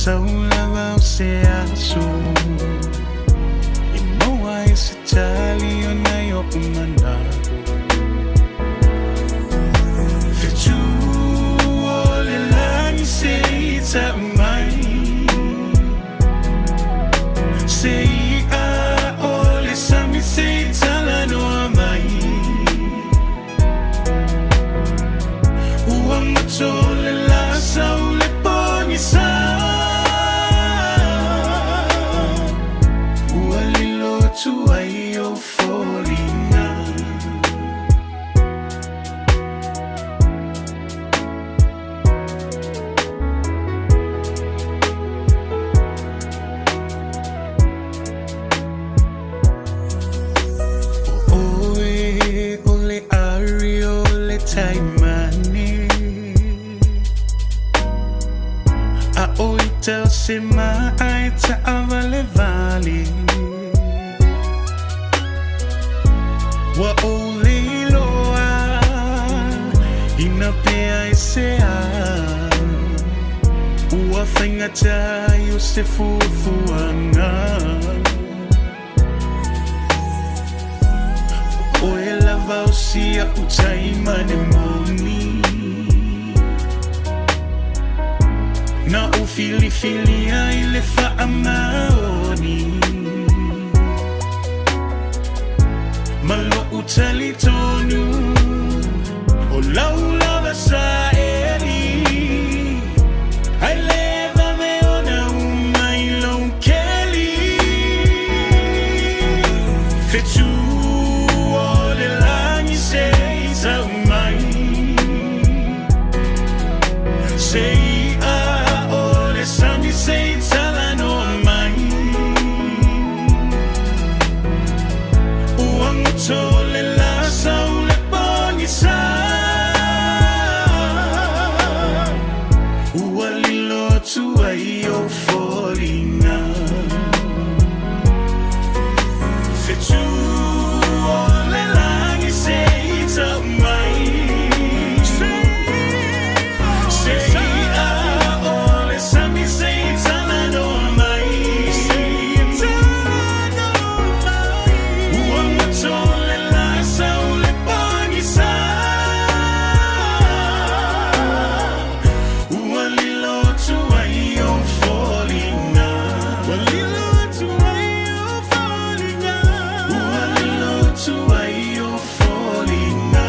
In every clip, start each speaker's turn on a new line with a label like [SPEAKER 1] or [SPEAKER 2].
[SPEAKER 1] Sau lava o se aso e maua ai se tali ona i oʻu manaʻo. Fetu o le lagi se i tau mai, se iʻa o le sami se i talanoa mai. Ua mato le lā, sau le pogisa, ua lilo atu ai ou foliga. ʻO ʻoe o le ari o le taimane, a ʻo ita o se maʻa e taʻawalewale. Ua ou lei loa ina pea i se a, ua faigata ai o se fuafuaga. ʻO ʻoe lava o siaʻu taimane moni, na ou filifilia i le faamaoni ma loʻu talitonu o lau lava saeli ae lē vave ona uma i lou keli. Fetu o le lagi se i tau mai, se iʻa o le sami se i talanoa mai. Ua goto le lā, sau le pogisa, ua lilo atu ai ou foliga. Fetu o le lagi se i tau mai, se iʻa o le sami se i talanoa mai. Ua mato le lā, sau le pogisa, ua lilo atu ai ou foliga. Ua lilo atu ai ou foliga. Ua lilo atu ai ou foliga.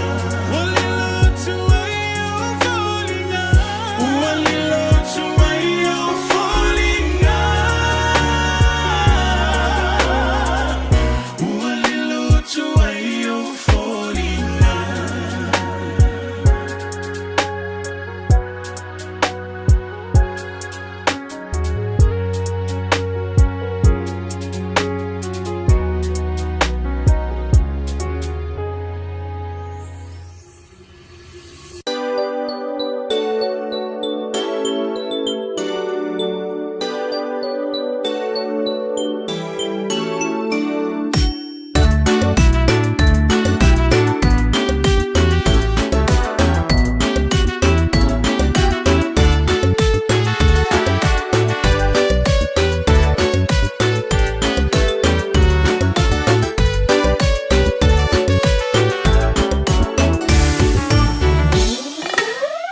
[SPEAKER 1] Ua lilo atu ai ou foliga. Ua lilo atu ai ou foliga. Ua lilo atu ai ou foliga.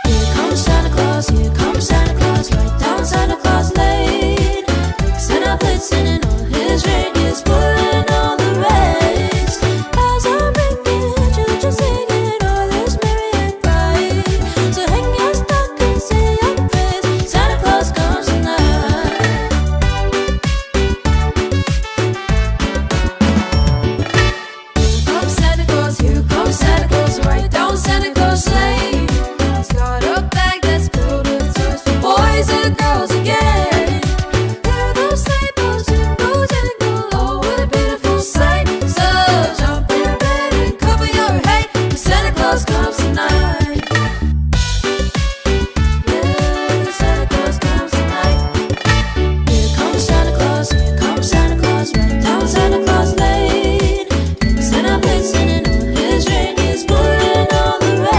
[SPEAKER 2] Here comes Santa Claus, here comes Santa Claus, right down Santa Claus Lane. Vixen a blitzen and all his reindeers pulling all the reins. Bells are ringing, children singing, all is merry and bright. So hang your stockings, say your prayers, Santa Claus comes tonight. Here comes Santa Claus, here comes Santa Claus, right down Santa Claus Lane. He's got a bag that's filled with toys for boys and girls again. Hear those sleigh bells jingle, jingle, oh what a beautiful sight. So jump in bed and cover your head, 'cause Santa Claus comes tonight. Yeah, 'cause Santa Claus comes tonight. Here comes Santa Claus, here comes Santa Claus, right down Santa Claus Lane. Vixen a blitzen and all his reindeers pulling all the reins.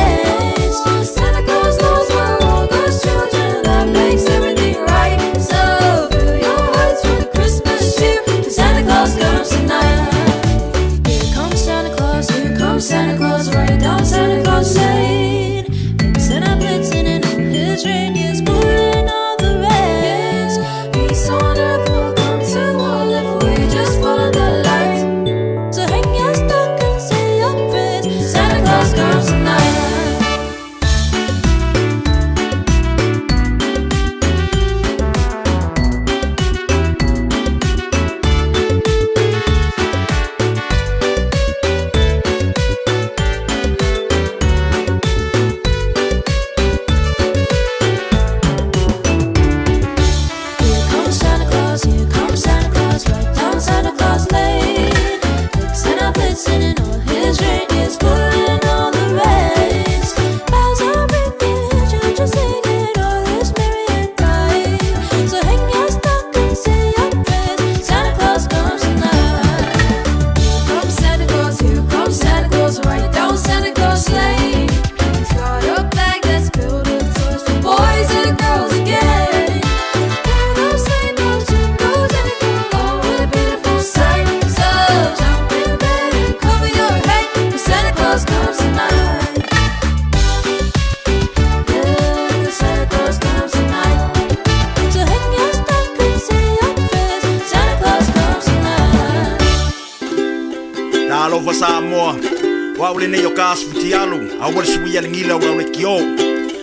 [SPEAKER 1] au lenei o ka aso fitialu, aua le suia le gila o lau leitio.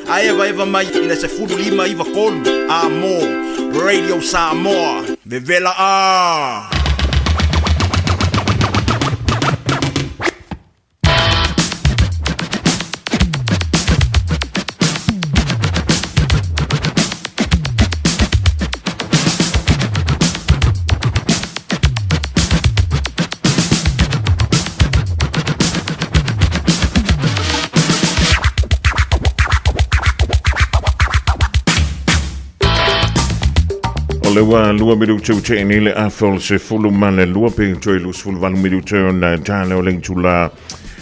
[SPEAKER 1] A evaeva mai i le 1593 a mo Radio Samoa. Vevela a!
[SPEAKER 3] O le ua lua minutu te ni le afa o le 12 pe toe 28 minutu na tala o le itula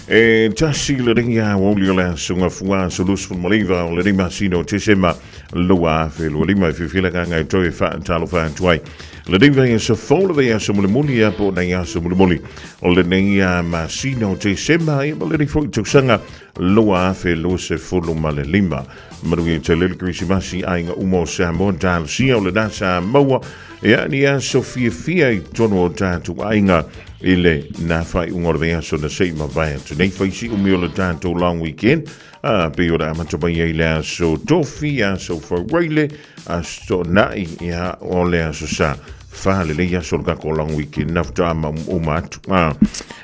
[SPEAKER 3] e tasi le ringa o le le aso fua so 29 o le rima sino te sema 2025 e whiwhila ka ngai toi e whaatalofa atu ai. Le nei vai aso fou le vai aso mulimuli ia po nei aso mulimuli. O le nei a masina o Tesema ia ma le nei foi tausaga 2025. Manuia te lele Kerisimasi aiga uma o Samoa talosia o le nasa maua ia ni aso fiafia i tonu o tātou aiga i le nā whaiunga o le vai aso na sei ma vai atu nei whaisi umi o le tātou long weekend. A pei o le amata mai ai le aso Tofi, aso Fauaile, aso To'ona'i, ia o le aso Sa. Fa lelei aso o le kako long weekend na faatoa ma uma atu. A,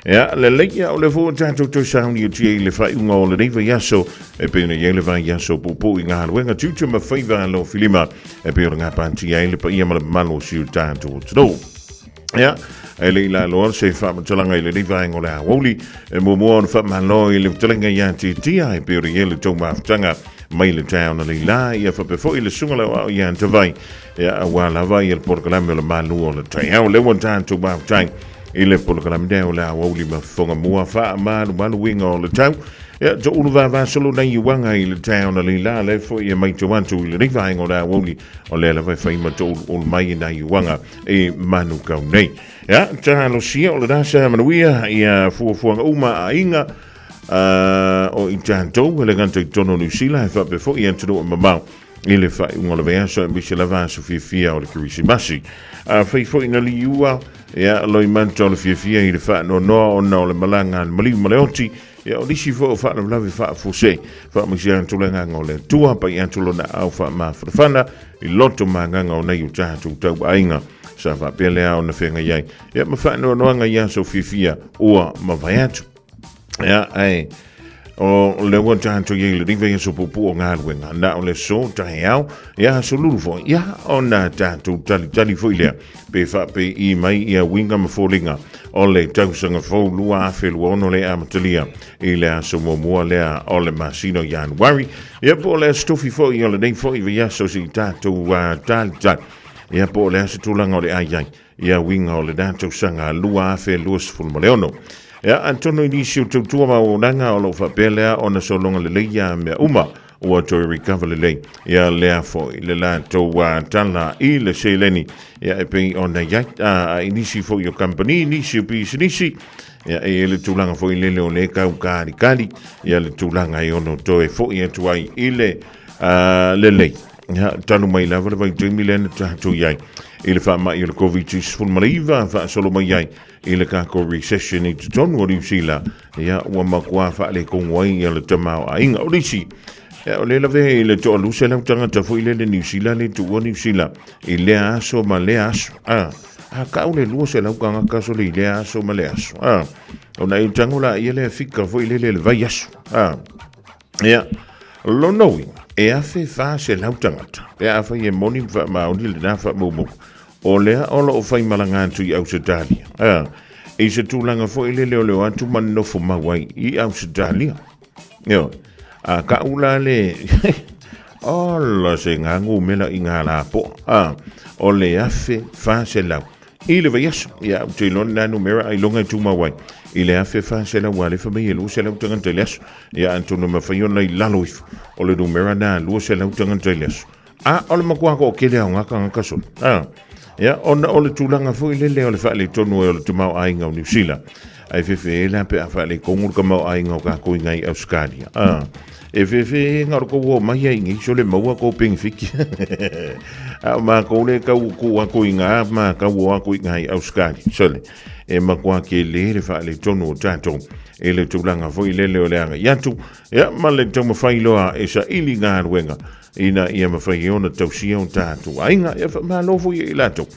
[SPEAKER 3] ia, lelei ia o le fua tātou toe sauni o tia i le whaiunga o lenei vaiaso e pei ona i ai le vaiaso puupuu i ngā haluega tiute ma faiva alo filima e pei ona ngā ai le paia ma le mamalu o si o tātou atunuu. Ia, e le i la loa se faamatalaga i lenei vaega o le aoauli, e muamua ona faamalo i le fetalaiga ia Titia e pei ona i ai le tou mafutaga mai le taeao na lei la, ia faapea foi le susuga lauao ia Tavai, ia aua lava ia le polokalame o le malu o le taeao. Lea ua tatou mafutai i le polokalame lea o le aoauli ma fofoga mua faamalumaluina o le tau. Ia, toulu vavasolo nei uaga i le taeao na lei la, lea foi e matau atu i lenei vaega o le aoauli, o lea lava e fai ma touluulu mai i nai uaga e manu kau nei. Ia, talosia o le rasa manuia ia fuafuaga uma a aiga o i tatou e le gata i totonu o Niu Sila e faapea foi i atunuu e mamao i le faaiuga o le vaiaso aemaise lava aso fiafia o le Kerisimasi. A fai foi na liua, ia, loimata o le fiafia i le faanoanoa ona o le malaga a le maliu ma le oti, Ia, o nisi foi o faalavelave faafuasei, faamaise atu le agaga o le Atua, pai atu lona aao faamafanafana i loto ma agaga o nai o tatou tauaiga. Sa faapea lea ona feagai ai, ia ma faanoanoaga i aso fiafia ua mavae atu. Ia, ae o le ua tatou i ai i lenei vaiaso puupuu o galuega, na o le aso taeao, ia aso lulu foi, ia ona tatou talitali foi lea, pe faapei mai ia uiga ma foliga o le tausaga fou 2026 le amatalia i le aso muamua lea o le masina o Ianuari. Ia po o le aso tofi foi o lenei foi vaiaso se i tatou talitali. Ia po o le aso tulaga o le ai ai ia uiga o lena tausaga 2026. Ia atonu i nisi o tautua ma auaunaga o lo o faapea lea ona sologa lelei ia mea uma ua toe recover lelei ia lea foi le latou tala i le seleni ia e pei ona i ai a i nisi foi o kamupani nisi o pisinisi ia e i ai le tulaga foi lele o le tau kalikali ia le tulaga e ono toe foi atu ai i le lelei ia talu mai lava le vaitaimi lea na tatou i ai i le faamai o le Covid-19 faasolo mai ai i le tatou recession i totonu o Niu Sila, ia ua matua faaletonu ai ia le tamaoaiga. O nisi, ia, o lea lava e le toaluselau tagata foi lele Niu Sila le tuua Niu Sila i lea aso ma lea aso. A, a kau le 200 tagata sole i lea aso ma lea aso. A, ona e tango la ia lea fika foi lele le vai aso. A, ia, lona uiga, e 1400 tagata. Pe a fai e moni ma faamaoni lena faamaumauga. O lea o lo o faimalaga atu i Ausetalia, ā, i se tulaga foi lele o le o atu ma nofo mau ai i Ausetalia. Ioe. A ka'u la le ola se gagu mela i ngā lapoa, ā, o le 1400 i le vaiaso. Ia, ou te iloa lena numera ailoga e tumau ai i le 1400 ua alefa mai e 200 tagata i le aso. Ia, atonu e mafai ona i lalo ifo o le numera lena 200 tagata i le aso. A, o le matua toatele o ngā tagata solo. A, ia, ona o le tulaga foi lele o le faaletonu ai o le tamaoaiga o Niu Sila. Ae fefe la pe a faaletonu le tamaoaiga o tatou i nai Ausetalia. A, e fefe na o le tou o mai ai nei sole maua tou penefiti. A o matou le tau tuu atu i ina ma tau o atu i nai Ausetalia. Sole, e matua tele le faaletonu o tatou i le tulaga foi lele o le agai atu, ia ma le taumafai loa e saili galuega ina ia mafai ai ona tausia o tatou aiga. Ia faamalo foi i latou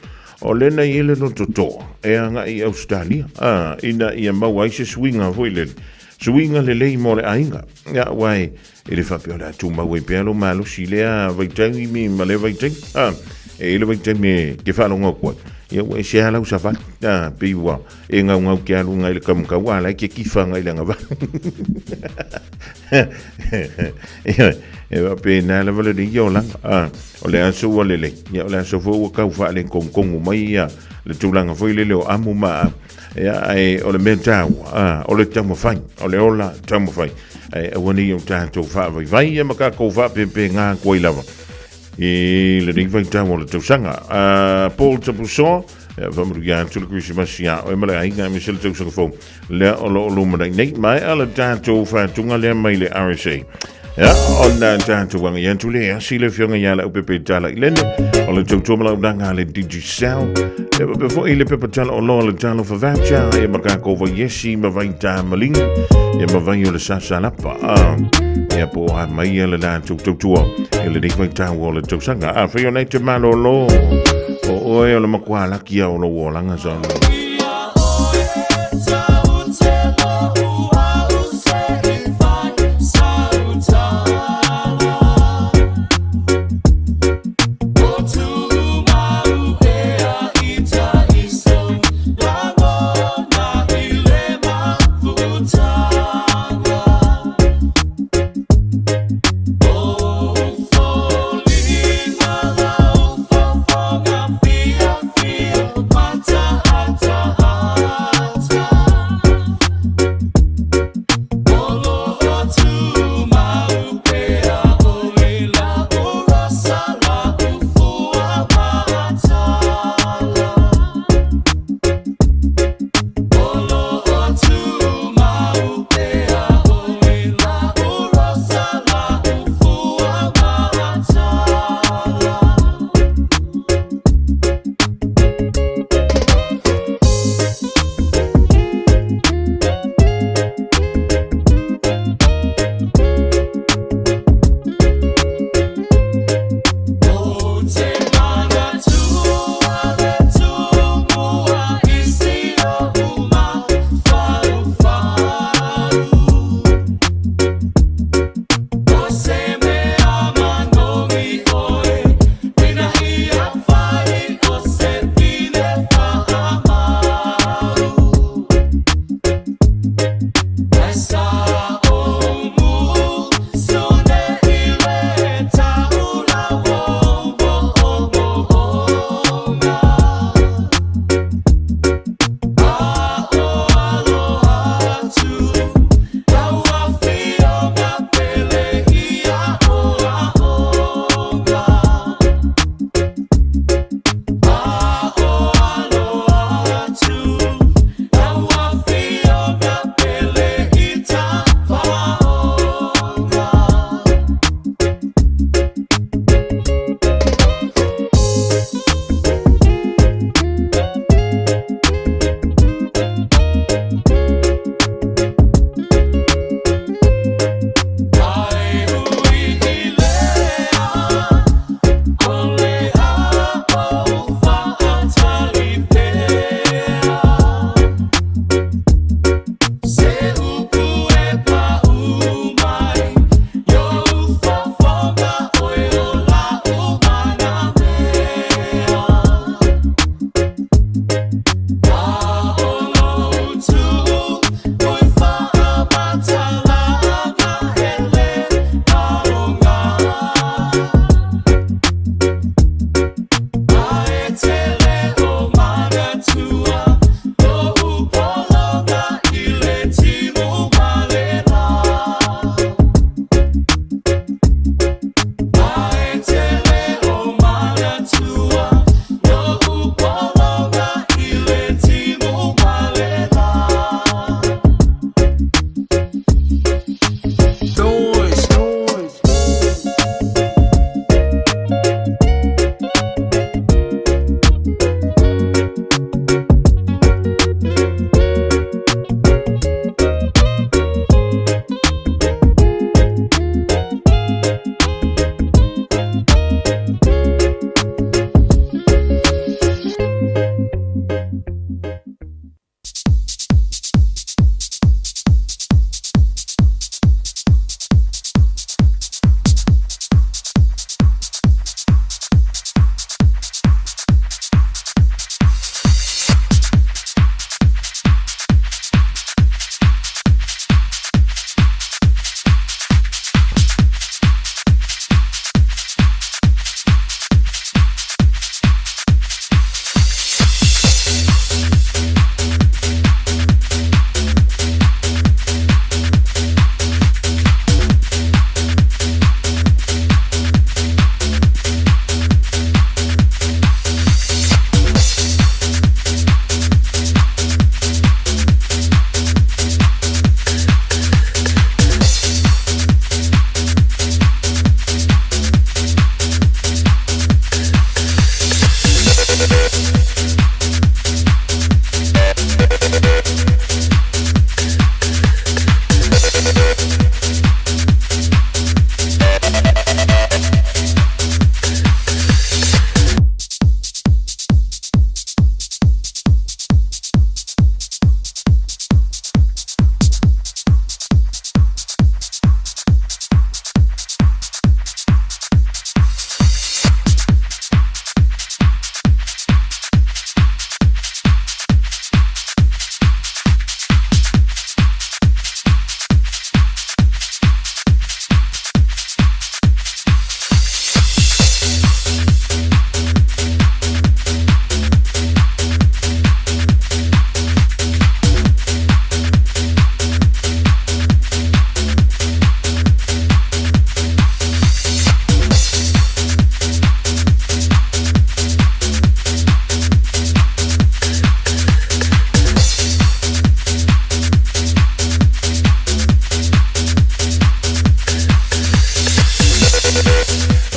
[SPEAKER 3] o lena i le loto toa e agai i Ausetalia, a, ina ia maua ai se suiga foi lele, suiga lelei mo le aiga. Ia, aua e le faapea o le a tumau ai pea lou malosi i lea vaitaimi ma lea vaitaimi. A, e i ai le vaitaimi e te faalogo atu ai, ia ua ese lava lau savali, a, pei ua e gaugau te alu agai i le kamukau, a o la e te tifa agai i le agavaa. E faapena lava lenei olaga. A, o le aso ua lelei, ia o le aso foi ua tau faaletonutonu mai ia le tulaga foi lele o amu ma aau. Ia, ae o le mea taua, a, o le taumafai, o le ola taumafai. Ae aua ne i o tatou faavaivai ia ma tatou faapepega atu ai lava i lenei vaitau o le tausaga. A, Paul Tapusoa, ia, faamanuia atu le Kerisimasi iā oe ma le aiga aemaise le tausaga fou lea o lo o lumanai nei. Maea le tatou faatuga lea mai le RSA. Ia, ona tatou agai atu le asi le afioga ia Leaupepe Tala i Lene, o le tautua ma launaga a le Digicel. Ia faapea foi le pepa tala o loa le Talofa Voucher, ia ma tatou vaiesi ma vaitamaligi, ia ma vai o le sasalapa. Ah, ia po o a mai ia le latou tautua i lenei vaitau o le tausaga. Afai o nei te malolo, o oe o le matua laki ia o lou olaga sa.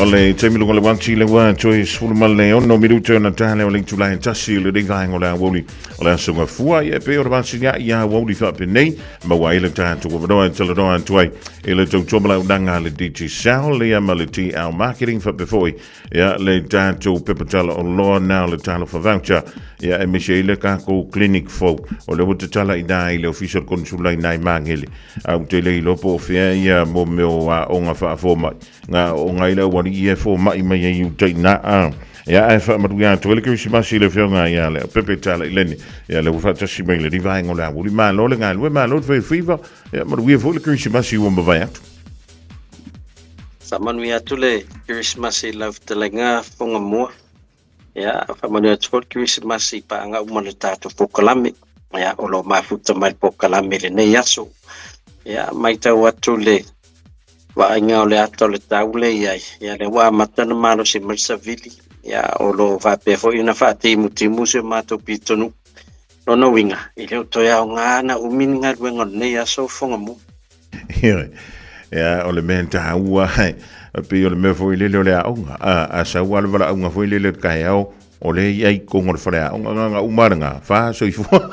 [SPEAKER 3] O le taimi luga le wati le wā toe 16 minute ona tale o le itula e tasi le rei vaenga o le awauli o le aso gafua ia e pei o le masina i awauli faapenei maua ai le tatou avanoa e talanoa atu ai i le tautua ma launaga a le Digicel ia ma le TL Marketing faapea foi ia le tatou pepa tala o loa na o le talofa voucher ia e misi ai le tatou clinic fou o le ua tatala i na i le ofisa o le konesula i na i Magele a ou te le iloa po o fea ia mo mea o aoga faafomai ngā aoga i le aualii e fomai mai ai i uta i na a ia ae faamanuia atu ai le Kerisimasi i le afioga ia Leaupepe Talaileni ia le ua faatasi mai le vaega o le aoauli. Malo le galue, malo le faifiva, ia manuia foi le Kerisimasi ua mavae atu.
[SPEAKER 4] Faamanuia atu le Kerisimasi i lau fetalaiga Fogamua. Ia, faamanuia atu foi le Kerisimasi i paaga uma le tatou polokalame. Ia, o lo o mafuta mai le polokalame i lenei aso. Ia, matau atu le vaaiga o le ata o le tau lea i ai, ia lea ua amata ona malosi mai le savili. Ia, o lo o faapea foi ona faatimutimu si o matou pitonuu. Lona uiga, e le o toe aoga ona umi ni galuega o lenei aso Fogamua.
[SPEAKER 3] Ioe. Ia, o le mea taua, e pei o le mea foi lele o le aoga. A, a sau lava le valaauga foi lele o le taeao, o lea i ai i totonu o le faleaoga, na ona uma lava lena, fa soifua.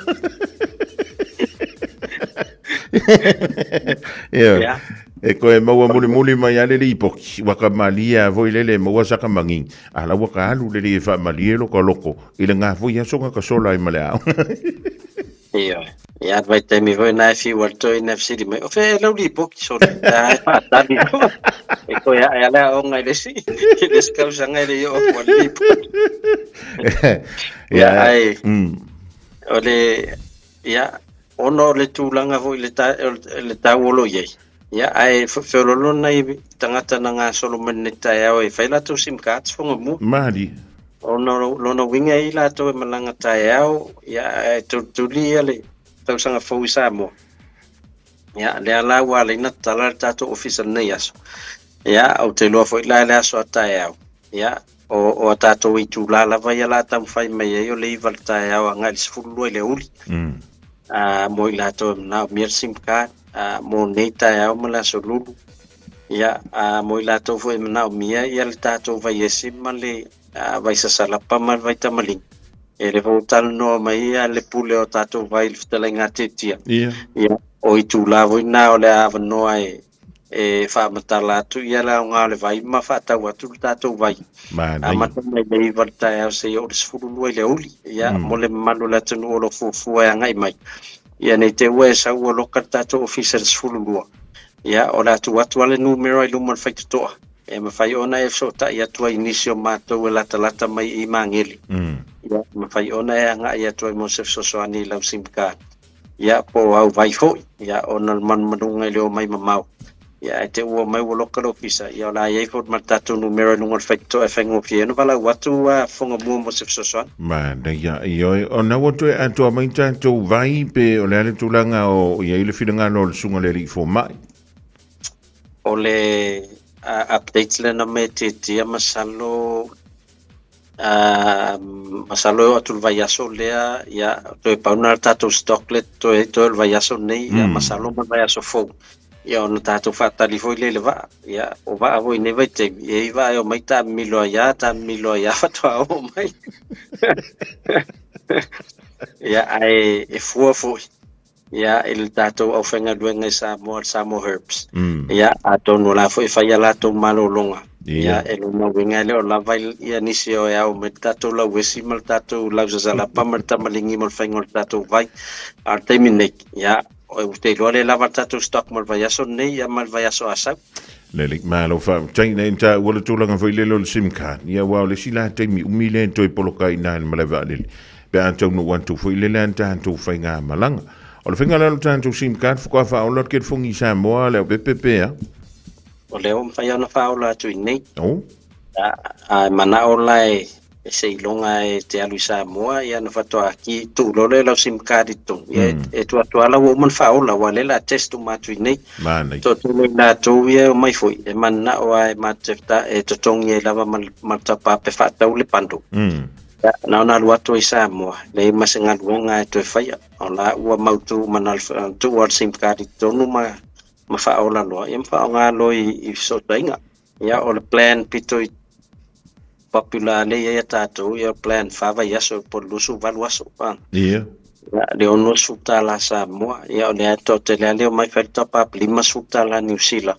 [SPEAKER 3] Ioe.
[SPEAKER 4] Ia.
[SPEAKER 3] E toe maua mulimuli mai lava le lipoti, ua ka malie lava foi lele e maua saka magigi, a la ua ka alu lelei e faamalie lo ka loko i lena foi aso na ka sola ai ma le aoga.
[SPEAKER 4] Ioe. Ia, le vaitaimi foi lena e fiu ai le toeaina e fesili mai, o fea ea lau lipoti sole? A e faatali loa. E toe ae lava le aoga i le isi, i le isi tausaga e le i oo atu ai le lipoti. Ia, ae o le, ia, ona o le tulaga foi i le, le tau o lo o i ai, ia, ae feoloolo nai tagata na gasolo mai lenei taeao e fai latou sim cards Fogamua.
[SPEAKER 3] Malie.
[SPEAKER 4] Ona o lona uiga e i ai latou e malaga taeao, ia, ae tulituli ia le tausaga fou i Samoa. Ia, lea la ua ala ai ona tatala le tatou ofisa i lenei aso. Ia, ou te iloa foi la i le aso a taeao, ia, o, o a tatou itula lava ia la taumafai mai ai o le 9 i le taeao agai i le 12 i le aoauli. A, mo i latou e manaomia le sim card, a, mo nei taeao ma le aso Lulu. Ia, a mo i latou foi e manaomia ia le tatou vaiesi ma le vaisasalapa ma le vaitamaligi, e le foi talanoa mai ia le pule o tatou vai i le fetalaiga a Tetia.
[SPEAKER 3] Ia.
[SPEAKER 4] Ia, o itula foi na o le avanoa e e faamatala atu ia le aoga o le vai ma faatau atu le tatou vai.
[SPEAKER 3] Manaia.
[SPEAKER 4] Amata mai le 9 i le taeao seia oo i le 12 i le aoauli. Ia, mo le mamalu o le atunuu o lo o fuafua e agai mai. Ia, nei te i ua e sau ua loka le tatou ofisa i le 12. Ia, o le a tuu atu lava le numera i luma o le faitotoa e mafai ona e fesootai atu ai i nisi o matou e latalata mai i Magele. Ia, e mafai ona e agai atu ai mo se fesoasoani i lau sim card. Ia, po o au vai foi, ia, ona o le manumanuga i le omai mamao. Ia, ae te i ua omai ua loka le ofisa, ia, o le a i ai foi ma le tatou numera i luga o le faitotoa e faigofie ai ona valaau atu a Fogamua mo se fesoasoani.
[SPEAKER 3] Manaia, ioe, ona ua toe atoa mai tatou vai pe o le a le tulaga o i ai le finagalo o le susuga i le alii fomai?
[SPEAKER 4] O le update lea na aumai e Tietia masalo masalo e oo atu i le vaiaso lea, ia, toe pau lena o le tatou stock lea toe toe o le vaiaso lenei, ia, masalo ma le vaiaso fou, ia, ona tatou faatali foi lea i le vaa. Ia, o vaa foi i nei vaitaimi, e i ai vaa e omai taamilo ai lava, taamilo ai lava faatoa oo mai. Ia, ae e fua foi ia i le tatou aufaigaluega i Samoa, le Samoa Herbs. Ia, atonu o la foi e fai a latou malologa. Ia, e lona uiga e le o lava ia nisi o e ao mai le tatou lauesi ma le tatou lausasalapa ma le tamaligi mo le faiga o le tatou vai. A o le taimi nei, ia, ou te iloa le lava le tatou stock mo le vaiaso lenei ia ma le vaiaso a sau.
[SPEAKER 3] Lelei, malo faafetai nei taua le tulaga foi lele o le sim card. Ia aua o le isi la taimi umi lea e toe poloka ai i ina i le malae vaalele pe a taunuu atu foi lele a tatou faigamalaga. O le faiga la o le tatou sim card faatoa faaola le telefoni i Samoa le aupepe pe a?
[SPEAKER 4] O lea ua mafai ona faaola atu i inei.
[SPEAKER 3] Oh.
[SPEAKER 4] A e manao la e seiloga e te alu i Samoa, ia ona faatoa ki tuu loa lea o lau sim card i totonu. Ia e tuu atu lava la ua uma ona faaola, aua o lea o le a test uma atu i inei.
[SPEAKER 3] Manaia.
[SPEAKER 4] Toatele i latou ia e omai foi, e mananao lava e matou te e totogi ai lava ma le top-up e faatau le bundle. Ia, na ona alu atu ai i Samoa, leai ma se galuega e toe faia. O la ua mautu uma na o le tuu lava o le sim card i totonu ma faaola loa, ia ma faaaoga loa i fesootaiga. Ia, o le plan pito i popular lea e i ai a tatou, ia o le plan fa vaiaso po o le 28 aso.
[SPEAKER 3] Ia.
[SPEAKER 4] Ia, le $60 Samoa, ia o lea e toatele lava le omai fai le top up $50 Niu Sila,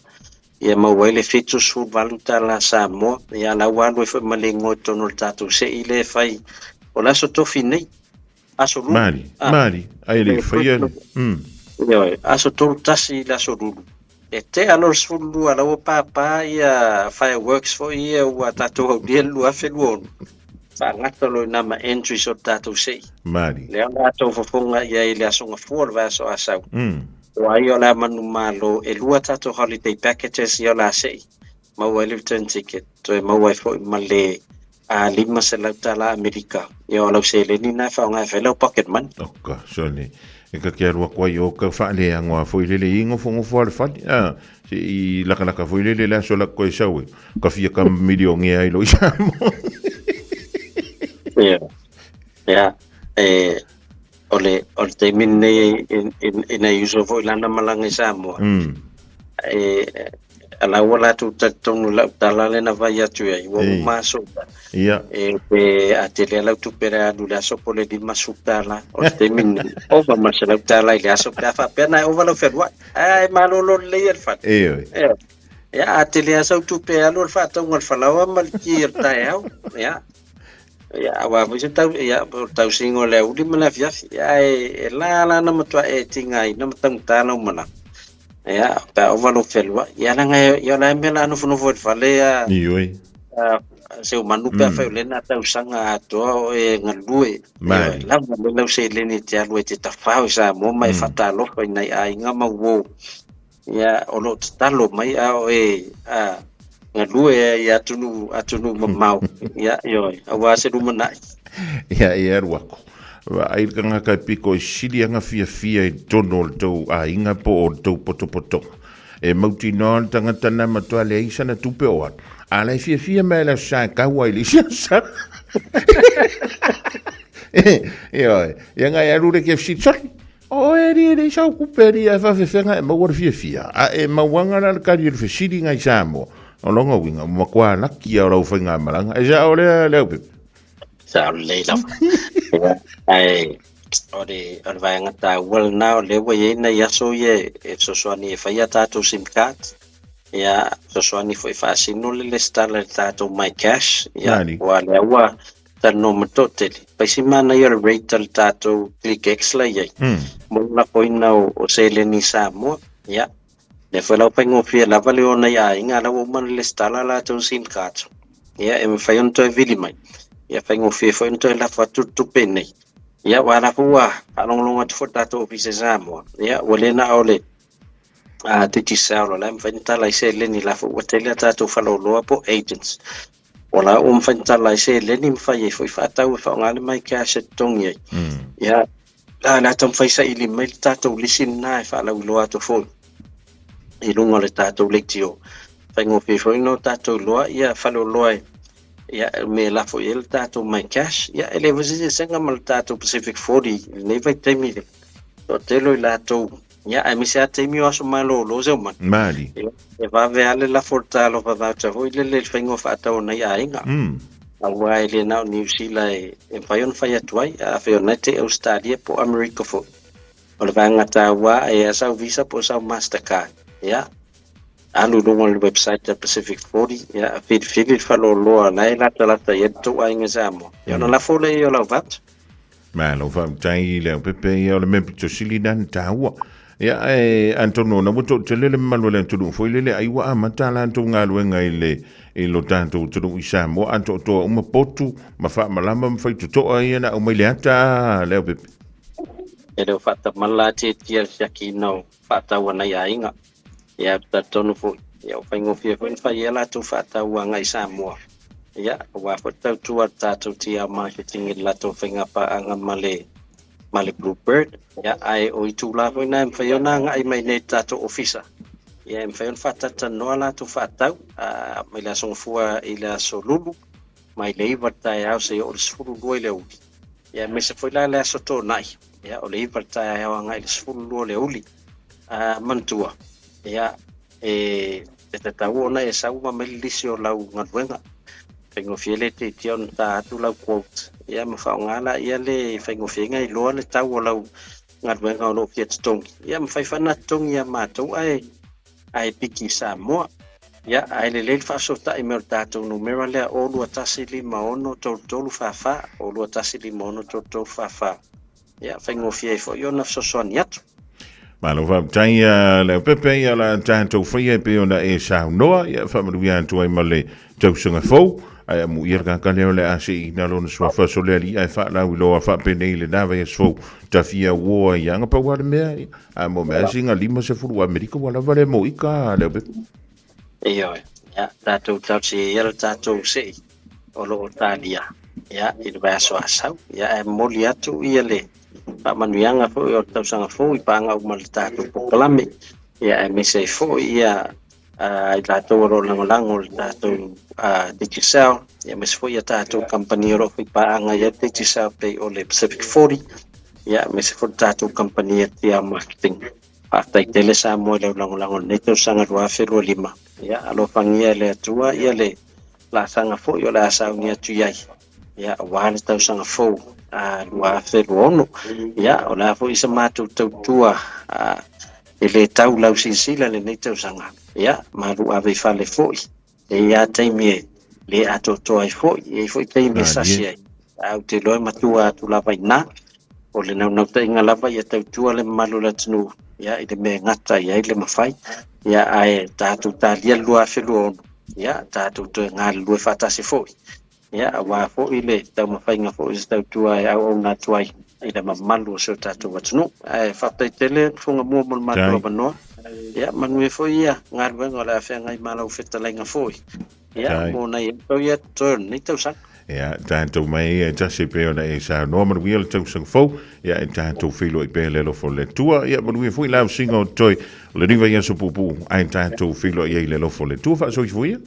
[SPEAKER 4] ia maua ai le $78 Samoa, ia la ua alu ai foi ma le igoa i totonu o le tatou sei lea e fai o le aso tofi nei, aso lulu.
[SPEAKER 3] Mali, mali, ai le faia le.
[SPEAKER 4] Ioe, aso 31 i le aso lulu. E tea loa le 12 la ua pāpā ia fireworks foi ia ua tatou aulia le 2026. Faagata loa i na ma entries o le tatou sei.
[SPEAKER 3] Mali.
[SPEAKER 4] Lea o le a tou fofoga i ai i le aso Gafua o le vaiaso Asau. O ai o le a manumalo, e lua tatou holiday packages ia o le a sei maua ai le return ticket, toe maua ai foi ma le $500 Amerika. Ia o lau seleni na e faaaoga e fai lau pocket money.
[SPEAKER 3] Oka, sole. E ka ke alu aku ai o ka faaleagoa foi lele i ngofongofoa o le fale. A, se i lakalaka foi lele le aso la koe sau e. Ka fia ka milionea ai lo i Samoa.
[SPEAKER 4] Ia. Ia, e, o le, o le taimi lenei ina i uso foi lana malaga i Samoa. E, a la ua latou talitonu i lau tala lea na vai atu ai, ua uma aso ia. E, pe a tele lau tupe le alu i le aso po o le $50. O le taimi lenei, ova ma le $100 i le aso pe a faapea na e ova lau fealuai. Ae malolo lelei ia le fale.
[SPEAKER 3] Ioe.
[SPEAKER 4] Ia, a tele lava sau tupe e alu o le faatauga o le falaoa ma le ti o le taeao. Ia. Ia, aua foi se tau, ia, o le tausiga o le aoauli ma le afiafi. Ia, ae e la la na matua e tigaina ma taugata lau malaga. Ia, pe a ova lou fealuai. Ia, leaga ia o le a le mea o le a nofonofo ai i le fale a,
[SPEAKER 3] Ioe.
[SPEAKER 4] a Seumanu pe afai o lea na tausaga atoa o e galue.
[SPEAKER 3] Mali.
[SPEAKER 4] Ioe, lava lea lau seleni e te alu ai e te tafao i Samoa ma e faatalofa i nai aiga ma uo. Ia, o lo o tatalo mai a o e a, galue ai i atunuu, atunuu mamao. Ia, ioe, aua se lumanai.
[SPEAKER 3] Ia, e alu aku. Vaai le tagata e piko i sili ana fiafia i totonu o le tou aiga po o le tou potopotoga. E mautinoa le tagata na matua leai sana tupe o alu. A la e fiafia mai le aso sa e kau ai le isi aso. Ioe, ia ngai alu le KFC, sorry, O e ri e lei sau kupe ri e whawhewhenga e maua le fiafia. A e mauanga la le kari o le fesili ngai Samoa. O longa winga, ma kua laki a o lau whainga maranga. E sa o lea leo pepe.
[SPEAKER 4] Sa o lelei lava. Ia, ae o le, o le vaega taua lena o lea ua i ai nai aso ia e fesoasoani e fai a tatou sim card. Ia, fesoasoani foi e faasino le lesitala i le tatou My Cash. Ia,
[SPEAKER 3] Nani.
[SPEAKER 4] ua lea ua talanoa ma toatele. Pai si manaia o le rate a le tatou ClickX la i ai. Mo le lafoina o seleni i Samoa. Ia, lea foi la ua faigofie lava le o nai aiga, la ua uma ona lesitala latou sim cards. Ia, e mafai ona toe vili mai. Ia, faigofie foi ona toe lafo atu le tupe nei. Ia, aua la foi ua faalogologo atu foi le tatou ofisa i Samoa. Ia, ua le na o le Digicel o la e mafai ona tala ai seleni la foi ua tele a tatou faleoloa po o agents. O la ua mafai ona tala ai seleni ma fai ai foi faatau e faaaoga le My Cash e totogi ai. Ia, a o le a taumafai saili mai le tatou lisi lena e faalauiloa atu foi i luga o le tatou leitio. Faigofie foi ona o tatou iloa ia faleoloa e ia me lafo i ai le tatou My Cash. Ia, e leai foi se eseesega ma le tatou Pacific 40 i lenei vaitaimi i le toatele o i latou. Ia, aemaise lava taimi o aso malolo Seumanu.
[SPEAKER 3] Mali.
[SPEAKER 4] Ia, e vave lava le lafo o le talofa voucher foi lele i le faiga o faatau a nai aiga. Aua e le na o Niu Sila e mafai ona fai atu ai, a fai o lena e te Ausetalia po o Amerika foi. O le vaega taua e a sau Visa po o sau Mastercard. Ia, alu i luga o le website a Pacific 40, ia, filifili le faleoloa la e latalata i ai le tou aiga i Samoa. Ia, ona lafo lea i ai o lau voucher.
[SPEAKER 3] Malo faafetai i le aupepe ia o le mea pito sili lena na taua. Ia ae atonu ona ua toatele le mamalu o le atunuu foi lele ai ua amata latou galuega i le i lo tatou atunuu i Samoa atoatoa uma potu ma faamalama ma faitotoa ia na aumai le ata a le aupepe.
[SPEAKER 4] E le o faatamala atiatia le siakiina o faatau a nai aiga. Ia, ou te talitonu foi, ia ua faigofie foi ona fai ai a latou faatau agai i Samoa. Ia, aua foi le tautua a le tatou TL Marketing i le latou faiga paaga ma le ma le Bluebird. Ia, ae o itula foi na e mafai ona agai mai nei i le tatou ofisa. Ia, e mafai ona faatalatalanoa latou faatau a, mai le Aso Gafua i le Aso Lulu, mai le 9 i le taeao seia oo i le 12 i le aoauli. Ia, aemaise foi la le Aso Toonai, ia, o le 9 i le taeao agai i le 12 i le aoauli. Manatua, ia, e E tatau ona e sau ma aumai le lisi o lau galuega. Faigofie le itiitia ona ta atu lau quote, ia ma faaaoga laia le faigofiega iloa le tau o lau galuega o lo o fia totogi, ia ma fai foi na totogi ia matou ae ae piki i Samoa. Ia, ae lelei le faafesootai mai o le tatou numera lea 0 21 56 33 44, 0 21 56 33 44. Ia, faigofie ai foi ona fesoasoani atu.
[SPEAKER 3] Malo faafetai Leaupepe, ia la tatou faia e pei ona e saunoa, ia faamanuia atu ai ma le tausaga fou. Ae amuia le tagata lea o le a seiina lona suafa solealii ae faalauiloa faapenei i lena vaiaso fou tafia uo ai aga pau lava le mea a mo mea singa 50 Amerika ua lava le moika Leaupepe.
[SPEAKER 4] Ioe, ia, tatou tausi ia le tatou sei o lo o talia ia i le vaiaso a sau. Ia ae momoli atu ia le faamanuiaga foi o le tausaga fou i paga uma le tatou polokalame. Ia aemaise ai foi ia i latou o lo o lagolago le tatou Digicel, ia aemaise foi ia tatou kamupani o lo o faipaaga i ai Digicel pei o le Pacific 40, ia aemaise foi le tatou kamupani e TL Marketing. Faafetai tele Samoa i lau lagolago i lenei tausaga 2025. Ia alofagia e le Atua ia le laasaga foi o le a sauni atu i ai, ia aua le tausaga fou 2026. Ia o le a foi sa matou tautua e le tau lausilasila lenei tausaga. Ia malu ave i fale foi. E i ai lava taimi e le atoatoa ai foi, e i ai foi taimi e sasi ai. Ae ou te iloa e matua atu lava i ina. O le naunautaiga lava ia tautua le mamalu o le atunuu ia i le mea e gata i ai le mafai. Ia ae tatou talia le 2026, ia tatou toe galulue faatasi foi. Ia aua foi le taumafaiga foi o se tautua e auauna atu ai i le mamalu o si o tatou atunuu. Ae faafetai tele Fugamua mo le matou avanoa. Ia manuia foi ia galuega o le a feagai ma lau fetalaiga foi. Ia mo nai aso ia totoe o lenei tausaga.
[SPEAKER 3] Ia, tatou mai e tasi pei ona e saunoa, manuia le tausaga fou. Ia, e tatou feiloai pea i le alofa o le Atua. Ia, manuia foi lau suiga o totoe o lenei vaiaso puupuu, ae tatou feiloai ai i le alofa o le Atua. Faasoifua ia.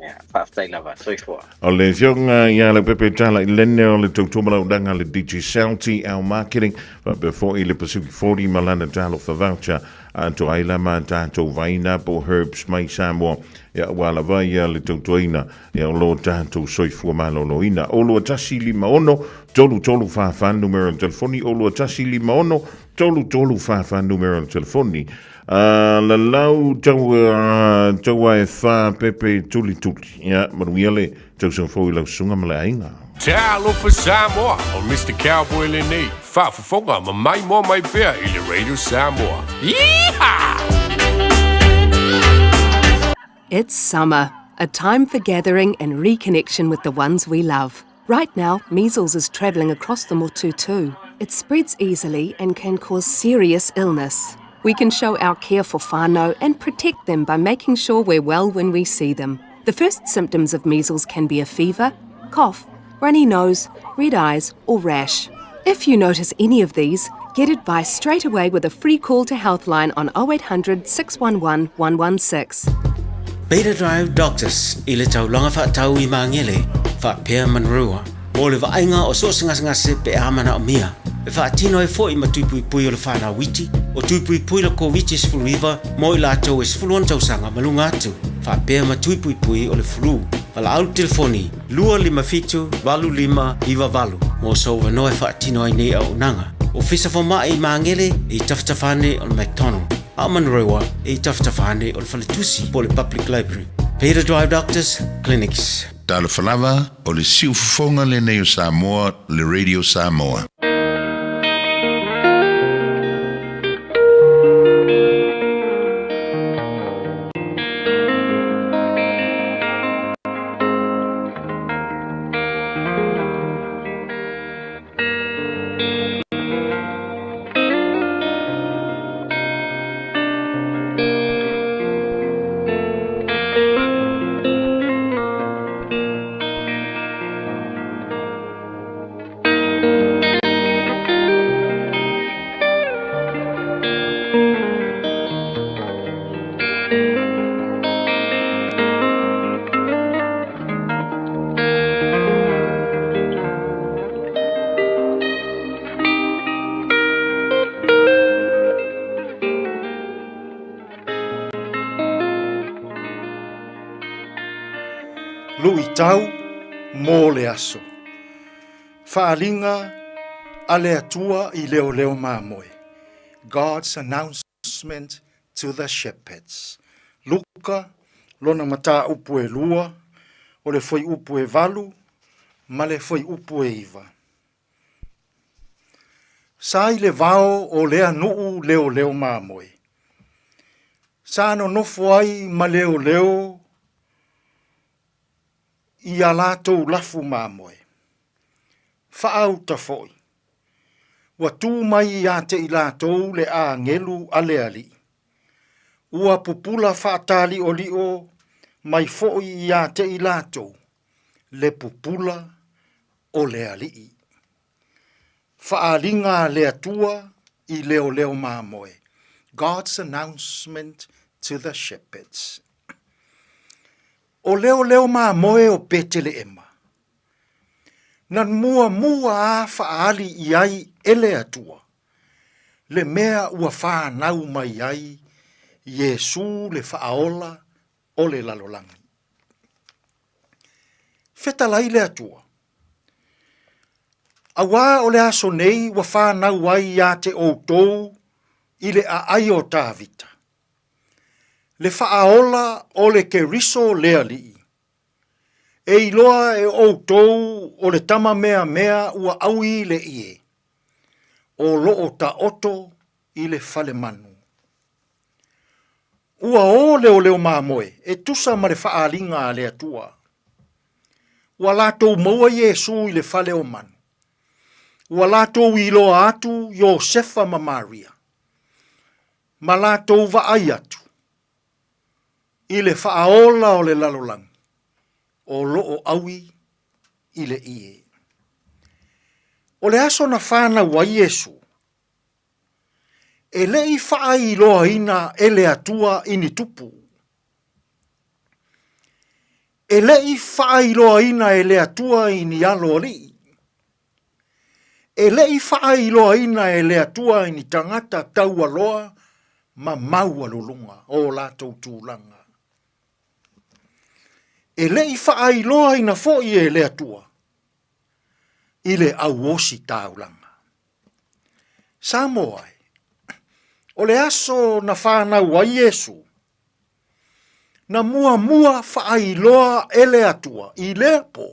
[SPEAKER 4] Ia, faafetai lava, soifua.
[SPEAKER 3] O le afioga ia Leaupepe Tala i Lene o le tautua malaulaga le Digicel TL Marketing, faapea foi le Pacific 40 ma lana talofa voucher atoa ai la ma tatou vaina po herbs mai Samoa, ia ua lava ia le tautuaina ia o lo tatou soifua maloloina. O 2156 3344 numera o le telefoni, o 2156 3344 numera o le telefoni. Lalau tau taua e wha pepe tuli tuli. Ia, manuia le tausaga fou i lau susuga ma le aiga.
[SPEAKER 5] Talofa Samoa, o Mr. Cowboy lenei, faafofoga ma maimoa mai pea i le Radio Samoa. Yeehaw!
[SPEAKER 6] It's summer, a time for gathering and reconnection with the ones we love. Right now, measles is travelling across the motu too. It spreads easily and can cause serious illness. We can show our care for whānau and protect them by making sure we're well when we see them. The first symptoms of measles can be a fever, cough, runny nose, red eyes, or rash. If you notice any of these, get advice straight away with a free call to Healthline on 0800 611 116.
[SPEAKER 7] Beta Drive Doctors i le taulaga faatau i Magele, faapea Manurewa, mo le vaaiga o so o se gasegase pe a manaomia. E faatino ai foi ma tui puipui o le whanau iti, o tui puipui le Koviti-19 mo i latou e 16 tausaga ma luga atu, faapea ma tui puipui o le flu. Valaau le telefoni 257 8598 mo sou avanoa e faatino ai nei auaunaga. Ofisa Fomai i Magele e i tafatafa ane o le McDonald, a o Manurewa e i tafatafa ane o le Faletusi po o le Public Library. Beta Drive Doctors Clinics.
[SPEAKER 1] Talofa lava, o le siufofoga lenei o Samoa, le Radio Samoa.
[SPEAKER 8] Luitau mo le aso. Faaaliga a le Atua i leoleo mamoe. God's announcement to the shepherds. Luka, lona mataupu e lua, o le fuaiupu e valu ma le fuaiupu e iva. Sa i le vao o lea nuu leoleo mamoe. Sa nonofo ai ma leoleo i a latou lafu mamoe. Faauta foi, ua tu mai ia te i latou le agelu a le Alii. Ua pupula faataliʻoliʻo mai foi ia te i latou le pupula o le Alii. Faaaliga a le Atua i leoleo mamoe, God's announcement to the shepherds. O leoleo mamoe o Peteleema, na muamua a faaali i ai e le Atua le mea ua fanau mai ai Iesu le Faaola o le lalolagi. Fetalai le Atua, Auā o le aso nei ua fanau ai iā te outou i le aai o Tavita, le Faaola o le Keriso le Alii. E iloa e outou o le tama meamea ua ʻaui i le ʻie, o loo taoto i le fale manu. Ua o leoleo mamoe e tusa ma le faaaliga a le Atua. Ua latou maua Iesu i le fale o manu. Ua latou iloa atu Iosefa ma Maria, ma latou vaai atu i le faaola o le lalolagi o loo ʻaui i le ʻie. O le aso na fanau ai Iesu, e le i faailoaina e le Atua i ni tupu. E le i faailoaina e le Atua i ni alo alii. E le i faailoaina e le Atua i ni tagata taualoa ma maualuluga o latou tulaga. E le i faailoaina foi e le Atua i le auosi taulaga. Samoa e, o le aso na fanau ai Iesu, na muamua faailoa e le Atua i lea po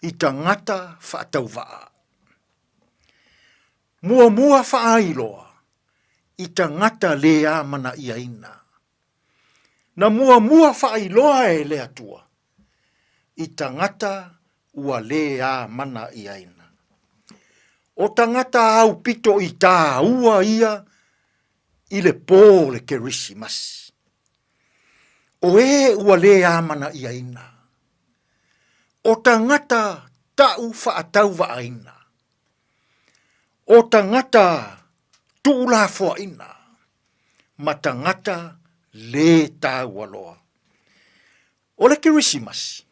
[SPEAKER 8] i tagata faatauvaa. Muamua faailoa i tagata le amanaiaina. Na muamua faailoa e le Atua i tagata ua lē amana'iaina. O tagata aupito i tāua ia i le pō o le Kerisimasi. O ē ua lē amana'iaina, o tagata ta'u fa'atauva'aina, o tagata tu'ulafoa'ina, ma tagata lē tāua loa. O le Kerisimasi,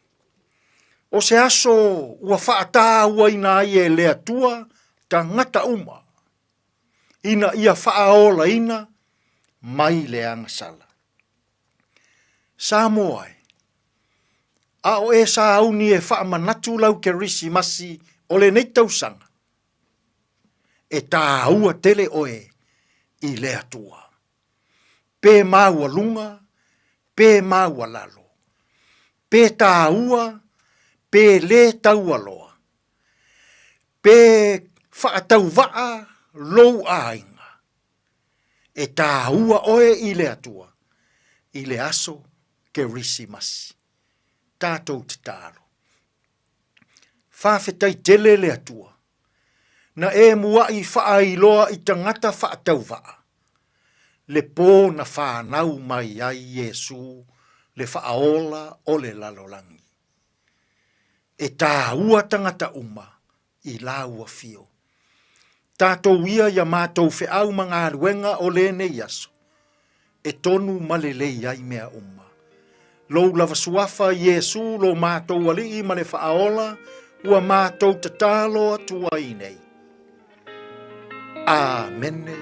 [SPEAKER 8] o se aso ua faatāuaina ai e le Atua tagata uma, ina ia faaolaina mai le agasala. Samoa e, a o e sauni e faamanatu lau Kerisimasi o lenei tausaga, e tāua tele oe i le Atua. Pe maualuga, pe maualalo, pe tāua, pe lē taualoa, pe faatauvaa lou aiga, e tāua oe i le Atua i le aso Kerisimasi. Tatou tatalo. Faafetai tele le Atua, na e muaʻi faailoa i tagata faatauvaa, le pō na fanau mai ai Iesū le Faaola o le lalolagi. E tāua tagata uma i lāua fio. Tatou ia ia matou feau ma galuega o lenei aso, e tonu ma lelei ai mea uma. Lou lava suafa, Iesu, lo matou Alii ma le Faaola, ua matou tatalo atu ai nei. Amene.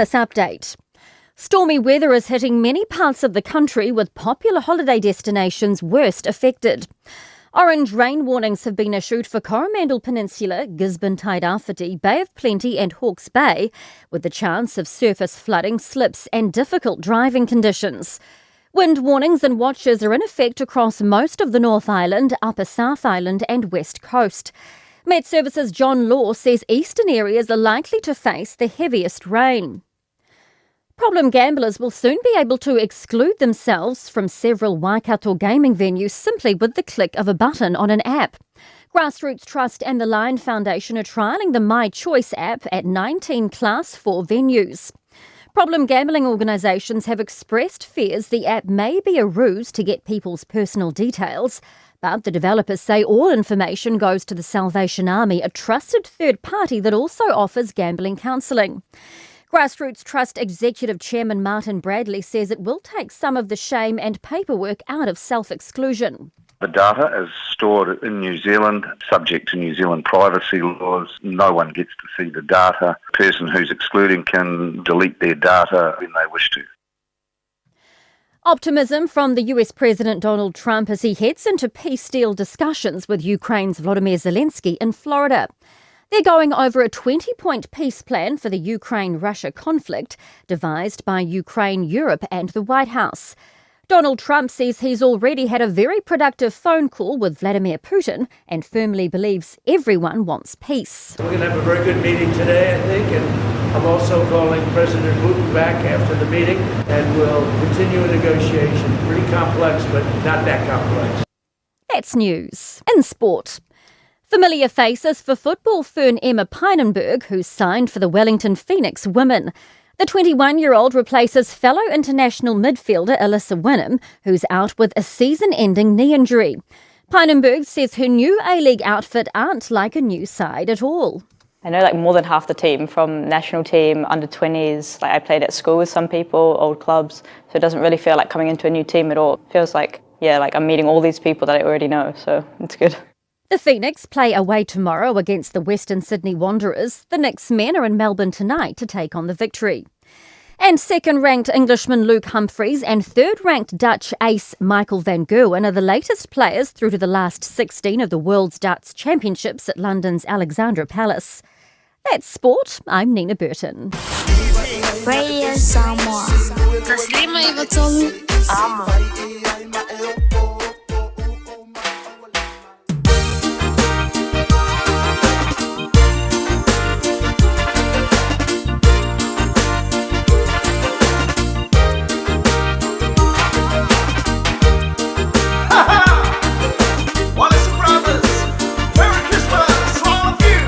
[SPEAKER 9] Business Update. Stormy weather is hitting many parts of the country with popular holiday destinations worst affected. Orange rain warnings have been issued for Coromandel Peninsula, Gisborne Tairāwhiti, Bay of Plenty and Hawke's Bay, with the chance of surface flooding, slips and difficult driving conditions. Wind warnings and watches are in effect across most of the North Island, Upper South Island and West Coast. Met Services John Law says eastern areas are likely to face the heaviest rain. Problem gamblers will soon be able to exclude themselves from several Waikato gaming venues simply with the click of a button on an app. Grassroots Trust and the Lion Foundation are trialling the MyChoice app at 19 Class 4 venues. Problem gambling organisations have expressed fears the app may be a ruse to get people's personal details, but the developers say all information goes to the Salvation Army, a trusted third party that also offers gambling counselling. Grassroots Trust Executive Chairman Martin Bradley says it will take some of the shame and paperwork out of self-exclusion.
[SPEAKER 10] The data is stored in New Zealand, subject to New Zealand privacy laws. No one gets to see the data. The person who's excluding can delete their data when they wish to.
[SPEAKER 9] Optimism from the US President Donald Trump as he heads into peace deal discussions with Ukraine's Volodymyr Zelensky in Florida. They're going over a 20-point peace plan for the Ukraine-Russia conflict devised by Ukraine, Europe and the White House. Donald Trump says he's already had a very productive phone call with Vladimir Putin and firmly believes everyone wants peace.
[SPEAKER 11] We're going to have a very good meeting today, I think, and I'm also calling President Putin back after the meeting, and we'll continue a negotiation. Pretty complex, but not that complex.
[SPEAKER 9] That's news. In sport, familiar faces for football fern Emma Pijnenburg, who signed for the Wellington Phoenix Women. The 21-year-old replaces fellow international midfielder Alyssa Winham, who's out with a season-ending knee injury. Pijnenburg says her new A-League outfit aren't like a new side at all.
[SPEAKER 12] I know like more than half the team from national team, under-20s. Like I played at school with some people, old clubs, so it doesn't really feel like coming into a new team at all. It feels like, yeah, like I'm meeting all these people that I already know, so it's good.
[SPEAKER 9] The Phoenix play away tomorrow against the Western Sydney Wanderers. The Knicks men are in Melbourne tonight to take on the Victory. And second-ranked Englishman Luke Humphries and third-ranked Dutch ace Michael van Gerwen are the latest players through to the last 16 of the World's Darts Championships at London's Alexandra Palace. That's sport. I'm Nina Burton.
[SPEAKER 13] Radio Samoa.
[SPEAKER 1] Wallace Brothers, Merry Christmas to all of you.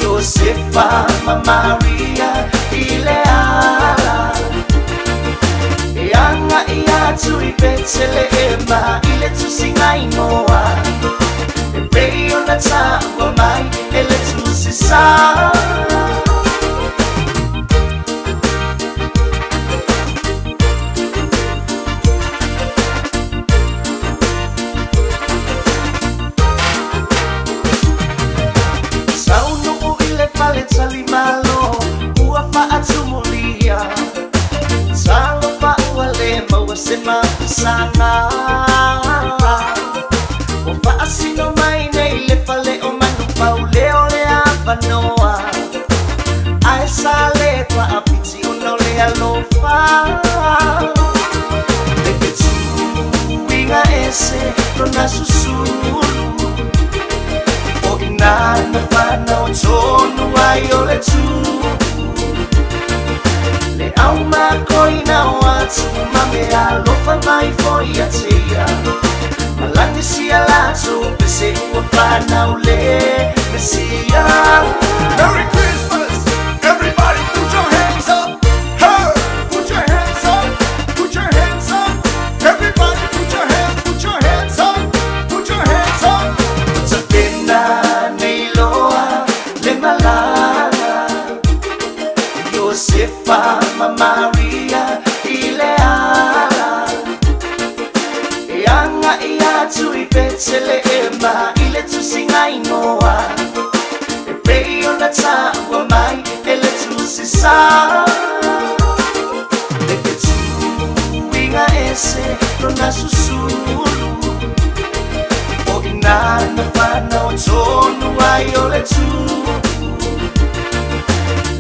[SPEAKER 14] Josefa, Maria, Ileala Ianga ia tui petele e ma ile tusinga ingoa E pei ona taua mai ele tusi sa. Saunu'u i le fale talimalo ua fa'atumulia Talo ua le maua se mapusaga O fa'asino mai nei le fale o manupau leo le avanoa Ae sa le fa'apiti ona o le alofa Le fetuiga ese lona susulu O ina na whanau tonu ai o le tū Le au makoina o atu ma me alofa mai foi a tia Malani sia lato pese ua whanau le Mesia.
[SPEAKER 1] Merry Christmas! Everybody put your hands up! Hey! Put your hands up! Put your hands up! Everybody put your hands, put your hands up! Put your hands up!
[SPEAKER 14] Sapina nei loa le malala Josefa ma Maria i le ala E anga i atu i Betelehema i le tusiga inoa E pei ona taua mai e le tusi sa Le fetuiga ese lona susulu O ina na whanau tonu ai o le tū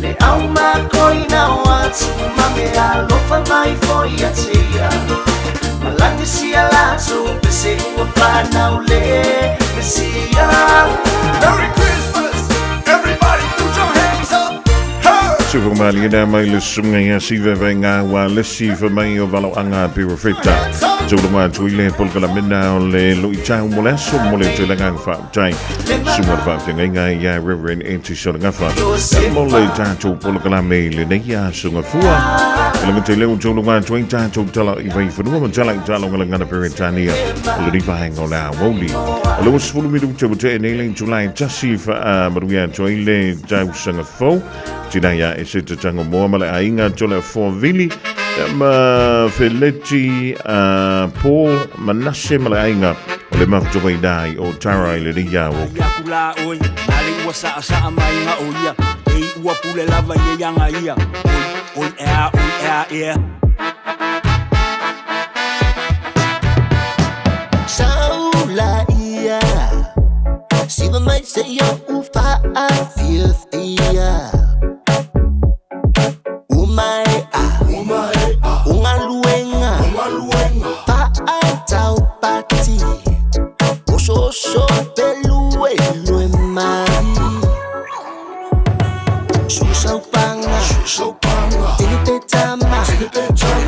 [SPEAKER 14] Le au makoina o atu ma me alofa mai foi a tia Malagi sia lato pese ua whanau le Mesia.
[SPEAKER 1] Merry Christmas! Everybody put your hands up! Hey!
[SPEAKER 3] Sufamalie mai le susuga ia Siva Vaega ua lesi fa mai o valaoaga perofeta. Tauloga atu i le polokalamena o le luitau mo le aso mo le tulaga faafetai. Susuga le faafeagaiga ia Reverend Eti Solagafa mo le tatou polokalame i lenei aso gafua. E laga te leo tauloga atu ai tatou tala i vaifanua ma tala i talogalagana Peretania o le vaega o le aoauli. O le 20 minute ua tea nei le itula e tasi faamanuia atu ai le tausaga fou. Tina ia e se tatango moa ma le aiga tole Foavili ma Feleti Paul Manase ma le aiga o le mafutoga i nai o Tara i lenei ao.
[SPEAKER 15] Aku la oi, na le ua saa saa mai nga o ia. Ei ua pule lava ia ianga ia. Oi, oi ea, oi ea, ea.
[SPEAKER 14] Saula ia Siva mai se ia u faafiafia Umae a Ungaluenga Faataupati Osooso peluelue mai Susaupanga Tinipetama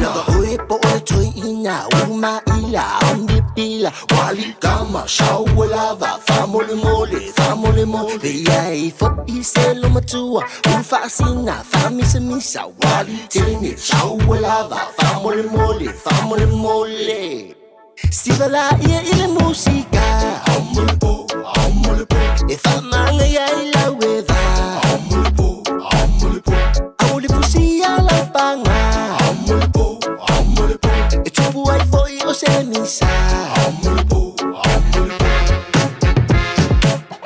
[SPEAKER 14] Lava oe po o le toeina Umaila Omnipila Walikama Sauelava Faamolemole Faamolemole Ia i fo'i se lomatua Ulufaasina Faamisamisa Walitene Sauelava Faamolemole Faamolemole Siva la ia i le musika E faamaga ia i lau eva Au le fusia laupaga E tupu ai fo'i o se misa.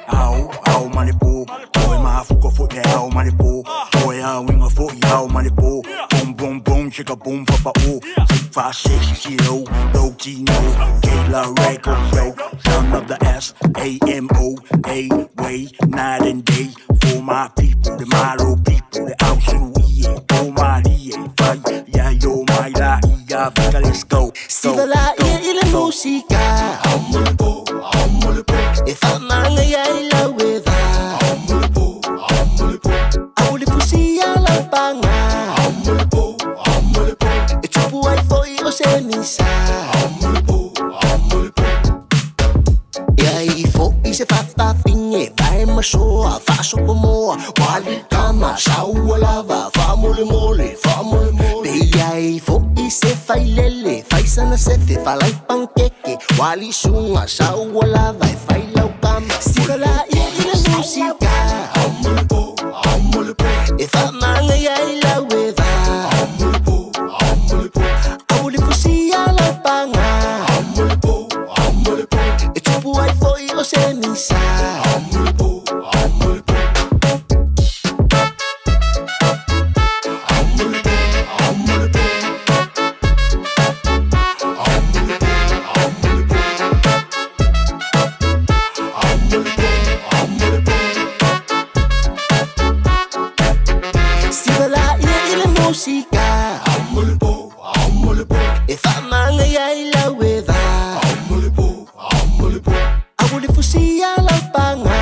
[SPEAKER 15] Ao, ao ma le po. Oe mafuka foi pe ao ma le po. Oe ao inga foi ao ma le po. Boom, boom, boom, chicka boom, papa o. 6, 5, 6, 0, low G no. K La record yo. Son of the S A M O A way night and day for my people, the Malo people, the Ausuru E O Marie, Fai ya yo my la ia vika let's go.
[SPEAKER 14] Siva la ia i le musika E faamaga ia i lau eva Au le fusia laupaga E tupu ai fo'i o se misa Ia i fo'i se fafafine Vae masoa faasopomoa Walikama saualava Faamolemole Faamolemole Pe ia i fo'i se failele Faisana sefe falaipankeke Walisuga saualava E failaukama Siva la ia i le musika E faamaga ia i lau eva Au le fusia laupaga E tupu ai fo'i o se misa. Siva la ia i le musika E faamaga ia i lau eva Au le fusia laupaga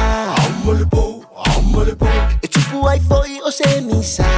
[SPEAKER 14] E tupu ai fo'i o se misa.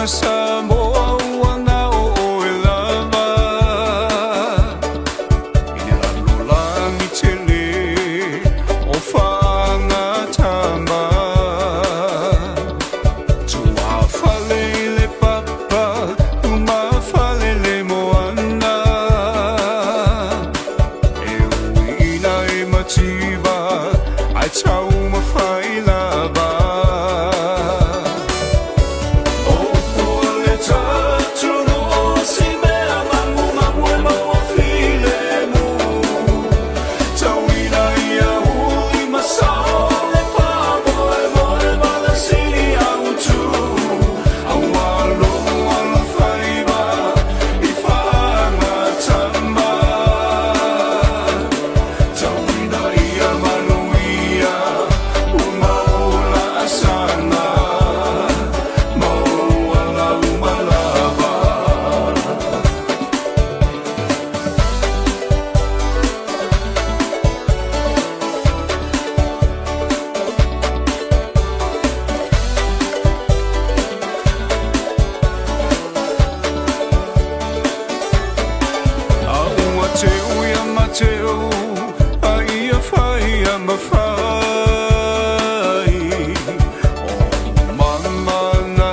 [SPEAKER 1] mana Samoa ua na o oe lava. I le lalolagi tele o faagatama. Tuafale i le papa, lumafale le moana. E uiina e mativa, ae taumafai lava. O pua le tatunuu o si mea magumagu e maua filemu. Tauina ia uli ma sao le faamoemoe ma le sili autu. Aua lou alofaiva i faagatama. Tauina ia manuia ua maua laasaga maua lauma lava. A ua teu ia Mateo, a ia fai ia mafai. O mamana,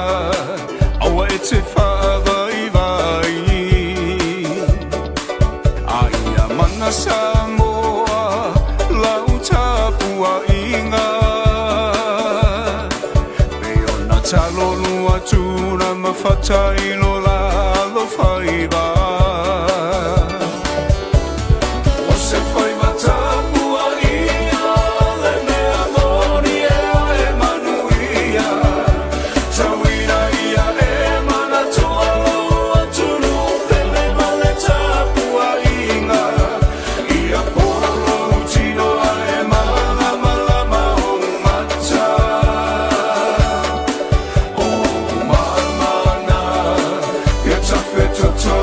[SPEAKER 1] aua e te faavaivai. A ia mana Samoa, lau tapuaiga. Pe ona talolu atu na mafata i lo la alofaiva. O se faiva tapuaia le mea moni e oe manuia. Tauina ia e manatua lou atunuu pele ma le tapuaiga. Ia polo lou tino ae malamalama ou mata. O mamana, ia tafetoto.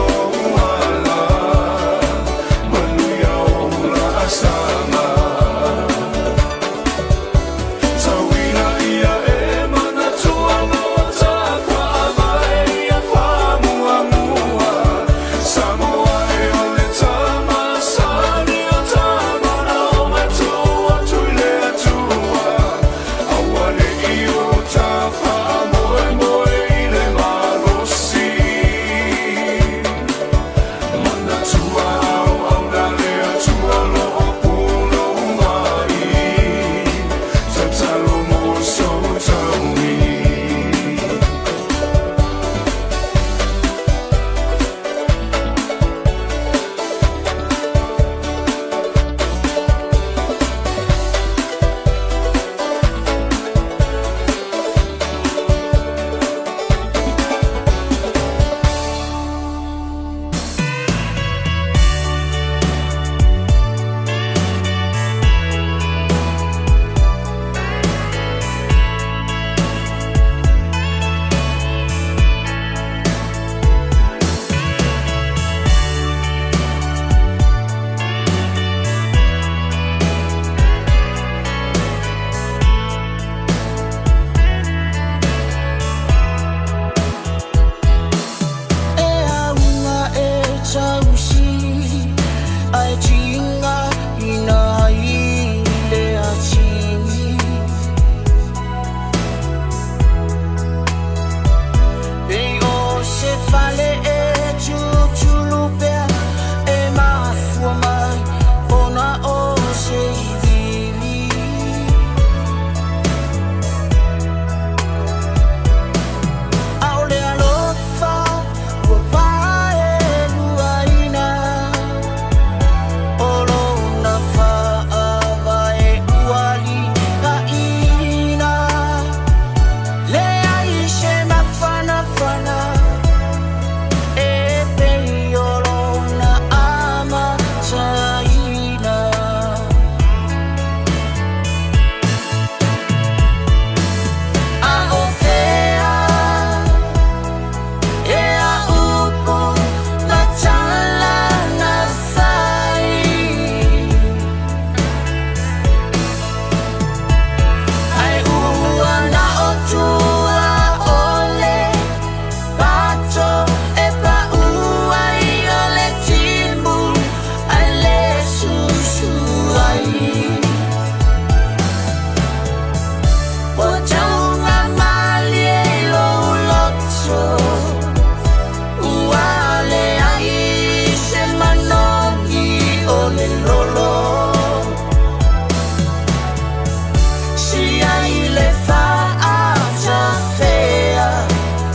[SPEAKER 16] Sia i le fa'atafea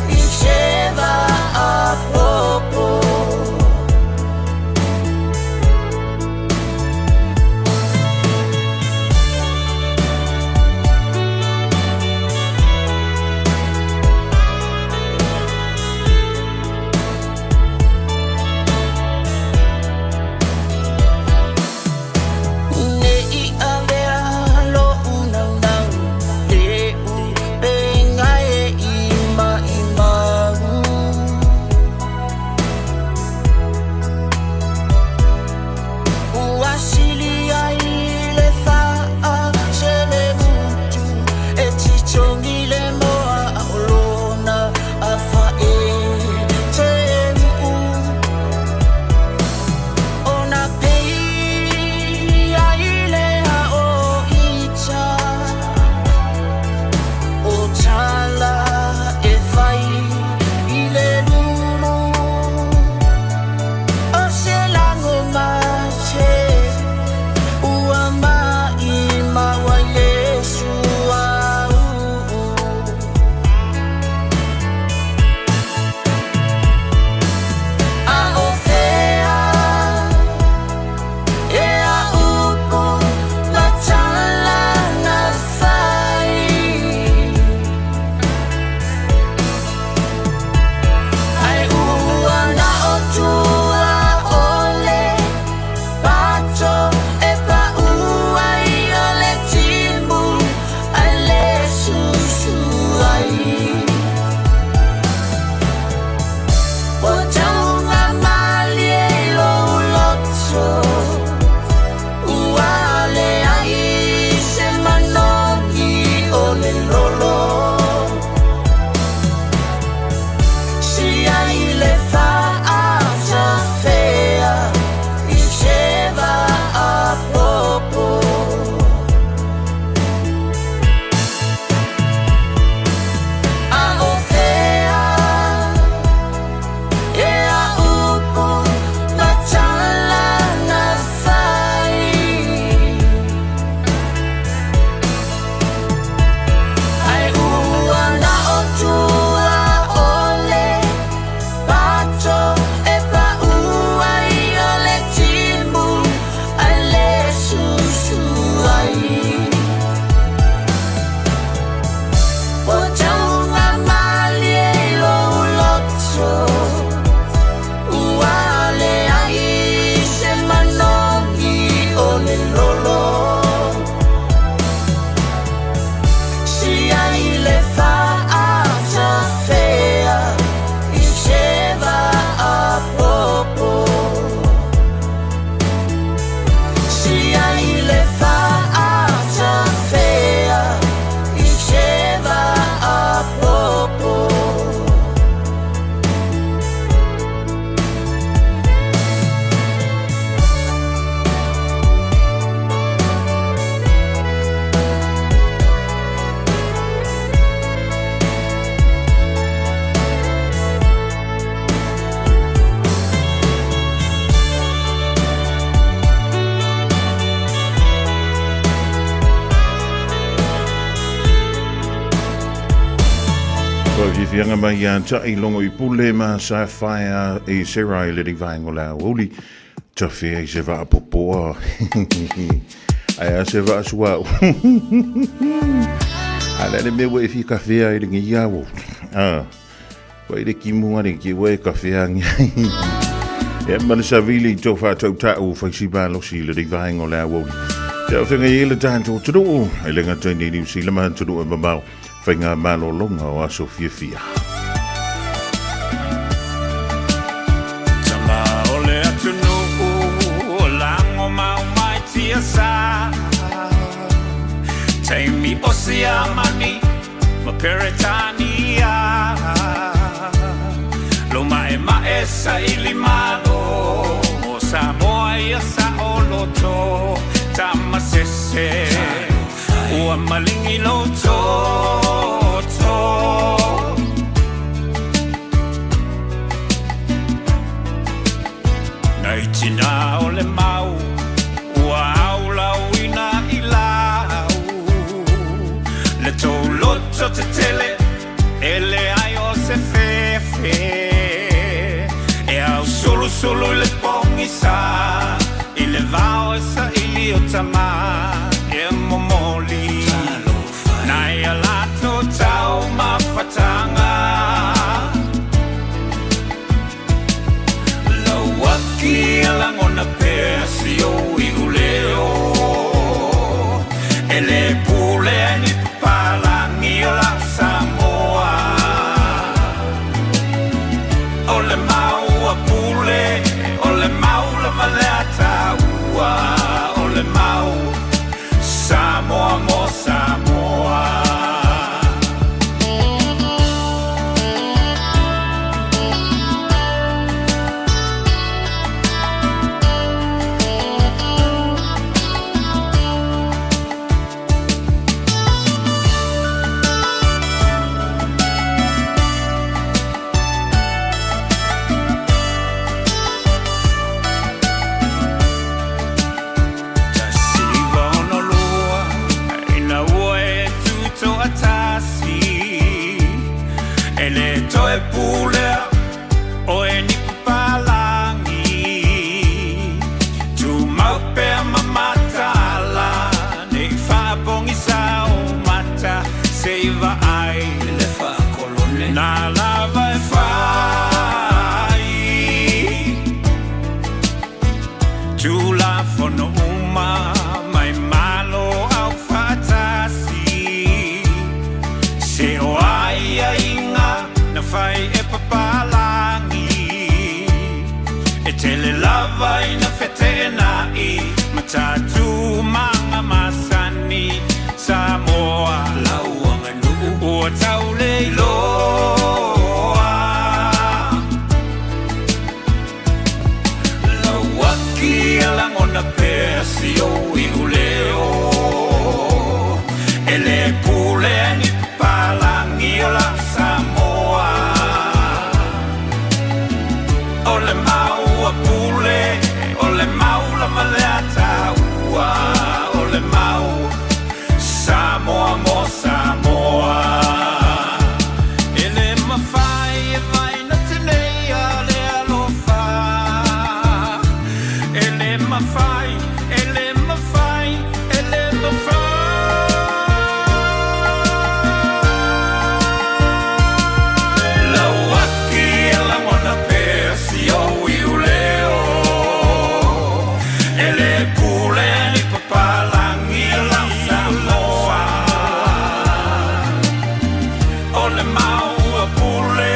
[SPEAKER 16] i se va'apopo. Ne i avea lo'u naunau Le upegae i ma'imau Ua sili ai le fa'aselemutu E ticogi le moa a o lona afa'etemu'u Ona pei ai lea o ita O tala e fai i le lulu O se lago mate Ua ma'imau ai le suau'u A o fea e a upu ma tala na fai Ae ua na o tua o le pato e pa'u ai o le timu ae le susu ai Ua taugamalie i lou loto Ua leai se manogi o le lolo Sia i le fa'atafea i se va'apopo A o fea e a upu ma tala na fai Ae ua na o tua o le pato e pa'u ai o le timu ae le susu ai Ua taugamalie i lou loto Ua leai se manogi o le lolo Sia i le fa'atafea i se va'apopo Sia i le fa'atafea i se va'apopo
[SPEAKER 3] Fiafiaga mai ia ta'i logo i pule ma sa whaia e Sarah i le vaenga o le aoauli. Tafea i se vaapopoa. Ae a se vaasua'u. A le a le mea ua e fia kafea ai lenei ao. Ah. Ua i le kimu ale ke ua e kafea angi ai. Ia ma le savili i tō whātauta'u whaisi malosi i le vaenga o le aoauli. Te au whenga i le tātou tunu'u, e le ngata i nei Niu Sila ma tunu'u e mamao, whainga malolonga o aso fiafia.
[SPEAKER 17] Tama o le atunuu lago mau mai tiasa Taimi o Siamani ma Peretania Lo ma'ema'e saili malo Mo Samoa ia sa'oloto Tama sese Ua maligi lou toto Nai tinā o le mau Ua aulauina i lau. lototetele e leai o se fefe e ausulusulu i le pogisa i le vao e saili o tamā e momoli nai a latou taumafataga. Lauaki e lagona pea si ou iuleo e lē pulea e ni papalagi o lau Samoa. O le mau a Pule, o le mau lava lea a taua, o le mau Samoa mo Samoa. 1962 ina ua e tutoatasi e lē toe pulea oe e ni papalagi. Tumau pea ma mataala nei faapogisa ou mata se i vaai le faakolone na lava e fai Tulafono uma mai Malo Aufaatasi se o aiaiga na fai e papalagi e tele lava ina feteenai ma tatou masani Samoa lau aganuu ua tau le iloa. Lauaki e lagona pea si ou iuleo e lē pulea e ni papalagi o lau Samoa. O le mau a Pule, o le mau lava lea a taua, o le mau Samoa mo Samoa. E lē mafai e vaina teneia le alofa. E lē mafai, e lē mafai, e lē mafai. Lauaki e lagona pea si ou iuleo e lē pulea e ni papalagi o lau Samoa. O le mau a Pule,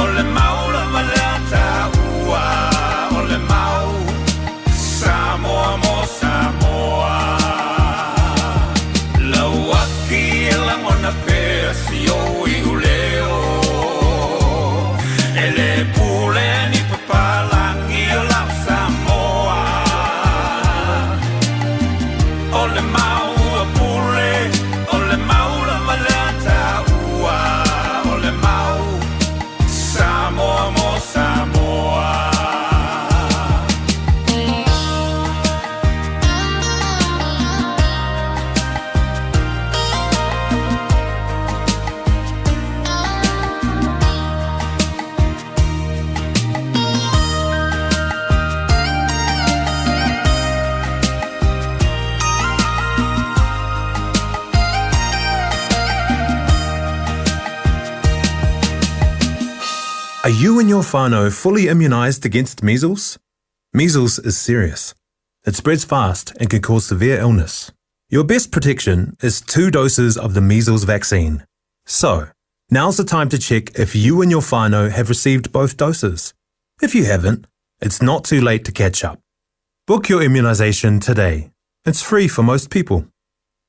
[SPEAKER 17] o le mau lava lea a taua, o le mau Samoa mo Samoa. Lauaki e lagona pea si ou iuleo e lē pulea e ni papalagi o lau Samoa. O le mau a Pule, o le mau lava lea a taua, o le mau Samoa mo Samoa.
[SPEAKER 18] Are you and your whānau fully immunised against measles? Measles is serious. It spreads fast and can cause severe illness. Your best protection is two doses of the measles vaccine. So, now's the time to check if you and your whānau have received both doses. If you haven't, it's not too late to catch up. Book your immunisation today. It's free for most people.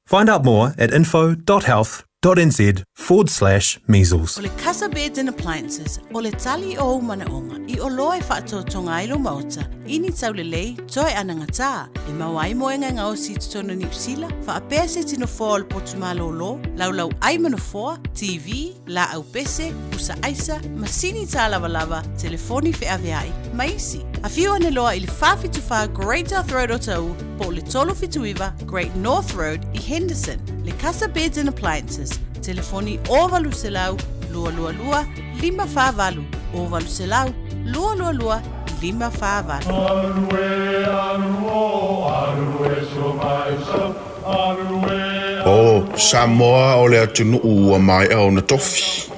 [SPEAKER 18] Find out more at info.health.nz forward slash measles.
[SPEAKER 19] O le Casa Beds and Appliances, o le tali o ou manaoga i oloa e faatoatoga ai lou maota, i ni taulelei, toe anagatā, e maua ai moega e gaosi i totonu o Niu Sila, faapea se iti nofoa o le potu malōlō, laulau ai ma nofoa, TV, laau pese, pusa aisa, masini tālavalava, telefoni feaveai, ma isi. Afio ane loa i le 474 Great South Road o Taʻu, po o le 379 Great North Road i Henderson. Le Casa Beds and Appliances. telefoni 0800 222 548 0800 222 548.
[SPEAKER 20] O Samoa o le atunuu ua maea ona tofi.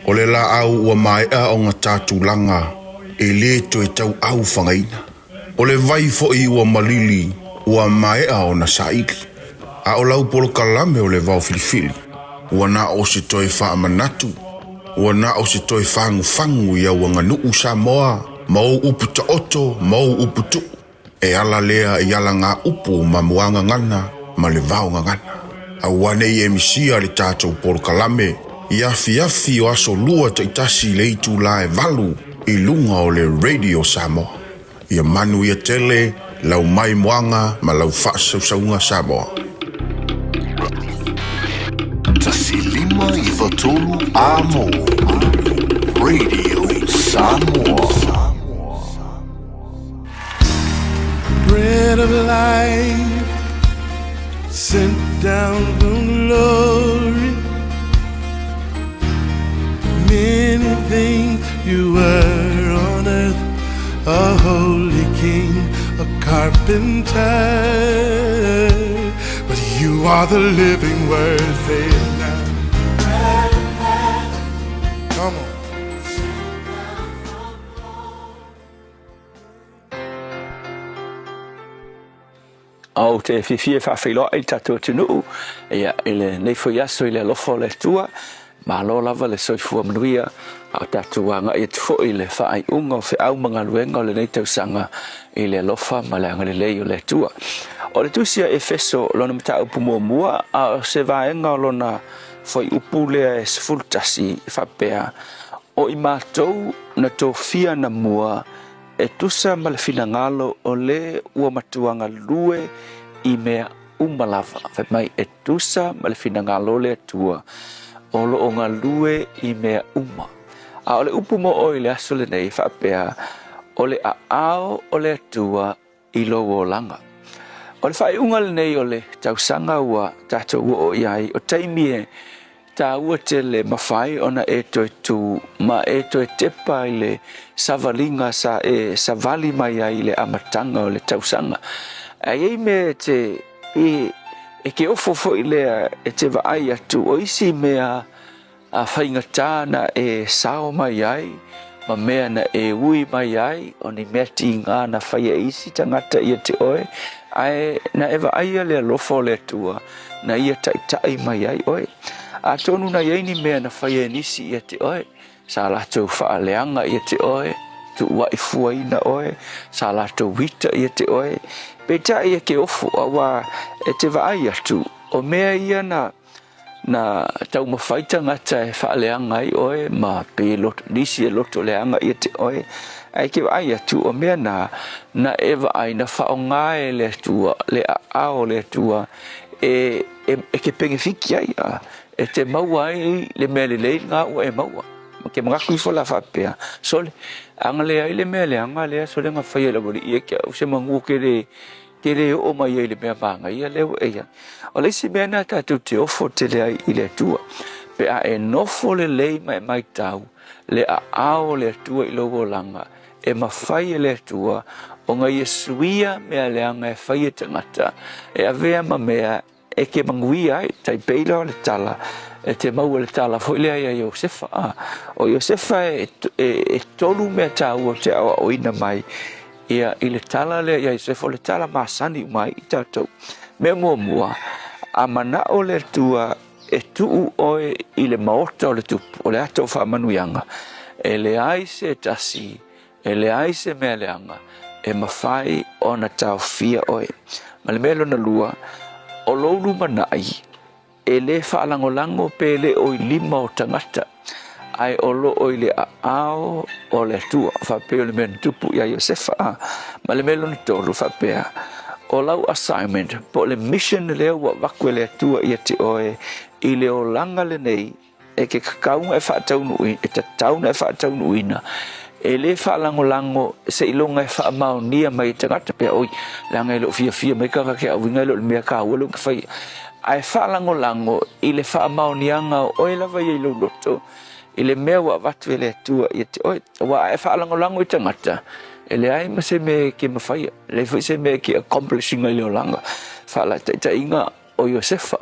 [SPEAKER 20] O le laau ua maea ona ta tulaga e lē toe tauau fagaina. O le vai foi ua malili ua maea ona saili. A o lau polokalame o le vao filifili, ua na o se toe faamanatu, ua na o se toe fagufagu i au aganuu Samoa ma ou upu taoto ma ou upu tuu. E ala lea i alagaupu ma muagagana ma le vaogagana. Aua ne i e misia le tatou polokalame i afiafi o aso lua taitasi i le itulā e 8 i luga o le Radio Samoa. Ia manuia tele lau maimoaga ma lau faasausauga Samoa.
[SPEAKER 14] 1 5 9 3 Amo Radio Samoa.
[SPEAKER 1] Bread of life sent down from glory. Many things you were on earth, a holy king, a carpenter. But you are the living word, say it now. Come on.
[SPEAKER 21] Ou te fiafia e faafeiloai i le tatou atunuu ia i lenei foi aso i le alofa o le Atua. Malo lava le soifua manuia a o tatou agai atu foi i le faaiuga o feau ma galuega o lenei tausaga i le alofa ma le agalelei o le Atua. O le tusi a Efeso lona mataupu muamua a o se vaega o lona fuaiupu lea e 11 e faapea, O i matou na tofia anamua e tusa ma le finagalo o le ua matua galue i mea uma lava. Fai mai, e tusa ma le finagalo o le Atua o lo o galue i mea uma. A o le upu mo oe i le aso lenei e faapea, o le aao o le Atua i lou olaga. O le faaiuga lenei o le tausaga ua tatou oo i ai, o taimi e taua tele mafai ona e toe tū ma e toe tepa i le savaliga sa e savali mai ai i le amataga o le tausaga. Ae i ai mea e te i e ke ofo foi lea e te vaai atu o isi mea a faigata na e sao mai ai ma mea na e ui mai ai, o ni mea tigā na faia e isi tagata ia te oe, ae na e vaaia le alofa o le Atua na ia taitai mai ai oe. Atonu na i ai ni mea na faia e nisi ia te oe, sa latou faaleaga ia te oe, tuuaʻi fuaina oe, sa latou ita ia te oe, peitai e ke ofo, auā e te vaai atu, o mea ia na Na taumafai tagata e faaleaga ai oe ma pe loto, nisi e loto leaga ia te oe, ae ke vaai atu o mea na, na e vaai na faaaoga e le Atua, le aao o le Atua e, e, e ke pegefiki ai, a, e te maua ai le mea lelei lena ua e maua. Ma ke manatu ifo la faapea, sole, a na leai le mea leaga lea sole na faia e le aualii ia te au se manu ke le, Ke le oo mai ai i le mea mānaia lea ua e i ai. O le isi mea lena tatou te ofo tele ai i le Atua, pe a e nofo lelei ma e matau le aao o le Atua i lou olaga, e mafai e le Atua ona ia suia mea leaga e fai e tagata, e avea ma mea e ke manuia ai, tai pei lea o le tala, e te maua le tala foi lea ia Iosefa. A, o Iosefa e, e, e tolu mea tāua te aoaoina mai ia i le tala lea ia Iosefa, o le tala masani uma ai i tātou. Mea muamua, a manao le Atua e tuu oe i le maota o le tupu, o le ata o faamanuiaga, e leai se tasi E leai se mea leaga e mafai ona taofia oe. Ma le mea lona lua, o lou lumanai e lē faalagolago pe le o i lima o tagata, ae o lo o i le aao o le Atua, faapea o le mea na tupu iā Iosefa. A, ma le mea lona tolu, faapea, o lau assignment, po o le mission lea ua avatu e le Atua ia te oe i le olaga lenei, E ke kakauga e faataunuuina, e tatau ona e faataunuuina, e lē faalagolago seiloga e faamaonia mai e tagata pea, oi, leaga e le o fiafia mai tagata ke auiga e le o le mea taua lea ua faia. Ae faalagolago i le faamaoniaga o oe lava ia i lou loto i le mea ua avatu e le Atua ia te oe. Aua a e faalagolago i tagata, e leai ma se mea e ke mafaia, e leai foi se mea e ke accomplish ina i le olaga. Faalaitaitaiga o Iosefa.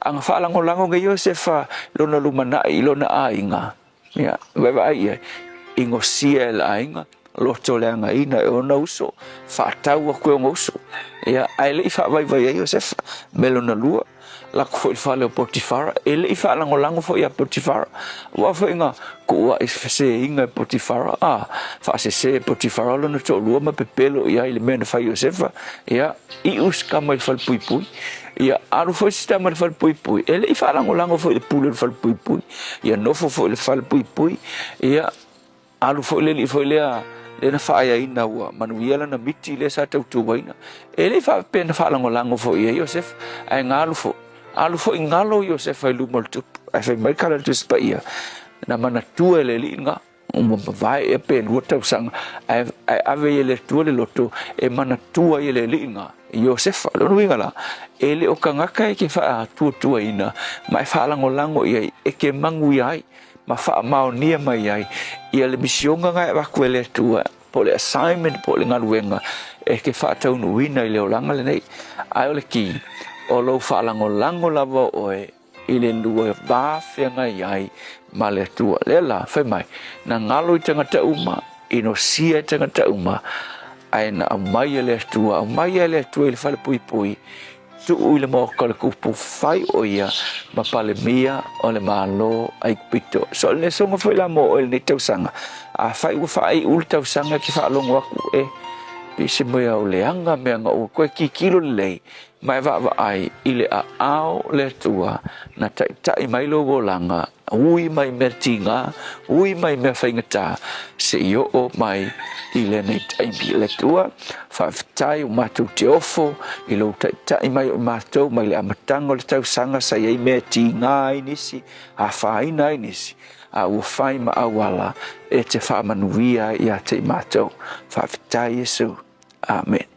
[SPEAKER 21] A na faalagolago nei Iosefa i lona lumanai i lona aiga, ia, vaavaai i ai, i gosia e le aiga, loto leagaina e ona uso, faatau atu e ona uso. Ia, ae le i faavaivai ai Iosefa. Mea lona lua, lako foi i le fale o Potifara, e le i faalagolago foi ia Potifara. Aua foi na tuuai feseina e Potifara, a faasese e Potifara lona toalua ma pepelo i ai i le mea na fai Iosefa. Ia, iu si tama i le falepuipui. Ia, alu foi si tama i le falepuipui, e le i faalagolago foi i le pule o le falepuipui. Ia, nofo foi i le falepuipui, ia, Alu foi le alii foi lea lea na faaeaina ua manuia lana miti lea sa tautuaina. E le i faapea na faalagolago foi i ai Iosefa, ae na alu foi. Alu foi galo Iosefa i luma o le tupu. Ae fai mai le tala a le Tusi Paia, na manatua e le alii lena, ua mavae ea pe lua tausaga, ae, ae ave i e le Atua le loto e manatua ai e le alii lena Iosefa. O lona uiga la, e le o tagata e te faatuatuaina ma e faalagolago i ai, e te manuia ai. ma faamaonia mai ai ia le misioga na e avatu e le Atua po o le assignment po o le galuega e te faataunuuina i le olaga lenei. Ae o le ki, o lou faalagolago lava o oe i le lua va feagai ai ma le Atua. Lea la, fai mai, na galo i tagata uma, inosia i tagata uma, ae na aumai e le Atua, aumai e le Atua i le falepuipui, Tuu i le maota o le tupu, fai o ia ma Palemia o le Malo Aikupito. So o le lesoga foi la mo oe i lenei tausaga, afai ua faaiu le tausaga e te faalogo atu e pei se mea o leaga mea na ua toe tilotilo lelei ma e vaavaai i le aao o le Atua na taitai mai lou olaga Ui mai mea tiga, ui mai mea faigata, se i oo mai i lenei taimi. Le Atua, faafetai ua matou te ofo i lou taitai mai o i matou mai le amataga o le tausaga sa i ai mea e tiga ai nisi, afaina ai nisi, a ua fai ma auala e te faamanuia ai ia te i matou. Faafetai Iesu. Amene.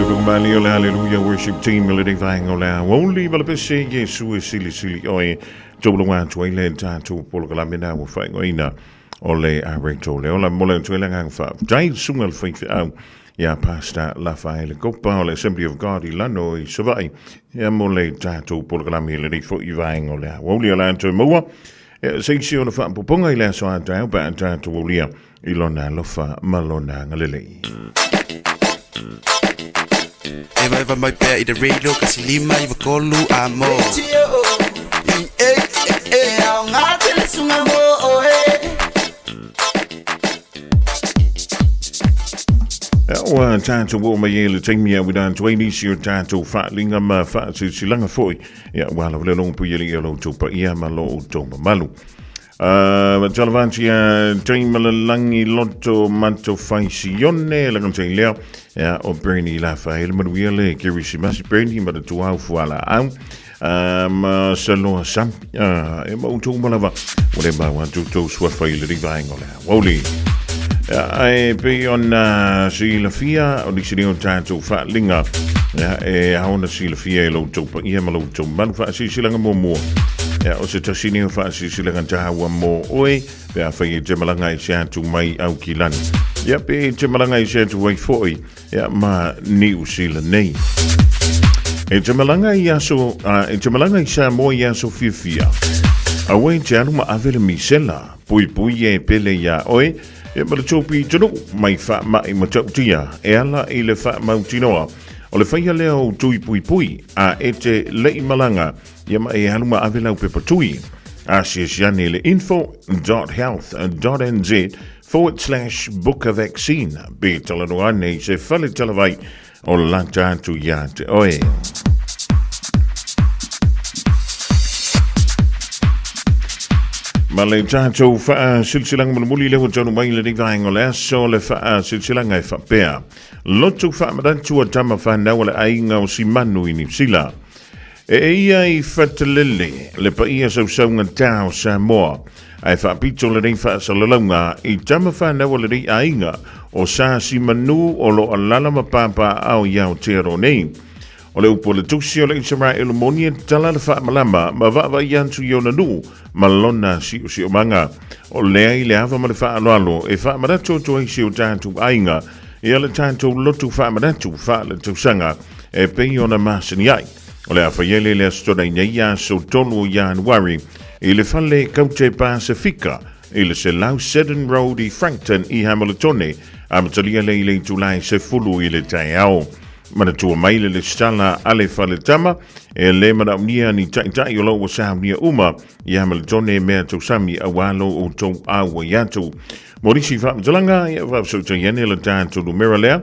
[SPEAKER 3] Pagmali o le Hallelujah Worship Team le nei vaenga o le aoauli ma le pese Iesu e silisili oe tauloga atu ai le tatou polokalame na ua faaigoaina o le Areto le ola mo le atu ai le agaga faafetai susuga le faifeau ia Pastor Lafaele Kopa o le Assembly of God i Lano i Savaii ia mo le tatou polokalame i lenei foi vaenga o le aoauli o le a toe maua se isi o le faapopoga i le aso a taeao pe a tatou aulia i lona alofa ma lona agalelei.
[SPEAKER 2] Eva eva mai pea i te radio kasi lima i vakolu a mo.
[SPEAKER 16] E ao ngā tele sunga mo oe.
[SPEAKER 3] Ua tātou o mai e le taimi a wina atu ai nisi o tātou whaalinga ma whaasisilanga foi. Ia, ua la wale longo pui ali e lo tau ia ma lo o tau mamalu. Talavantia Taimalalagi Loto Mato Faisione la kantai lea ia o Bernie Lafa hele manuia le Kerisimasi Bernie ma le tuau fuala au ma saloa sam e ma utou malava o le mau atu tou suafa i le rivaenga o le aoauli. Ia, e pei ona silafia o nisi nei o tatou faaaliga ia, e ao ona silafia e lo outou paia ma lo outou mamalu faasilasilaga muamua. Ia, o se tasi nei o faasilasilaga taua mo oe pe afai e te malaga i se atu mai Aukilani. Ia, pe e te malaga i se atu ai foi ia, ma Niu Sila nei. E te malaga i aso, e te malaga i Samoa i aso fiafia. Aua e te alu ma ave le misela. Puipui e pele iā oe, e ma le tōpi tonu mai faama'i matautia e ala i le faamautinoa o le faia lea o tui puipui a e te le'i malaga ia ma e alu ma ave lau pepa tui. Asiasi ane i le info.health.nz forward slash book a vaccine pe talanoa ane i se fale talavai o lata atu iā te oe. Ma le tatou faasilasilaga mulimuli lea ua taunuu mai i lenei vaega o le aso, le faasilasilaga e faapea, Lotu faamanatu a tama fanau a le aiga o Simanu i Niu Sila. E ia i Fatalele, le paia sausauga tā o Samoa, ae faapito lenei faasalalauga i tama fanau a lenei aiga o Sa Simanu o lo alala ma pāpāao i Aotearoa nei. O le upu a le Tusi o le Isaraelu moni e tala le faamalama ma vaavaai atu i ona nuu ma lona siosiomaga. O lea i le ava ma le faaaloalo e faamanatu atu ai si o tatou aiga ia le tatou lotu faamanatu faaletausaga e pei ona masani ai. O le a fai ai le le Aso Toonai nei aso 3 o Ianuari i le fale Kaute Pasifika i le 100 Seddon Road i Frankton i Hamiltone, amatalia lea i le itula e 10 i le taeao. Manatua mai le lesitala a le faletama e le manaomia ni taitai o lo ua saunia uma i Hamiltone mea tausami auā lo outou auai atu. Mo nisi faamatalaga, ia faafesootai ane le tatou numera lea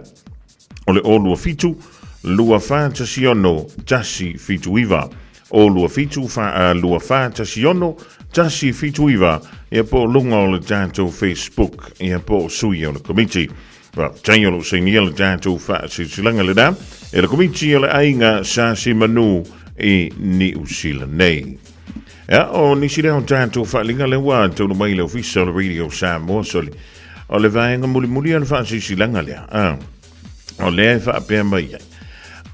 [SPEAKER 3] o le 027 241 179. 027 241 179 ia po o luga o le tatou Facebook ia po o sui o le komiti. Faafetai o lo o sainia le tatou faasilasilaga lena e le komiti o le aiga Sa Simanu i Niu Sila nei. Ia, o nisi lea o tatou faaaliga lea ua taunuu mai i le ofisa o le Radio Samoa, soli. O le vaega mulimuli o le faasilasilaga lea, a, o lea e faapea mai ai,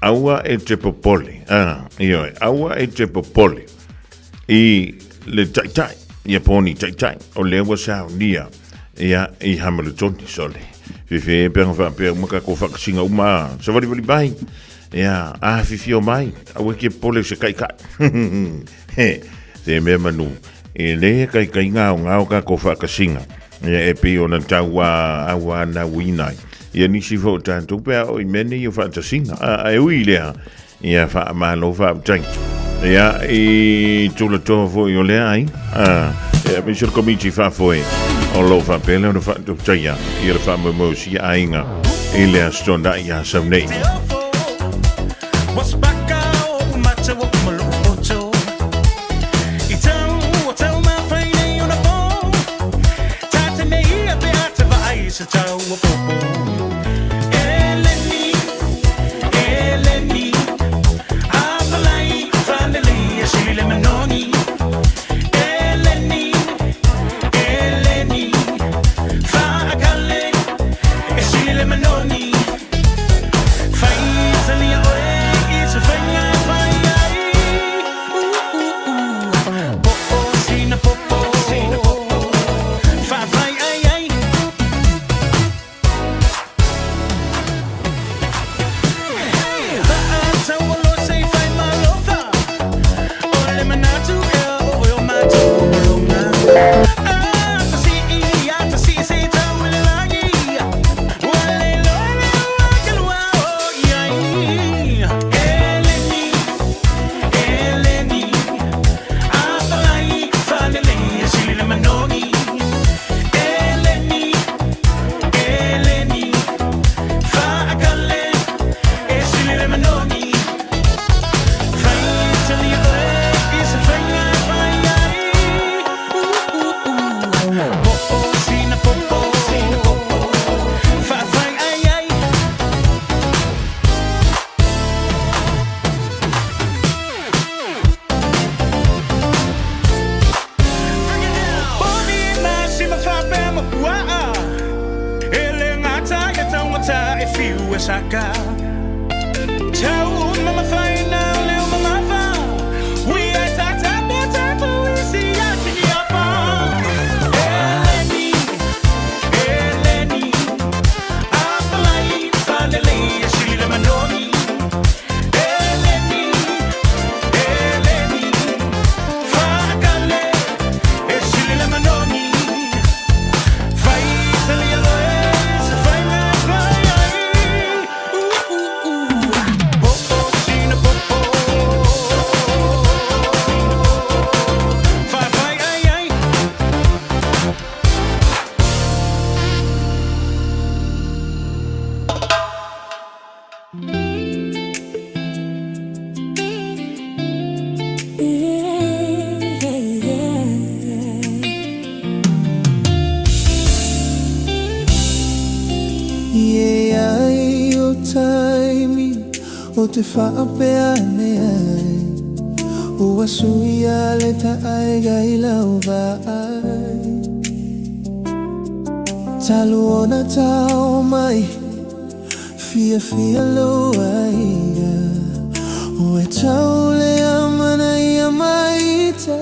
[SPEAKER 3] aua e te popole, a, ioe, aua e te popole i le taitai, ia po o ni taitai, o lea ua saunia, ia, i Hamiltoni, sole. Fefe pe anga faapea uma ka ko whakasinga uma, sa wali wali mai, ia, a whiwhio mai, aua ke popole se kai kai. He, te mea manu, e le he kai kai ngao ngao ka ko whakasinga, ia, e pei ona tau a, aua ana uinai. Ia nisi fo tātou pea o i mea nei o whatasinga, a, a e ui lea, ia whaamalo whaaptai. Ia, i tula toa foi o lea ai, a, ia, me se komiti whaafoe, o lo whaapele o le whaatutaia, ia le whaamaumosi ainga, i lea stonda i a sau nei.
[SPEAKER 1] saka. Tau mamafaina o leo mamafa. We are tata tata we see apa. Eleni, Eleni, afalai falele sili manoni. Eleni, Eleni, fakale esili manoni. Fai tali aloe, se fai me fai ai. Ooh ooh ooh, po sina po po. Fai fai ai ai.
[SPEAKER 4] Ie ai o taimi o te whaapea ne ai Ua suia le taaiga i lau vaai Talu ona tau mai Fia fia lo aiga Ua tau le amana ia mai ta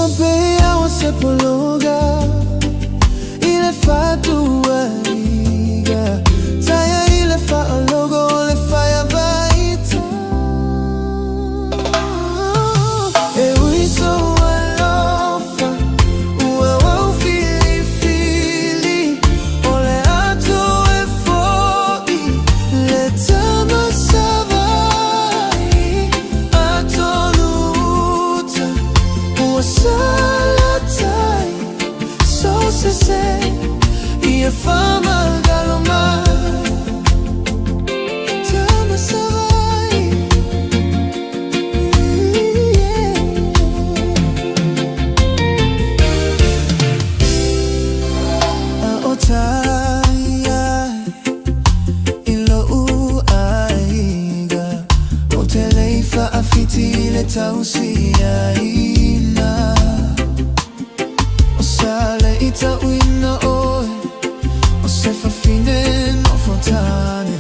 [SPEAKER 4] O pea o se pologa I le fatuaiga Taia i le faalogo o le faia vaita E ui sou alofa Ua au filifili O le atu e fo'i Le tama Savaii Atonu uta Ua salatai So sese Ia whamagalo mai Tama Savaii Yeah. A o tai ai I lou aiga O te leifa a fiti i le tausiaina O sa le i tauina oe O se fafine nofo tane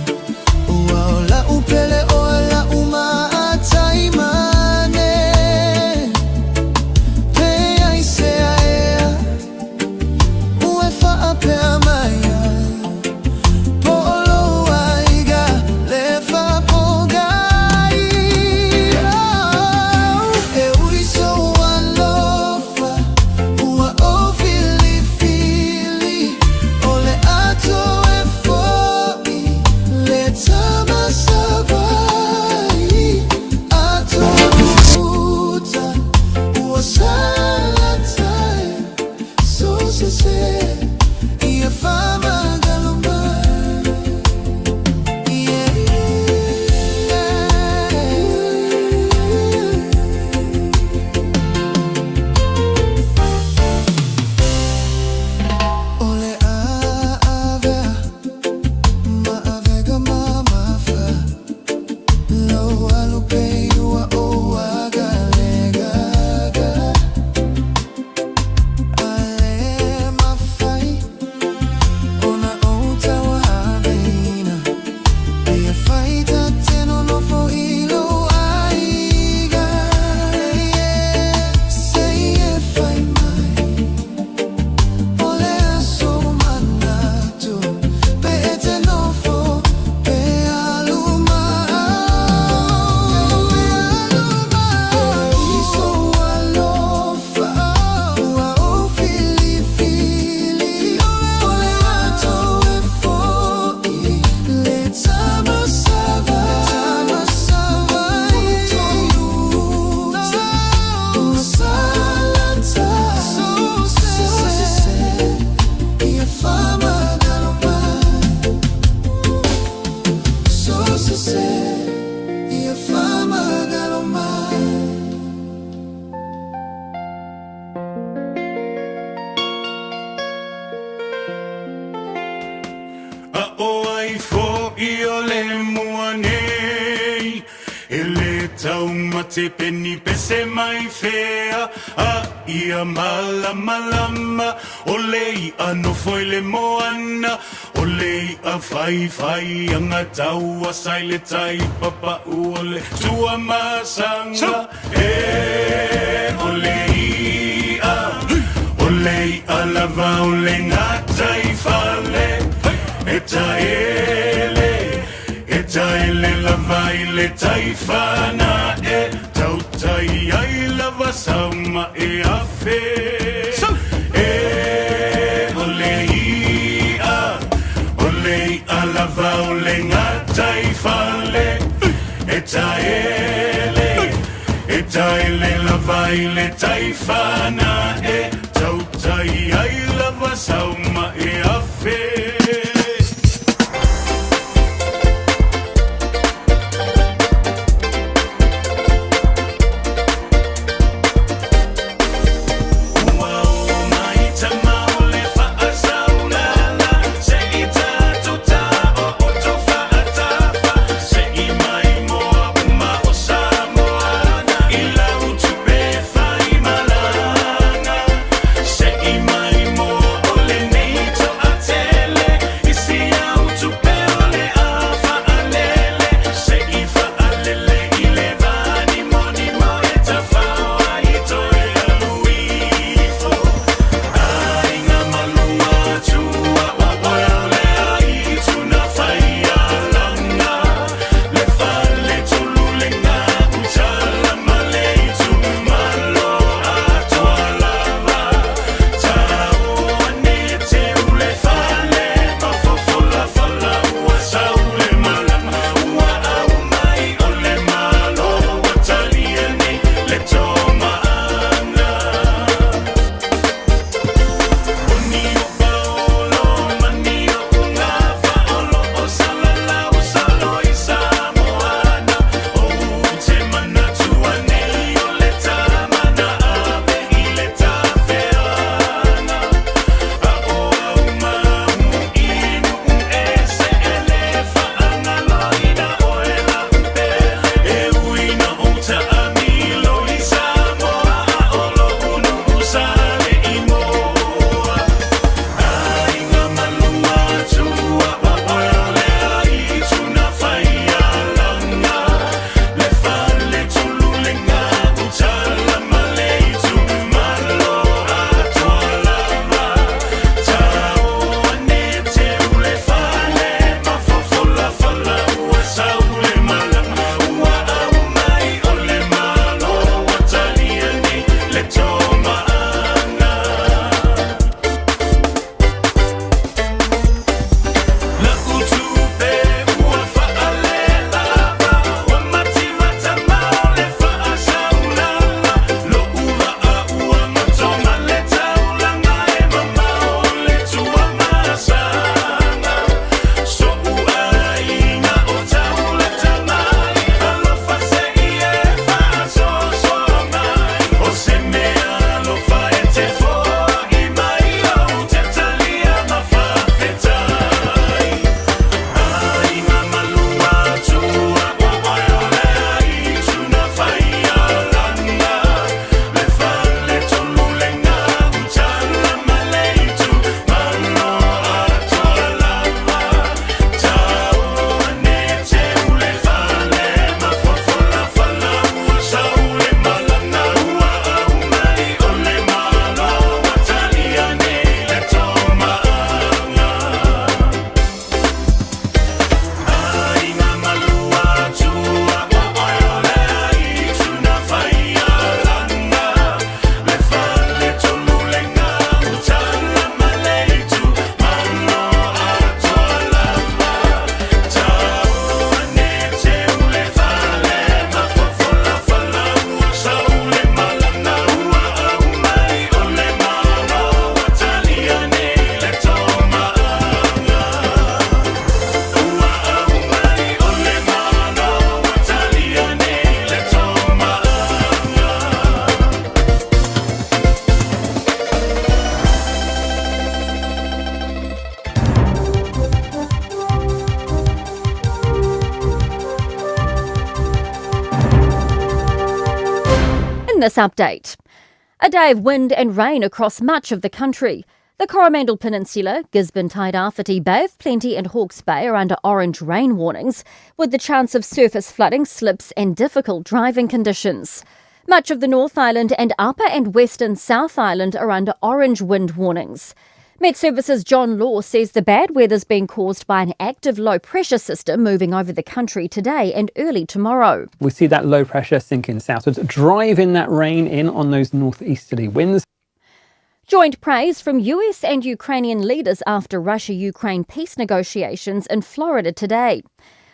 [SPEAKER 4] Ua o lau pele oe lau maataimane Pe ai se aea Ua e faapea mai ai Po o lou aiga le faapogai. Oh, e ui sou alofa.
[SPEAKER 1] E taumate peni pese mai fea a ia malamalama o le i'a nofo i le moana o le i'a faifai aga sa i le tai papa'u o le tuamasaga e o le i'a o le i'a lava o le gataifale e taele e taele lava i le taifana e tautai ai lava sauma e afe e o le i'a o le i'a lava o le gataifale e taele e taele lava i le taifana e tautai ai lava sauma e afe. Ua o mai tama o le faasaulala se i tatou ta'o o to fa'atafa se i mai moa uma o Samoa i lau tupe fai malaga se i mai moa o lenei to'alaga.
[SPEAKER 9] In this update, a day of wind and rain across much of the country. The Coromandel Peninsula, Gisborne Tairāwhiti, Bay of Plenty and Hawke's Bay are under orange rain warnings, with the chance of surface flooding, slips and difficult driving conditions. Much of the North Island and Upper and Western South Island are under orange wind warnings. Met Services John Law says the bad weather's been caused by an active low pressure system moving over the country today and early tomorrow.
[SPEAKER 5] We see that low pressure sinking southwards, driving that rain in on those northeasterly winds.
[SPEAKER 9] Joint praise from US and Ukrainian leaders after Russia Ukraine peace negotiations in Florida today.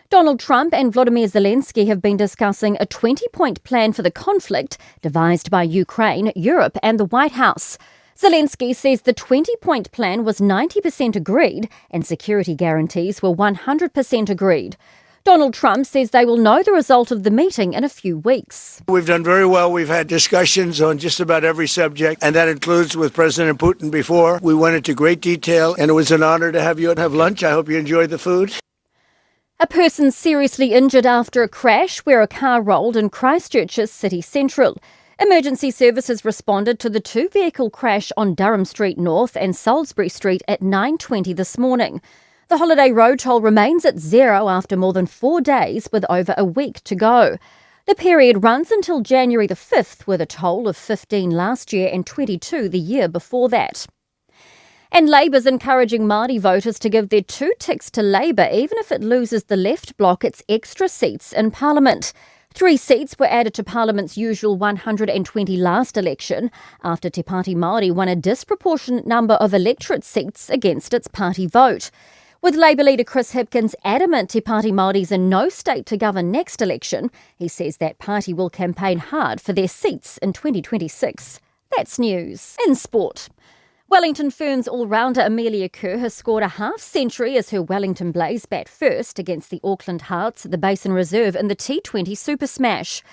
[SPEAKER 9] Donald Trump and Vladimir Zelensky have been discussing a 20 point plan for the conflict devised by Ukraine, Europe, and the White House. Zelensky says the 20 point plan was 90% agreed and security guarantees were 100% agreed. Donald Trump says they will know the result of the meeting in a few weeks.
[SPEAKER 11] We've done very well. We've had discussions on just about every subject, and that includes with President Putin before. We went into great detail, and it was an honor to have you and have lunch. I hope you enjoyed the food.
[SPEAKER 9] A person seriously injured after a crash where a car rolled in Christchurch's city central. Emergency services responded to the two-vehicle crash on Durham Street North and Salisbury Street at 9:20 this morning. The holiday road toll remains at zero after more than 4 days with over a week to go. The period runs until January the 5th with a toll of 15 last year and 22 the year before that. And Labour's encouraging Māori voters to give their two ticks to Labour even if it loses the left bloc its extra seats in Parliament. Three seats were added to Parliament's usual 120 last election after Te Pāti Māori won a disproportionate number of electorate seats against its party vote. With Labour leader Chris Hipkins adamant Te Pāti Māori's in no state to govern next election, he says that party will campaign hard for their seats in 2026. That's news. In sport. Wellington Ferns all-rounder Amelia Kerr has scored a half-century as her Wellington Blaze bat first against the Auckland Hearts at the Basin Reserve in the T20 Super Smash.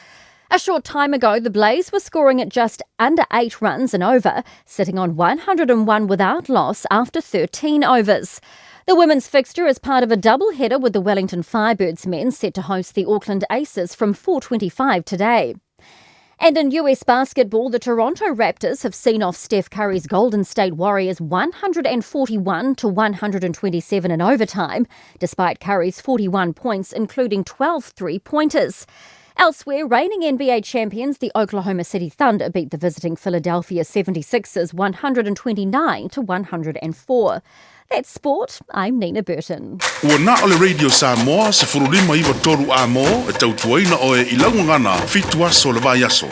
[SPEAKER 9] A short time ago, the Blaze were scoring at just under 8 runs and over, sitting on 101 without loss after 13 overs. The women's fixture is part of a double-header with the Wellington Firebirds men set to host the Auckland Aces from 4:25 today. And in US basketball, the Toronto Raptors have seen off Steph Curry's Golden State Warriors 141 to 127 in overtime, despite Curry's 41 points, including 12 three-pointers. Elsewhere, reigning NBA champions, the Oklahoma City Thunder, beat the visiting Philadelphia 76ers 129 to 104. That's sport. I'm Nina Burton.
[SPEAKER 20] Ua na o le Radio Samoa, se furulima iwa toru a mō, e tautuaina oe i laugagana, fitu aso le vai aso.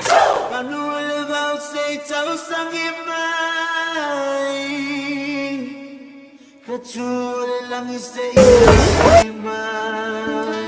[SPEAKER 1] Six, five, one.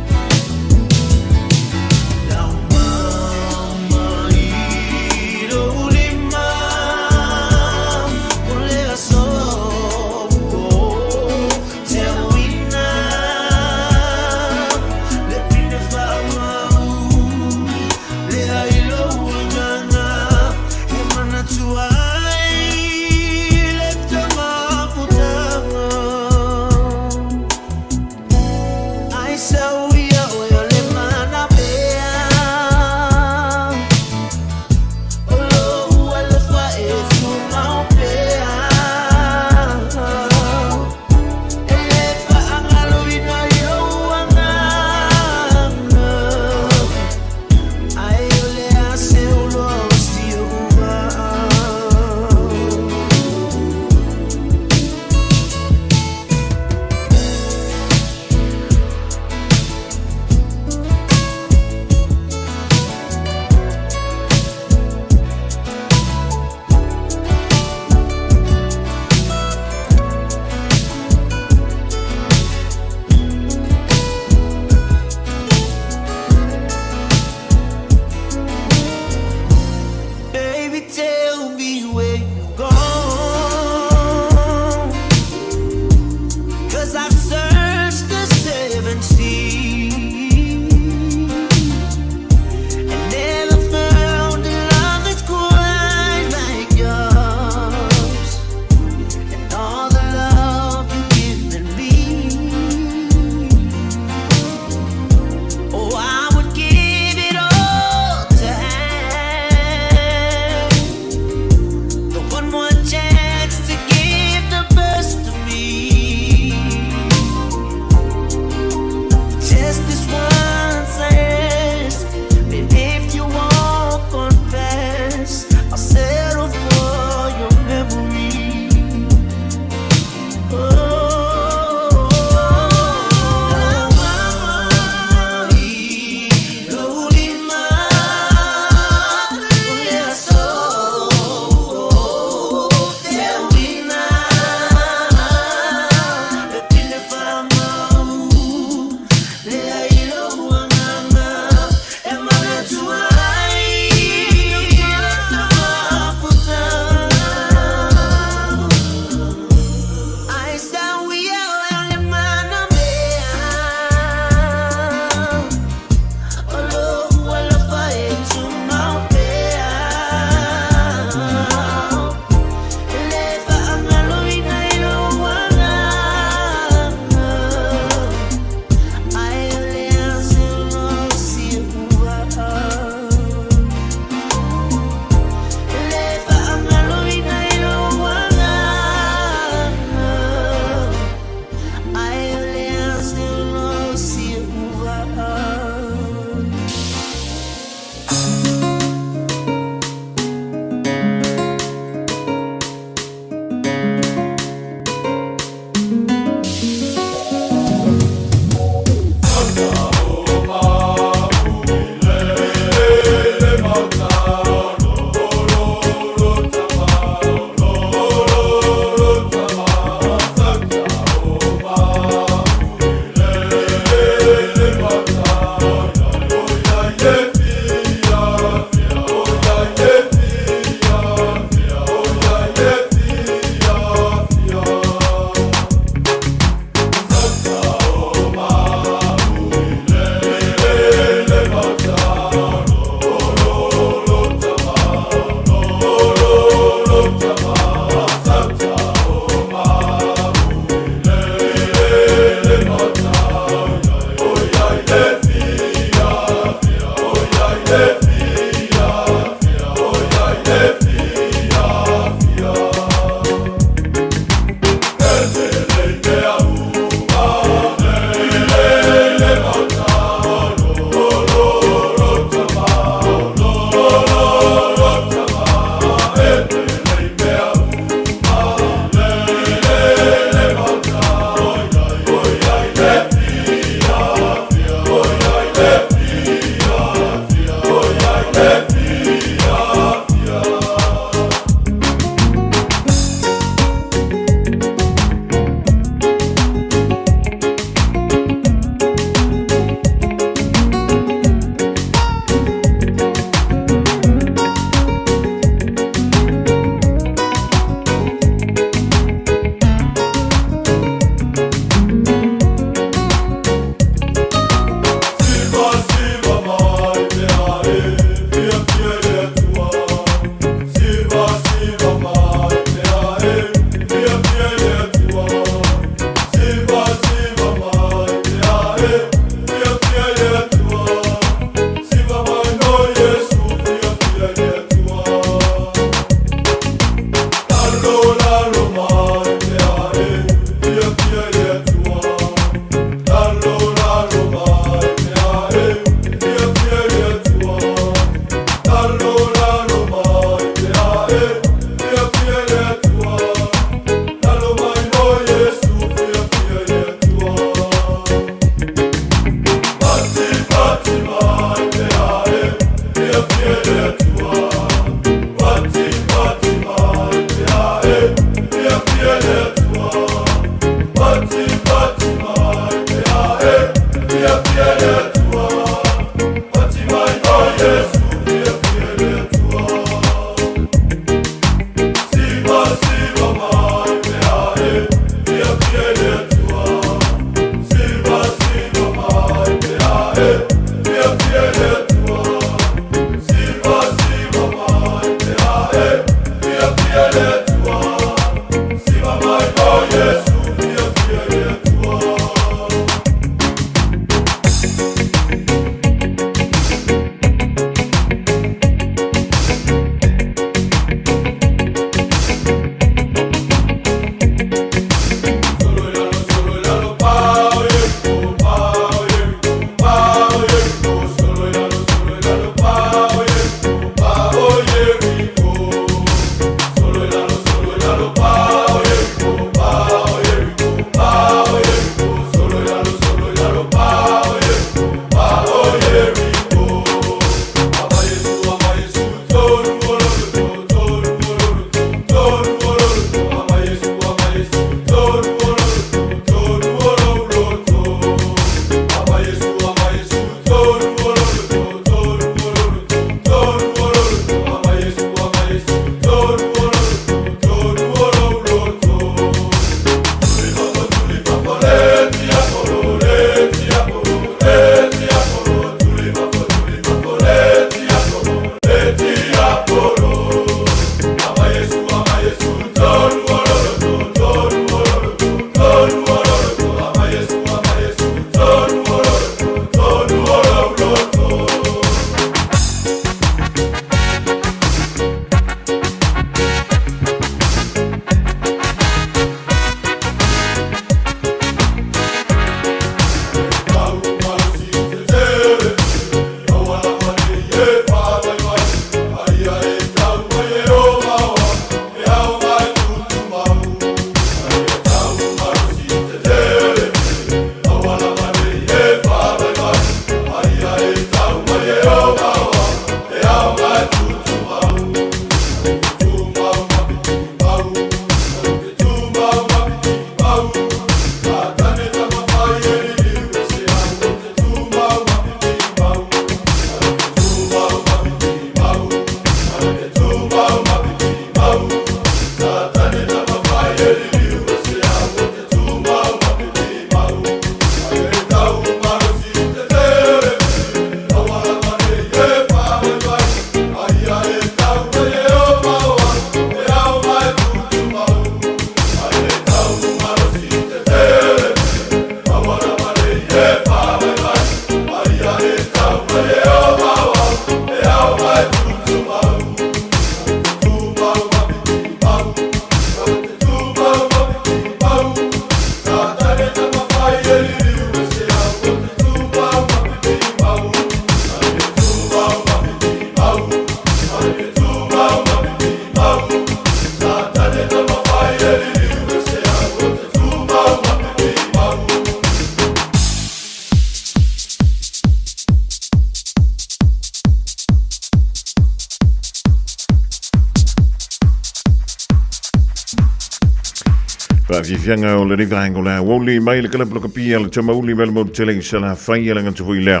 [SPEAKER 3] Faafiafiaga o lenei vaega o le aoauli mai le kalapu lakapi a le Tamauli ma le motu tele i Salafai e laga atu foi lea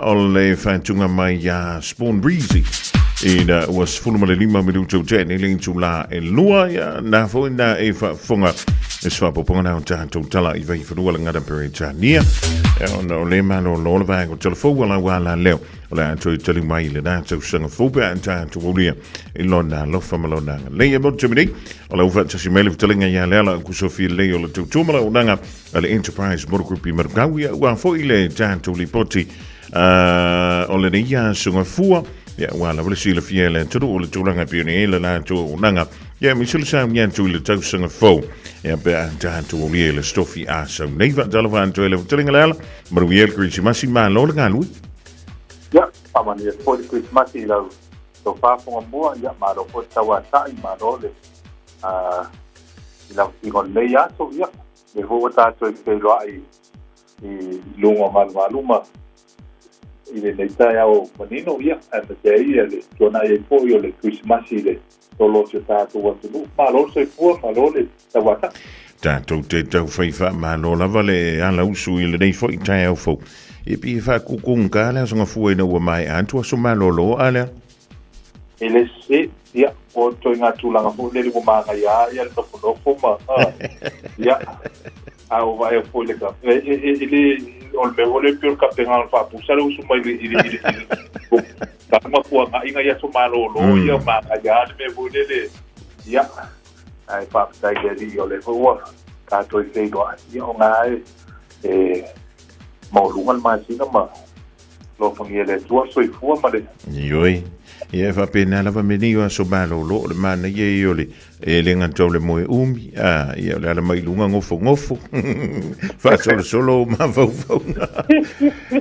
[SPEAKER 3] o le faatuga mai ia Spawn Breezy ina ua 15 minuta ua tea nei le itulā e 2. Ia na foi na e faafofoga e se faaopoopoga na o tatou tala i Vaifanua le gata Peretania ona o le malōlō le vaega o telefou a lau ala leo o le a toe tali mai i lena tausaga fou pe a tatou aulia i lona alofa ma lona agalelei. E mo le taimi nei, o le ua faatasi mai le fetalaiga ia Leala Kusofia lelei o le tautua ma le auaunaga a le Enterprise Motor Group i Manukau, ia ua foi le tatou lipoti o lenei aso Gafua, ia ua lava le silafia e le atunuu o le tulaga e pei ona i ai le latou auaunaga, ia aemaise le sauni atu i le tausaga fou, ia pe a tatou aulia i le Stofi a sau nei. Faatalofa atu ai le fetalaiga Leala, manuia le Kerisimasi, malo le galue.
[SPEAKER 6] Ia, faamanuia foi le Kerisimasi i lau tofa Fugamua, ia malo foi le tauatai, malo le i lau tino i lenei aso, ia, lea foi ua tatou feiloai i luga o malumaluma i lenei taeao manino, ia, aemaise ai ia le tuanai ai foi o le Kerisimasi i le lolo o si o tatou atunuu. Malo le soifua, malo le tauatai.
[SPEAKER 3] Tatou te taufai faamalo lava le ala usu i lenei foi taeao fou. E pei e faakukugata le aso Gafua ina ua maea atu aso malolo a lea.
[SPEAKER 6] E le sese, ia, o ituaiga tulaga foi lele ua manaia lava ia le nofonofo ma, ia, a ua vaai foi le ka, e, e, e, e le, o le mea foi lea pei o le kapega o le faapusa le usu mai i le, i le, i le, i le, tau mafuaga'iga i aso malolo, ia, manaia lava le mea foi lele, ia, ae faafetai i le Alii o lea foi ua tatou feiloai, ia, o na e, e maualuga le masina ma Alofagia e le Atua le soifua ma le.
[SPEAKER 3] Ioe. Ia e faapena lava mea nei o aso malolo, o le manaia ia o le e le gata o le moe umi, a ia o le ala mai i luga gofogofo, faasolosolo ou mafaufauga.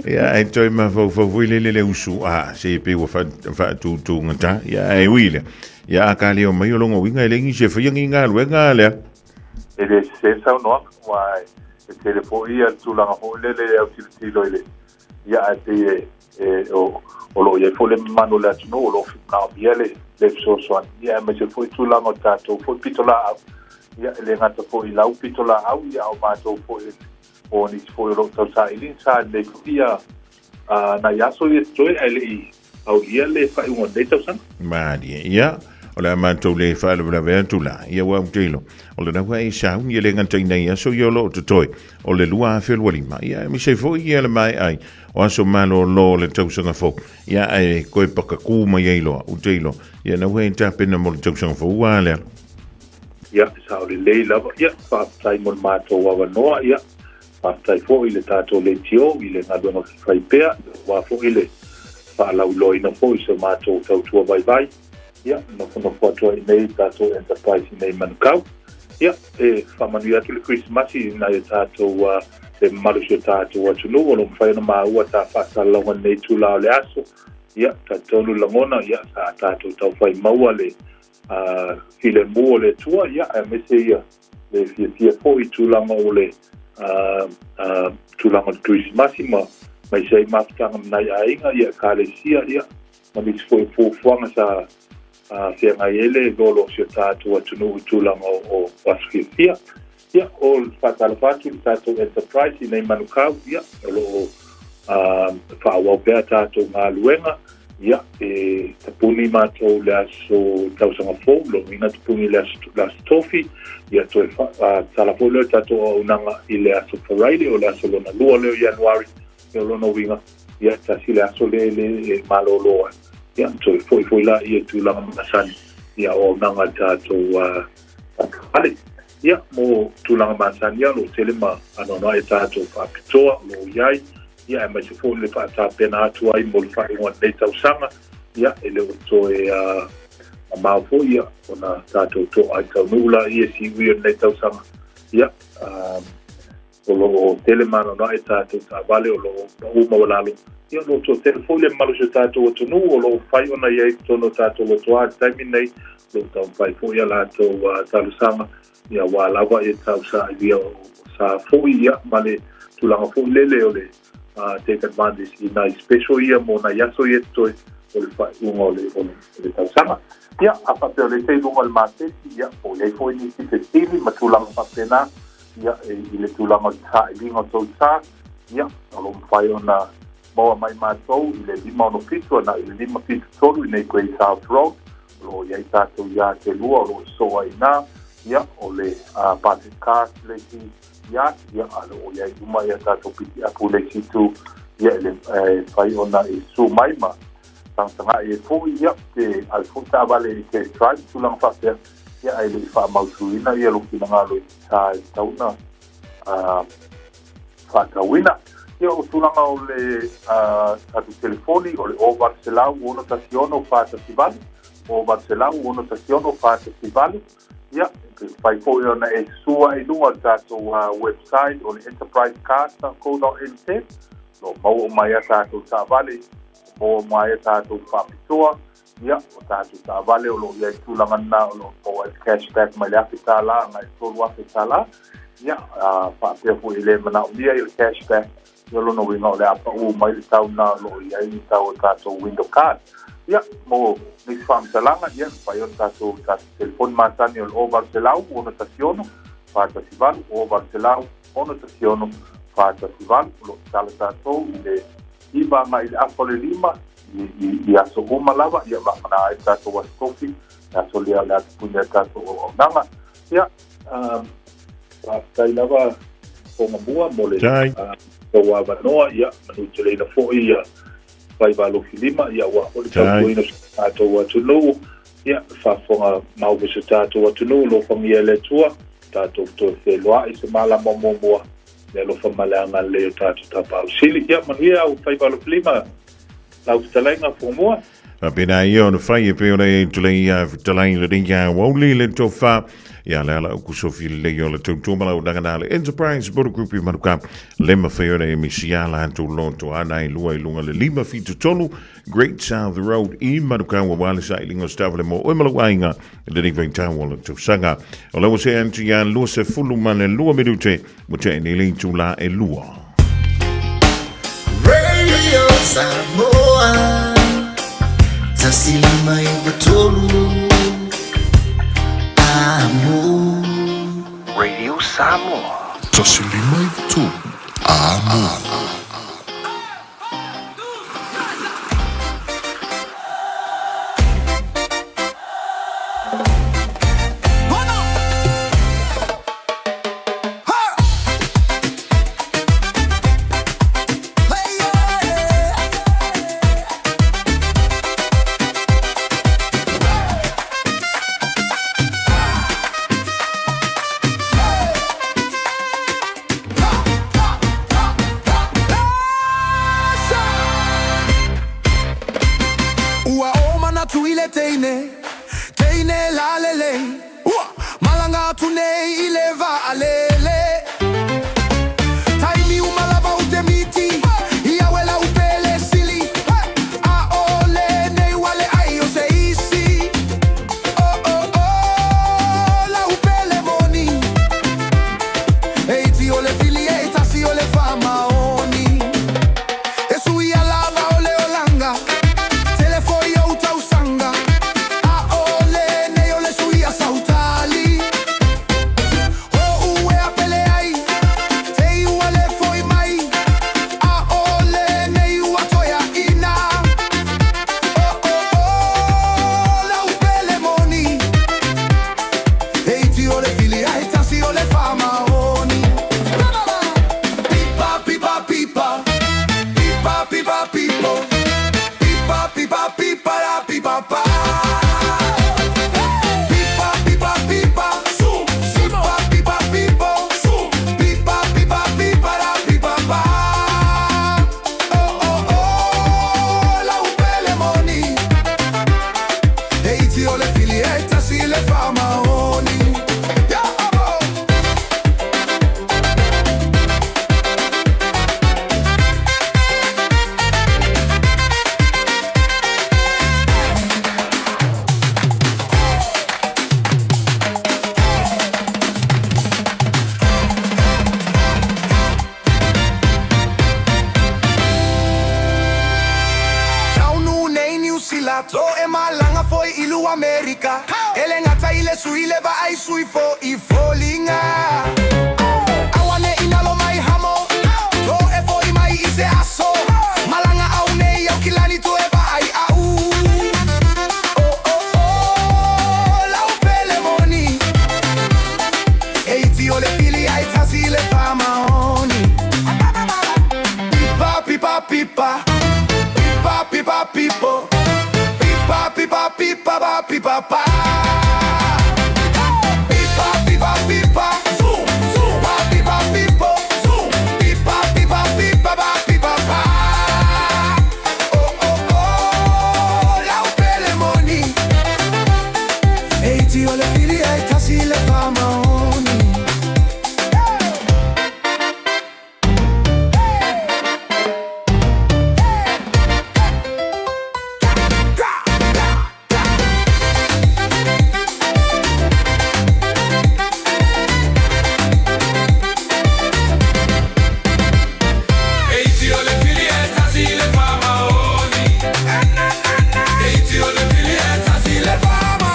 [SPEAKER 3] Ia ae toe mafaufau foi lele le usu, a se pei ua faatutugata, ia ae ui lea. Ia a ka leo mai o loga uiga e leai nisi e faia ni galuega a lea.
[SPEAKER 6] E le sese le saunoaga, aua e tele foi ia le tulaga foi lele e autilotilo i le Ia, ae pei e, e, o, o lo o i ai foi le mamalu o le atunuu o lo o manaomia le, le fesoasoani, ia, aemaise foi tulaga o tatou foi pitolaau, ia, e le gata foi i lau pitolaau, ia, a o matou foi, o nisi foi o lo o tausaili sa lelei foi ia nai aso ia totoe ae le i aulia le faaiuga o lenei tausaga.
[SPEAKER 3] Malie, ia, o le a matou le faalavelave atu la, ia ua ou te iloa, o lena ua e sauni e le gata i nai aso ia o lo o totoe, o le 2025, ia aemaise foi ia le maea ai o aso malolo o le tausaga fou, ia ae koe pakakū mai ai loa, ou te iloa, ia na ua e tapena mo le tausaga fou ua lea.
[SPEAKER 6] Ia, sao lelei lava, ia, faafetai mo le matou avanoa, ia, faafetai foi i le tatou leitio i le galuega fai pea, aua foi le faalauiloaina foi o se matou tautua vaivai, ia, nofonofo atu ai i inei i le tatou enterprise i inei i Manukau. Ia, e faamanuia atu le Kerisimasi i nai o tatou le mamalu o si o tatou atunuu o lo o mafai ona maua ta faasalalauga i lenei itula o le aso. Ia, talitonu le lagona, ia, sa tatou taufai maua le filemu o le Atua, ia, aemaise ia le fiafia foi i tulaga o le tulaga o le Kerisimasi ma aemaise ai mafutaga ma nai aiga, ia, ekalesia, ia, ma nisi foi o fuafuaga sa feagai ai le loaloa o si o tatou atunuu i tulaga o aso fiafia. Ia, o le faatalofa atu i le tatou enterprise i nei Manukau, ia, o lo o faaauau pea tatou galuega, ia, e tapuni matou i le aso tausaga fou, lona uiga tapuni i le aso, le aso Tofi, ia toe tatala foi lea o le tatou auaunaga i le aso Faraire, o le aso lona lua lea o Ianuari, ia o lona uiga, ia, tasi le aso lea e le e malolo ai. Ia, toe foi foi laia i tulaga masani, ia auaunaga a le tatou fale. Ia, mo tulaga masani ia, o lo o tele ma anoanoai a tatou faapitoa o lo o i ai, ia, aemaise foi le faatapena atu ai mo le faaiuga o lenei tausaga, ia, e le o toe mamao foi ia ona tatou to'a i taunuu laia i siui o lenei tausaga. Ia, O lo o tele ma anoanoai tatou taavale o lo o pau maualalo. Ia, o lo o toatele foi le mamalu o si o tatou atunuu o lo o mafai ona i ai i totonu o tatou lotoa i le taimi lenei, o lo o taumafai foi a latou talosaga, ia, aua lava ia tausailia o sa foi, ia, ma le tulaga foi lele o le take advantage i nai special ia mo nai aso ia totoe. o le faaiuga o le, o le, o le tausaga. Ia, a faapea o lea e i luga o le maketi, ia, po o i ai foi nisi fesili ma tulaga faapena, ia, e, i le tulaga o le sailiga o tou sa, ia, o lo o mafai ona maua mai matou i le 567 agai i le 573 i nei Great South Road, o lo o i ai tatou yard e lua o lo o sosoo ai i ina, ia, o le uh, Patrick Cars le isi yard, ia, a o lo o i ai uma ia tatou pitiapu i le isi itu, ia, e le e mafai ona e susu mai ma tagatagai ai foi, ia, pe ave foi taavale i test drive ma tulaga faapea, ia, ae le i faamautuina ia lou finagalo i sa e tatau ona uh, faatauina. Ia, o tulaga o le tatou telefoni, o le 0800 616 418, 0800 616 418. Ia, pe mafai foi ona e sua i luga o le tatou website o le enterprisecars.co.nz, o lo o maua uma ai a tatou taavale, maua uma ai a tatou faapitoa, ia, o tatou taavale o lo o i ai tulaga na o lo o maua ai le cashback mai le $1,000 agai i le $3,000. Ia, a faapea foi e le manaomia i le cashback, ia lona uiga o le a pau mai le tau na o lo o i ai le tau o tatou window card. Ia, mo nisi faamatalaga, ia, mafai ona tatou tatou telefoni masani o le 0800 616 418, 0800 616 418, o lo o tatala tatou i le 9 agai i le afa o le 5 i aso uma lava, ia vagana ai le tatou aso tofi, le aso lea o le a tapuni ai le tatou auaunaga. Ia, faafetai lava Fogamua mo le tou avanoa, ia, manuteleina foi ia faiva alofi lima, ia aua foi le tautuaina o si tatou atunuu, ia, faafofoga mau foi si o tatou atunuu, alofagia e le Atua, tatou toe feiloai se malama muamua, le alofa ma le agalelei o tatou Tapaau Sili. Ia, manuia au faiva alofi lima, lau fetalaiga Fogamua.
[SPEAKER 3] Faapena ia ona fai e pei ona e tulei ia fetalai lenei ia aoauli le tofa. Ia le ala uku sofi lelei o le tautua ma lau nagana le Enterprise Motor Group i Manuka. Le mawhai ona e misi a latou loto ana i lua i lunga le 573 Great South Road i Manuka ua wale sa i linga o stavale mo oe ma lau aiga lenei vaitau o le tausaga. O lau se antu ia 22 minute mo te nei le itula e lua.
[SPEAKER 16] Radio Samoa 153 Amo.
[SPEAKER 10] Radio Samoa.
[SPEAKER 20] 153 Amo.
[SPEAKER 4] Ua o manatu i le teine, teine lalelei. Ua malanga atu nei i le vaalele. Taimi uma lava u te miti, i au e lau pele sili. A o lenei ua leai o se isi. Oh oh oh, lau pele moni. E iti o le fili e tasi o le faamaoni. E sui a lava o le olaga, tele foi ou tausaga. A o lenei o le sui a sautali. O ue a pele ai, Sila To e malanga foi ilu Amerika Ele ngata ile sui le vaai sui fo i folinga Awane inalo mai hamo To e foi mai i se aso Malanga au nei au kilani to e vaai au Oh oh oh lau pele moni E iti o le fili ai tasi le famaoni Pipa pipa pipa Pipa pipa pipo Pipa pipa pipa pa pipa pa Pipa pipa pipa Zoom zoom Pa pipa pipo Zoom Pipa pipa pipa pa pipa pa Oh oh oh Lau pele moni E iti o le fili ai tasi le famaoni
[SPEAKER 17] Eiti o le fili e tasi le famaoni Eiti o le fili e tasi le
[SPEAKER 4] famaoni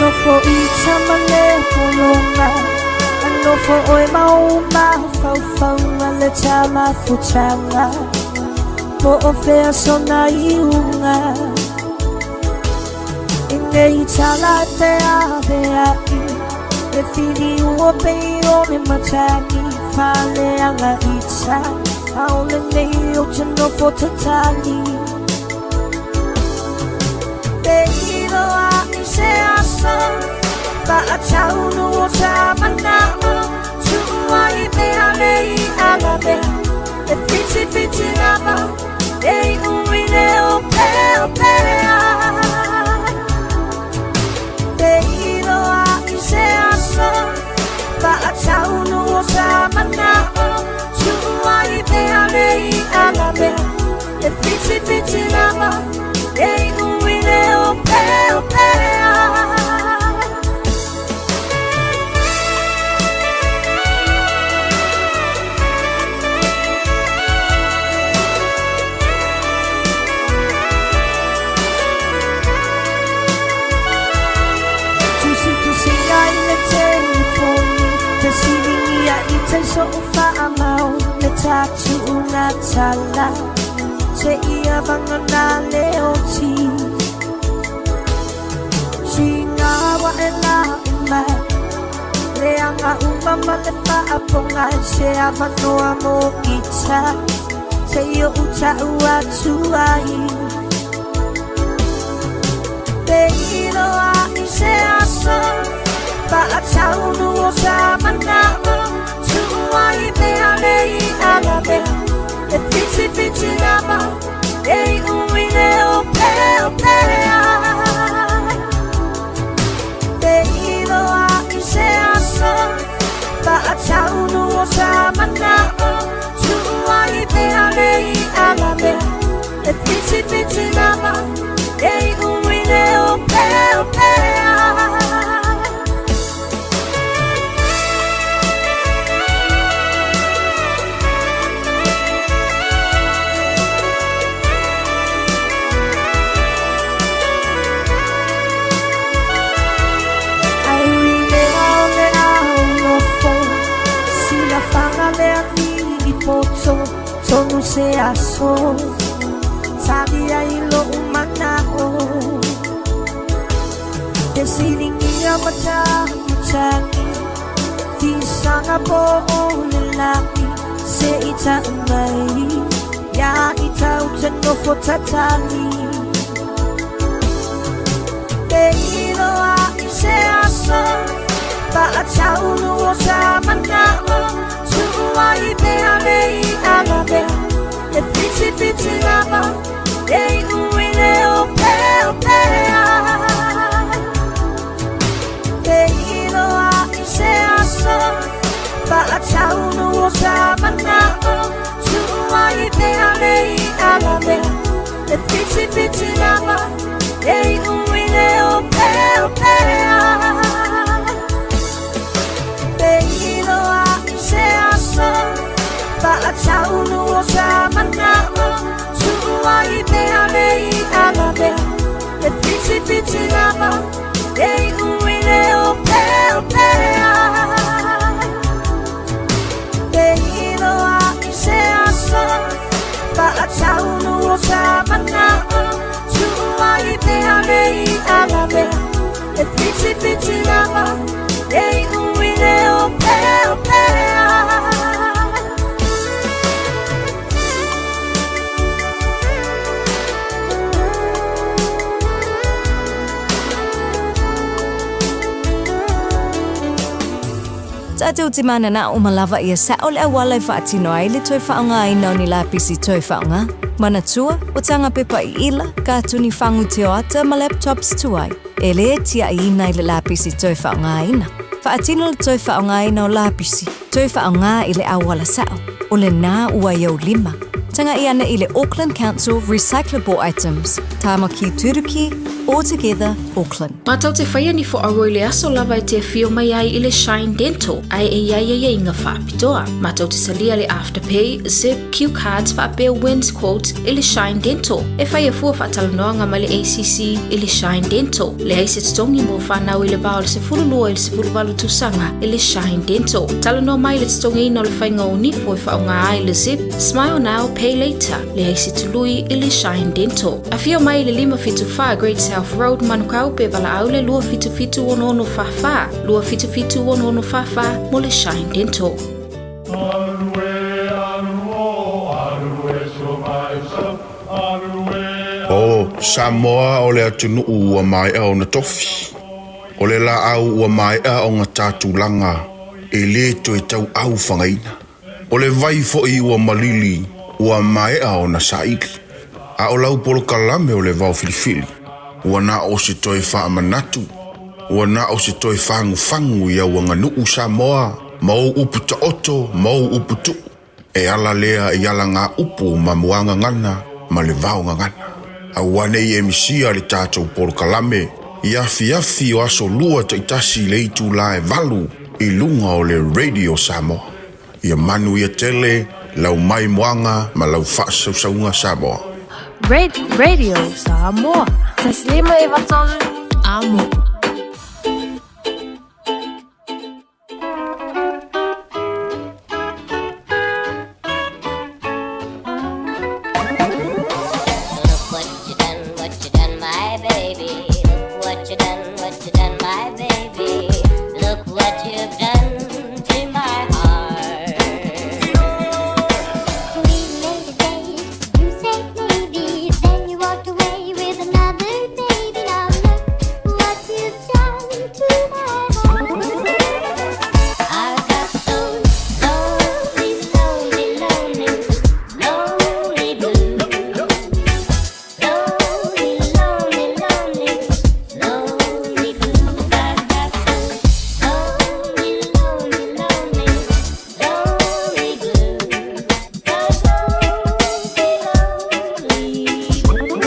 [SPEAKER 7] Nofo i tama le polonga Nofo oe mau mafaufauga le tamafutaga Po o fea sona iuga I nei tala te avea'i Le filiu o pei o le matagi Faleaga ita Ao lenei o te nofo tatali Te iloa i se aso Fa'ataunu o sa mana'o Tu'u ai mea nei ala mea E whitiwhiti lava E iu i le o pea pea Te iloa i se aso Fa'ataunu o sa mana'o Tu'u ai mea nei ala mea E whitiwhiti lava E iu i le o pea pea Tusitusiga i le telefoni Fesiligia i te so'u fa'amau Le tatu'uga tala Se'ia vagana le oti Siga e la'i mai Leaga uma ma le fa'apoga Se avanoa mo ita Se o'u ta'u atu ai Te iloa i se aso Fa'ataunu o sa mana'o Tu'u ai mea nei ala mea E whitiwhiti lava E iu i le o pea pea Te iloa i se aso Fa'ataunu o sa mana'o Tu'u ai mea nei ala mea E whitiwhiti lava E iu i le o pea pea Ai ui le ao le ao nofo Silafaga le alii poto Tonu se aso Tali ai lo'u mana'o Fesiligia matamatagi Fisaga po o le lagi Se'i ta'u mai Ia i tau te nofo tatali Te iloa i se aso Fa'ataunu o sa mana'o Tu'u ai mea nei ala mea E whitiwhiti lava E iu i le o mana'o Tu'u ai pea le i'a lavea E pitipiti lava E i'u i le opeopea Pe iloa i se aso Fa'ataunu o sa mana'o Tu'u ai pea le i'a lavea E pitipiti lava E i'u i le opeopea.
[SPEAKER 8] Tatou te mananao uma lava ia sa'o le auala e faatino ai le toe faaaogaina o ni lapisi toe faaaoga. Manatua, o taga pepa iila, katuni fagu tioata ma laptops tuai, e lē tia'iina i le lapisi toe faaaogaina. Faatino le toe faaaogaina o lapisi, toe faaaogā i le auala sa'o, o lenā ua i ou lima. Taga'i ane i le Auckland Council Recyclable Items, Tāmaki Turuki, All Together, Auckland.
[SPEAKER 22] Mātou te whaia ni fo aua i le aso lava e te awhio mai ai i le Shine Dental, ae e iai aiaiga faapitoa. Mātou te talia le Afterpay, Zip, Cue Cards faapea Wins Quotes i le Shine Dental. E whai a fua whaatalanoanga mai le ACC i le Shine Dental. Leai se totogi mo whanau i le va o le 12 i le 18 tausaga i le Shine Dental. Talanoa mai le totogiina o le faiga o nifo e faaaoga ai le Zip, Smile Now, Pay Later. Leai se tului i le Shine Dental. Afio mai i le 574 Great South Road, Manukau pe valaau le 277 6644, 277 6644 mo le Shine Dental.
[SPEAKER 20] O Samoa o le atunuu ua maea ona tofi. O le laau ua maea ona tatulaga e lē toe tauau fagaina. O le vai fo'i ua malili ua maea ona saili. A o lau polokalame o le vaofilifili, ua na o se toe faamanatu, ua na o se toe fagufagu i au aganuu Samoa ma ou upu taoto ma ou upu tu'u. E ala lea i alagāupu ma muagagana ma le vaogagana. Auā nei e misia le tatou polokalame i afiafi o aso lua ta'itasi i le itulā e 8 i luga o le Radio Samoa. Ia manuia tele lau maimoaga ma lau fa'asausauga Samoa.
[SPEAKER 23] Radio Samoa. Taslima e vatolu amo.
[SPEAKER 24] Look what you done, what you done, my baby. Look what you done, what you done, my baby. Look what you've done to my heart.
[SPEAKER 13] We made a date, you said maybe, then you walked away with another baby. Now look what you've done to my heart.
[SPEAKER 24] I got those lonely, lonely, lonely, lonely blues. Lonely, lonely, lonely, lonely blues. I got those lonely, lonely, lonely, lonely blues. Those lonely, lonely blues.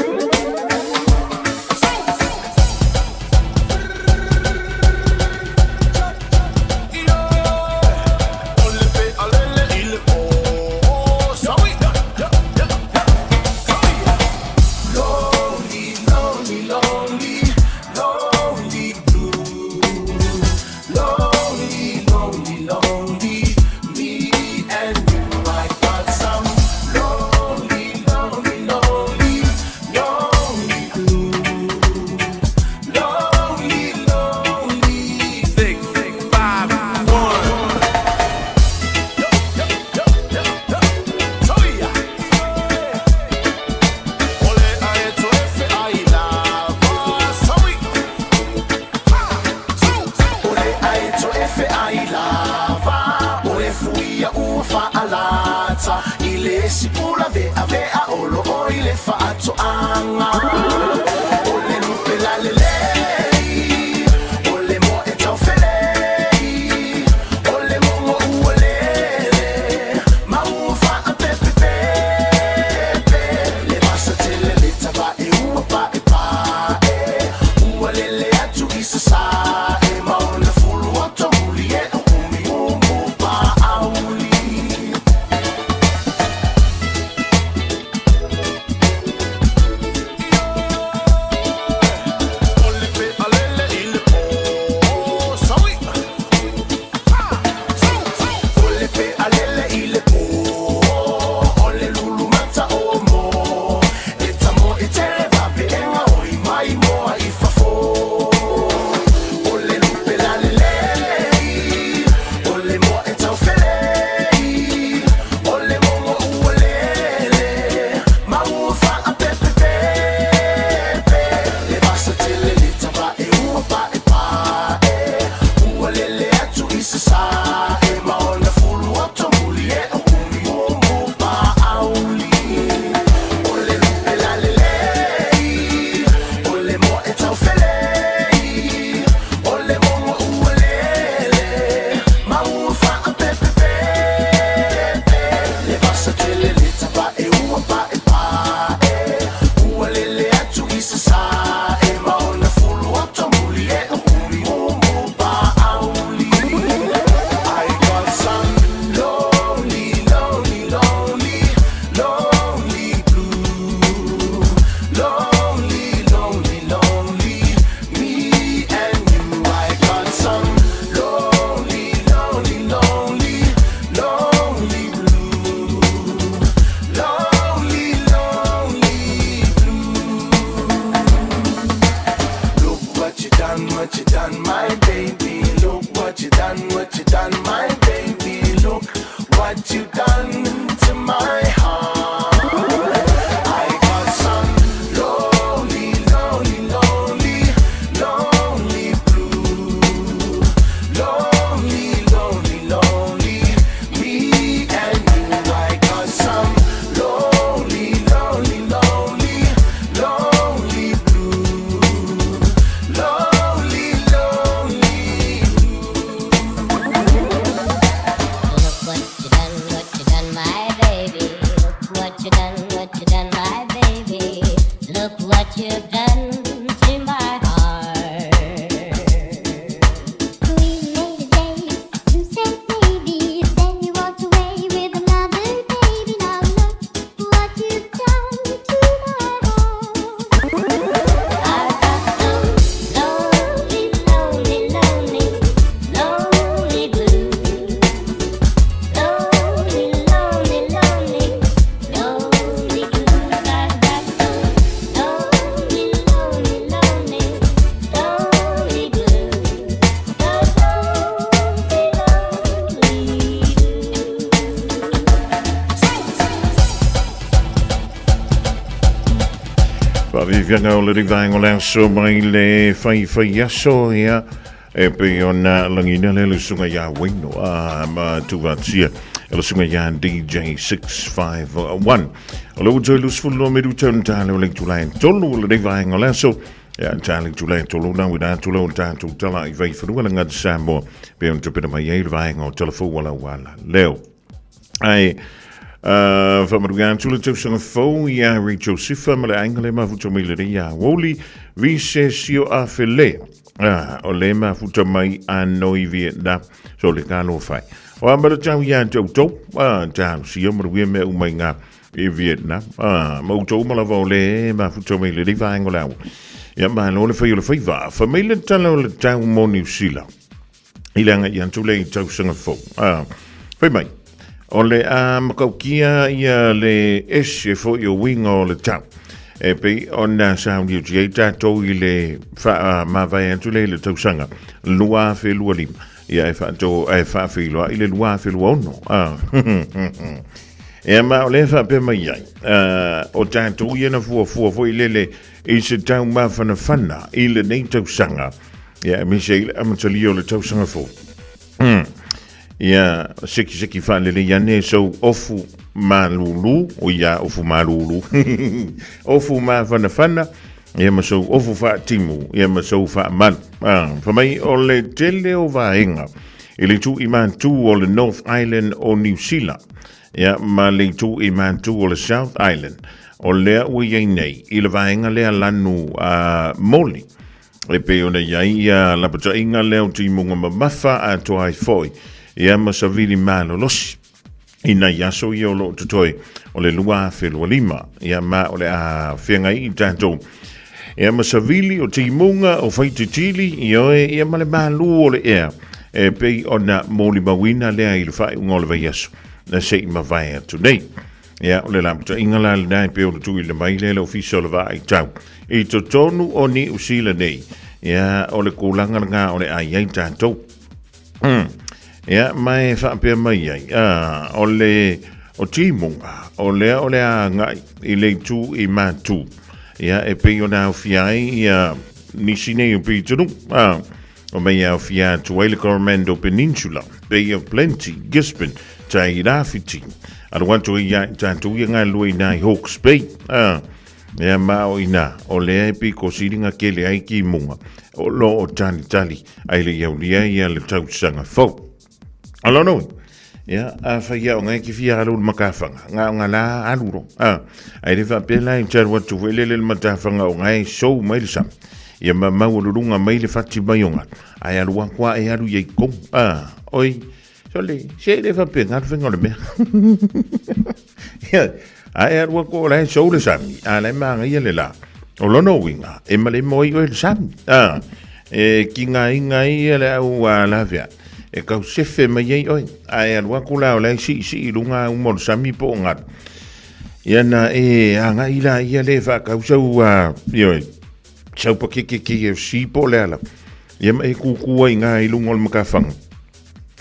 [SPEAKER 1] Lonely, lonely, lonely, lonely blue. Lonely, lonely, lonely, me and you. I got some lonely, lonely, lonely, lonely blue. Lonely, lonely.
[SPEAKER 17] 6, 5, 1.
[SPEAKER 1] O le aeto e feai lava O e fuia ua faalata I le sipula vea vea o lo o i le faatoaga O le lupe lalelei O le moa e taufelei O le mogo ua lele Ma ua faapepepepe Le vasa tele le tavae ua paepae Ua lele atu i sasae Ma ona fulu oto muli e o umi umu paauli.
[SPEAKER 24] done to my heart.
[SPEAKER 13] We made a date, you said maybe, then you walked away with another baby. Now look what you've done to my heart.
[SPEAKER 24] I've got those lonely, lonely, lonely, lonely blues. Lonely, lonely, lonely, lonely blues. I've got those lonely, lonely, lonely, lonely blues. Those lonely, lonely
[SPEAKER 3] Faaviaviaga o le vaega o le aso mai le faifai aso ia e pei ona lagina lea le susuga iā Waino a ma tuvatia e le susuga iā DJ 651. O le ua toe 22 meru tau na tale o le itula e tolu o lenei vaega o le aso. Ia tale itula e tolu na uina atu lea o le tatou tala i Vaifanua le Gata Samoa pei ona tupena mai ai le vaega o Talafou Alauala leo. Ae faamanuia atu le tausaga fou iā Rachel Sifa ma le aiga le mafuta mai lenei iā Woli Vise Sio Afe Le. Ah, o le mafuta mai Hanoi Vietnam. So le kalo fai. O a mara tau iā te outou, ah, tau sia manuia mea uma i ngā i Vietnam. Ah, ma outou uma lava o le mafuta mai lenei vaega o le ao. Ia malo le fai o le faiva. Fa mai le tala o le tau mo Niu Sila. I le agai atu lea i tausaga fou. Ah, fai mai, o le a makaukia ia le ese foi o uiga o le tau. E pei ona sauniuti ai tatou i le faamavae atu lea i le tausaga 2025. Ia e faato, e faafeiloai le 2026. Ah, Ea ma o lea faapea mai ai, o tatou ia na fuafua foi lele i se tau mafanafana i lenei tausaga. Ia, aemaise ai le amatalia o le tausaga fou. Ia, sekiseki faalelei ane sou ofu malulu, o ia ofu malulu, ofu mafanafana, ia ma sou ofu faatimu, ia ma sou faamalu. Ah, fa mai o le tele o vaega i le itu i matu o le North Island o Niu Sila, ia ma le itu i matu o le South Island, o lea ua i ai nei i le vaega lea lanu moli. E pei ona i ai ia lapataiga lea o timuga mamafa atoa ai foi ia ma savili malolosi i nai aso ia o lo o totoe o le 2025. Ia ma o le a feagai i tatou ia ma savili o timuga o faititili ioe ia ma le malu o le ea e pei ona molimauina lea i le faaiuga o le vaiaso na se i mavae atu nei. Ia, o le lapataiga la lena e pei ona tuuina mai lea e le Ofisa o le Vaaitau i totonu o Niu Sila nei. Ia, o le kulaga lena o le a i ai tatou. Ia, ma e faapea mai ai, o le o timuga, o lea o le a agai i le itu i Matu. Ia, e pei ona aofia ai ia nisi nei o pitonuu. O mei aofia atu ai le Coromandel Peninsula, Bay of Plenty, Gisborne, Tai Rāwhiti. Alu atu ai ia i tatou ia galulue inā i Hawke's Bay. Ea ma o inā, o lea e piko siringa kele ai ki munga, o lo o talitali ai le iaulia ia le tausaga fou. Alono, ia, a whai au ngai ki fia alu le makawhanga, ngā o ngā la alu ro. Ai le whapea la i taru atu wele le le matawhanga o ngai sou mai le sami. Ia ma mau lurunga mai le whati mai o ngā. Ai alu akua e alu iei kong. Oi, so le, se le whapea ngā whenga o le mea. Ia, ai alu akua o lai sou le sami. A lai maanga ia le la. O lono uinga, e male moi oe le sami. E ki ngā inga ia le au a lawhea. E kau sefe mai ai oe. Ae alu aku la o lai sii sii lunga au mo le sami po o ngalu. Ia na e anga i la ia le whakau sau a, ioi, sau pa keke KFC po le ala. Ia ma e kukua i ngā i lunga o le makawhanga.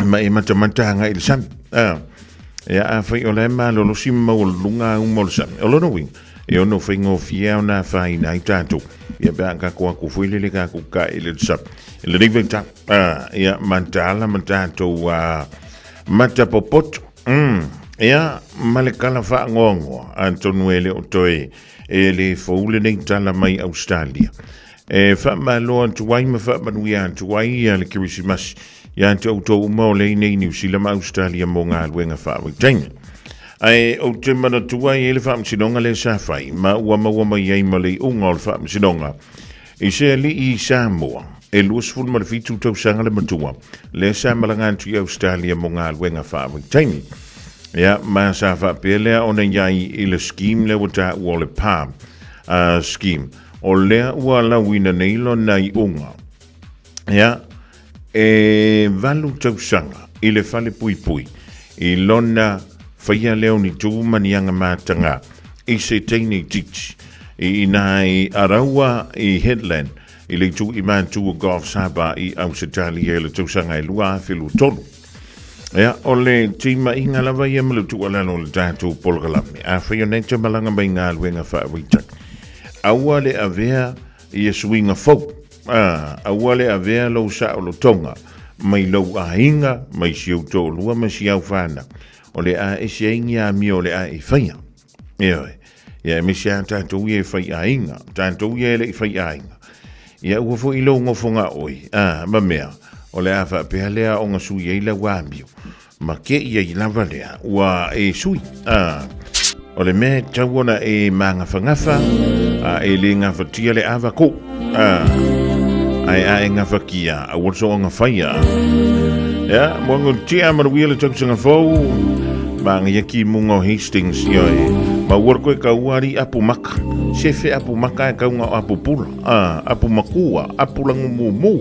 [SPEAKER 3] Ma e matamata anga i le sami. Ia a whai o le malolosi mau o lunga au mo le sami. O lona uiga, e ono whaingofie au nā whaina i tātou. Ia pea ka koa ku fui lele ka ku ka i le sami. Le nei vaitau, ia mataala ma tātou matapopoto. Ia, ma le kala whaangoangoa, atonu e le o toe e le fou lenei tala mai Australia. E whaamalo atu ai ma whaamanuia atu ai ia le Kirisimasi ia te outou uma o lei nei Niu Sila ma Australia mo ngā luenga whaavaitaina. Ae ou te manatua e i ai le faamasinoga lea sa fai, ma ua maua mai ai ma le iuga o le faamasinoga i se alii i Samoa, e 27 tausaga le matua, lea sa malaga atu i Ausetalia mo galuega faavaitaimi. Ia, ma sa faapea lea ona i ai i le scheme lea ua taua o le PAM scheme, o lea ua lauina nei lona iuga. Ia, e 8 tausaga i le fale puipui i lona faia lea o ni tu ma ni aga mataga i se teine itiiti i ina i Araua i Hedland i le itu i matu o Coffs Harbour i Ausetalia i le tausaga e 2023. Ia, o le timaiga lava ia ma le tuualalo o le tatou polokalame. Afai o nei te malaga mai galuega faavaitaimi, aua le avea ia suiga fou. Ā, aua le avea lou saolotoga mai lou aiga, mai si ou toalua ma si au fanau, o le a ese ai ni amio o le a e faia. Ioe. Ia aemaise lava tatou ia e fai aiga, tatou ia e le i fai aiga. Ia aua foi lou nofoga oi, ā, ma mea, o le a faapea lea ona sui ai lau amio. Ma ke ia i lava lea, ua e sui. A, o le mea e tatau ona e māgafagafa, a e le gafatia le ava ko. A, ae a e gafatia, aua le soonga faia. Ia, mo ngo tia manuia le tausaga fou, māngaia ki munga o Hastings, ioe. Ma ua koe ka uari apu maka, sefe apu maka e kaunga o apu pula, a, apu makua, apu langu mumu.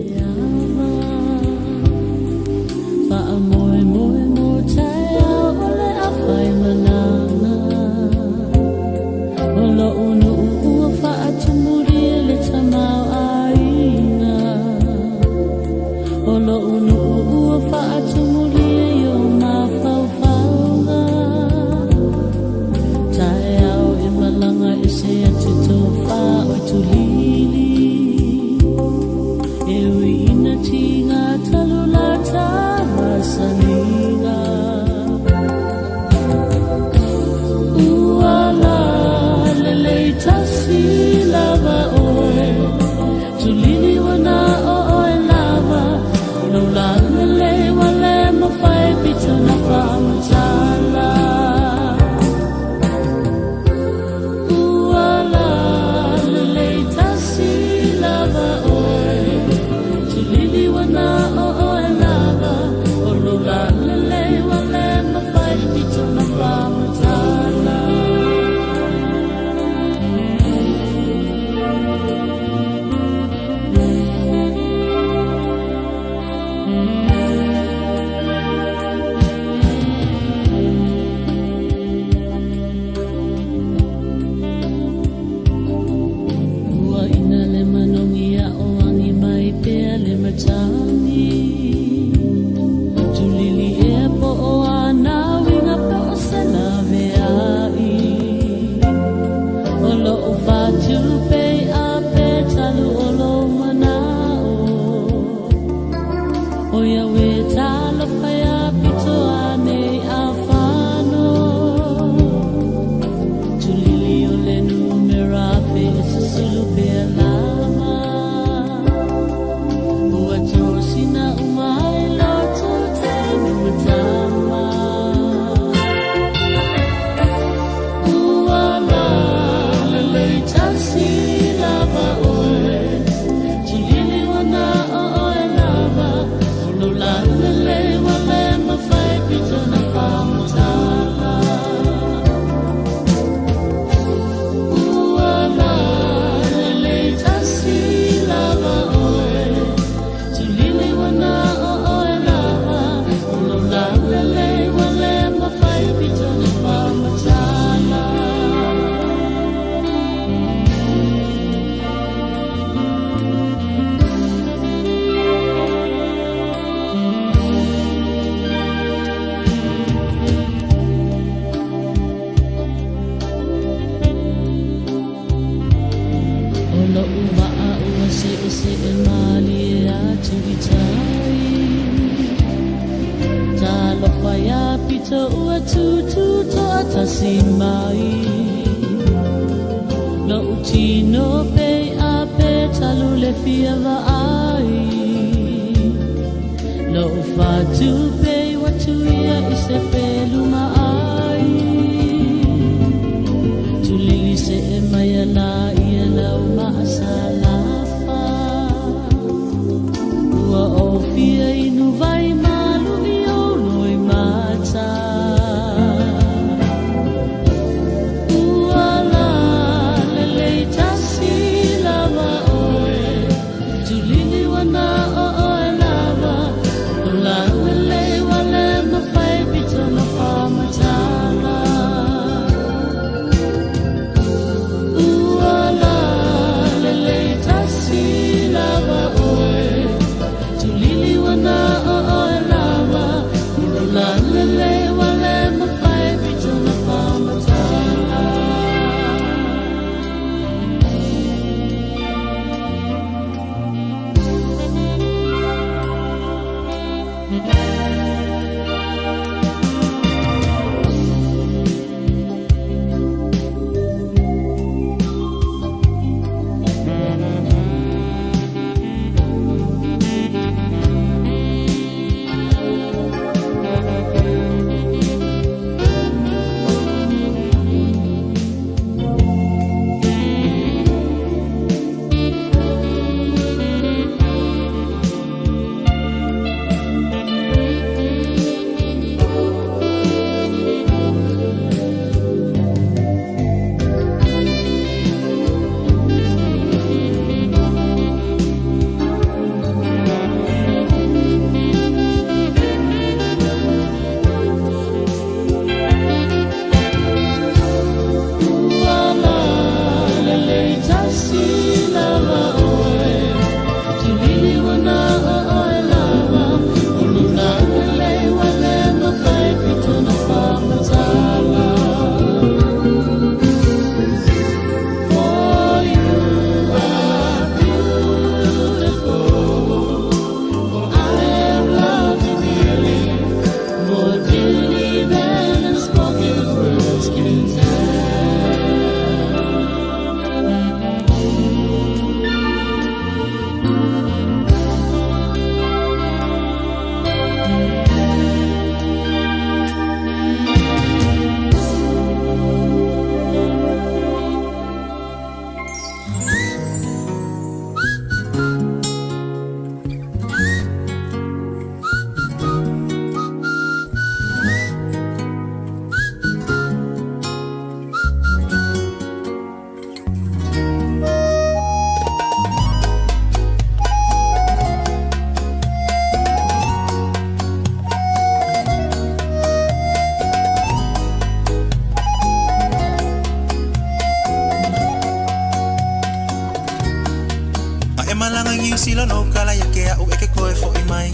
[SPEAKER 12] Ma e malanga ngi sila no kala ya ke au e ke koe fo i mai.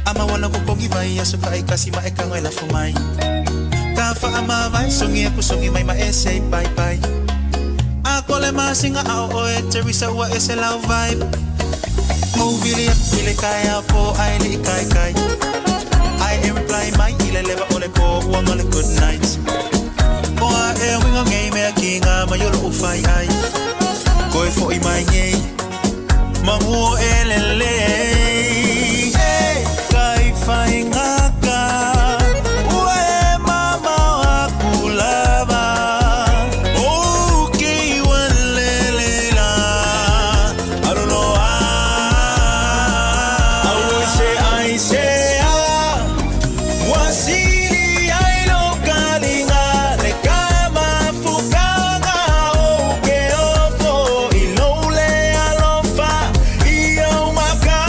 [SPEAKER 12] Ama wana ko kongi vai aso ka e kasi ma e ka ngai la fo mai. Ka fa ama vai songi aku songi mai ma e say bye bye. A kole ma singa au o e Teresa ua e se lau vibe. Movili ile kai au po ai li kai kai. Ai e reply mai ile leva ole po ua ngale good night. Oa e winga ngei mea ki ngā mai olo u whai ai. Koe fo i mai ngei. Manguo e lele. Hey, kai whai ngaka. Ua e mama aku lava. O ki walele la. Aruloa. Au se ai se a. Wasili ai lo kalinga le kama fukanga o ke ofo i lole alofa i au maka.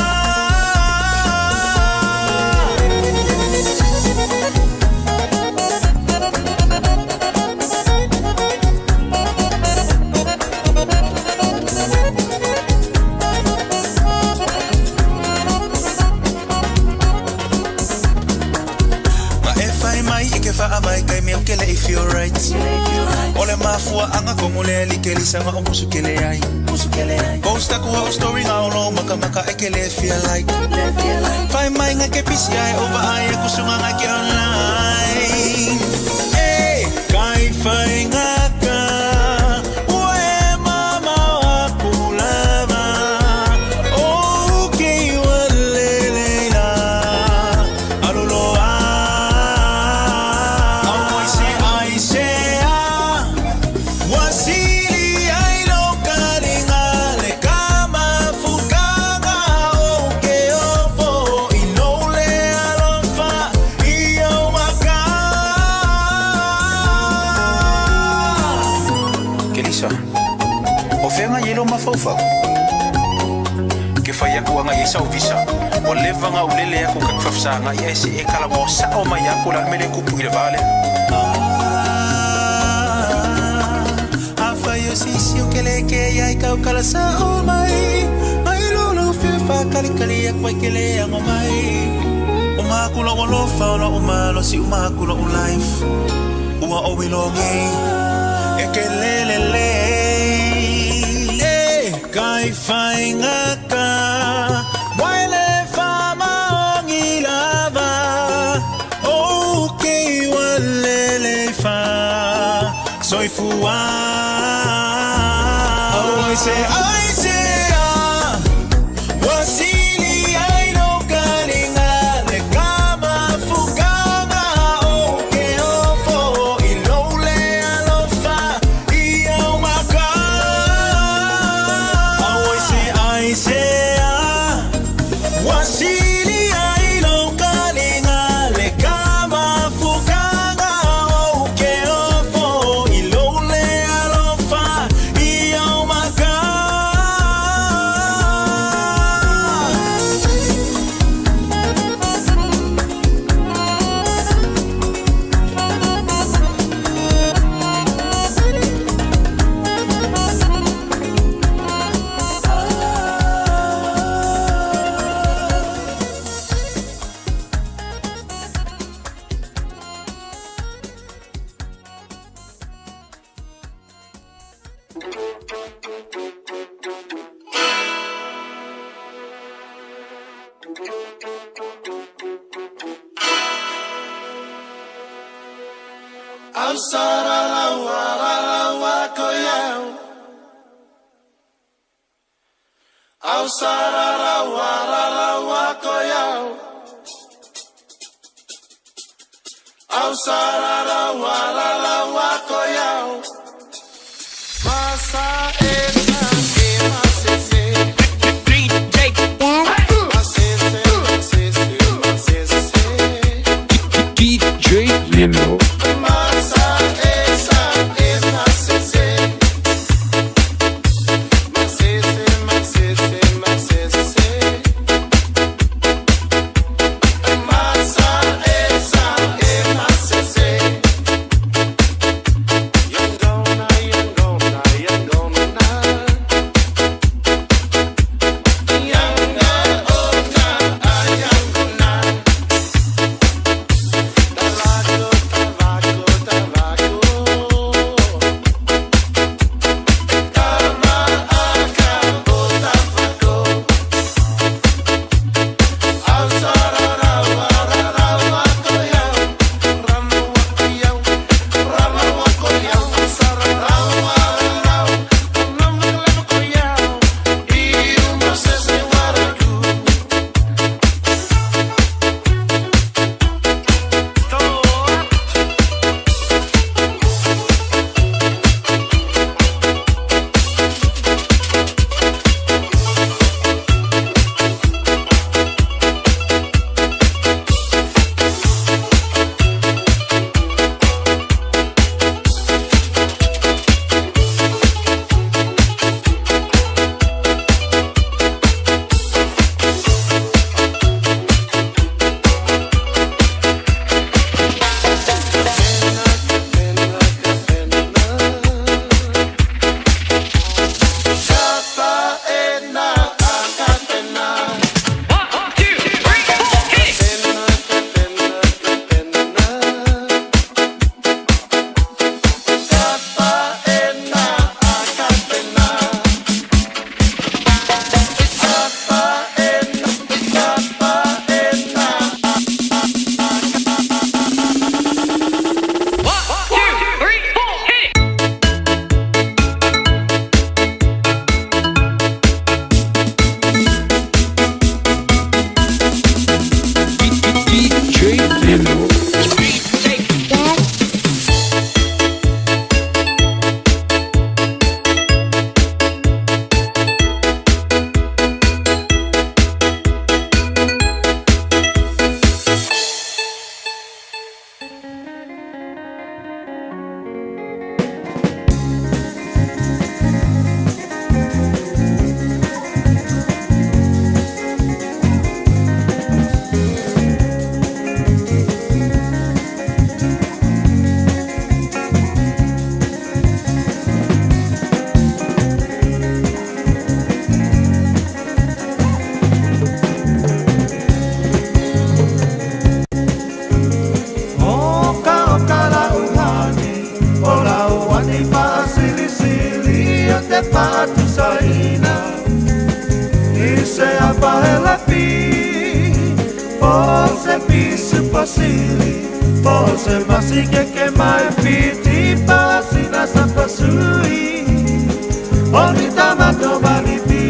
[SPEAKER 12] Ma e whai mai i ke wha mai kai meo ke le i feel right. Ole mafua anga kongo le li ke lisanga o musu ke le ai. Post aku au story ngā olo maka maka e ke le feel like. Whai mai ngā ke PCI over ai aku sunga ngā ke online. Hey, kai whai ngā ka. Ua e mama aku lava. O ke ua lele la. Aluloa. Au ai se ai se a. Wasili ai lo kalinga le kama fukanga o ke ofo i lole alofa i au maka.
[SPEAKER 15] Kelisa, o fenga yelo mafaufau. Ke fai aku anga i sau visa. O leva ngā ulele aku ka kwafsa ngā i ese e kala mo sa o mai aku la mele kupu i le vale.
[SPEAKER 12] A whai o sisi o kele ke ia i kau kala sa o mai. Mai lolo whiwha kali kali a kwai kele ango mai. O mākula o lofa o la o malo si o mākula o life. Ua o wilo ngei e ke lele le. E kai whai ngaka. Waile wha maongi lava. O ke walele wha. Soifua. Oh, I say, I say, ah. Wasili ai no kalinga le kama fukanga o ke ofo i lole alofa i au maka. Oh, I say, I say, ah. Wasili ai no kalinga le kama fukanga o ke ofo i lole alofa i au maka.
[SPEAKER 18] DJ Lino.
[SPEAKER 1] Masa esa e masese. Se apahelapi Po se pisu pasili Po se masikeke mai piti Pasina sa pasui Oni tamato malipi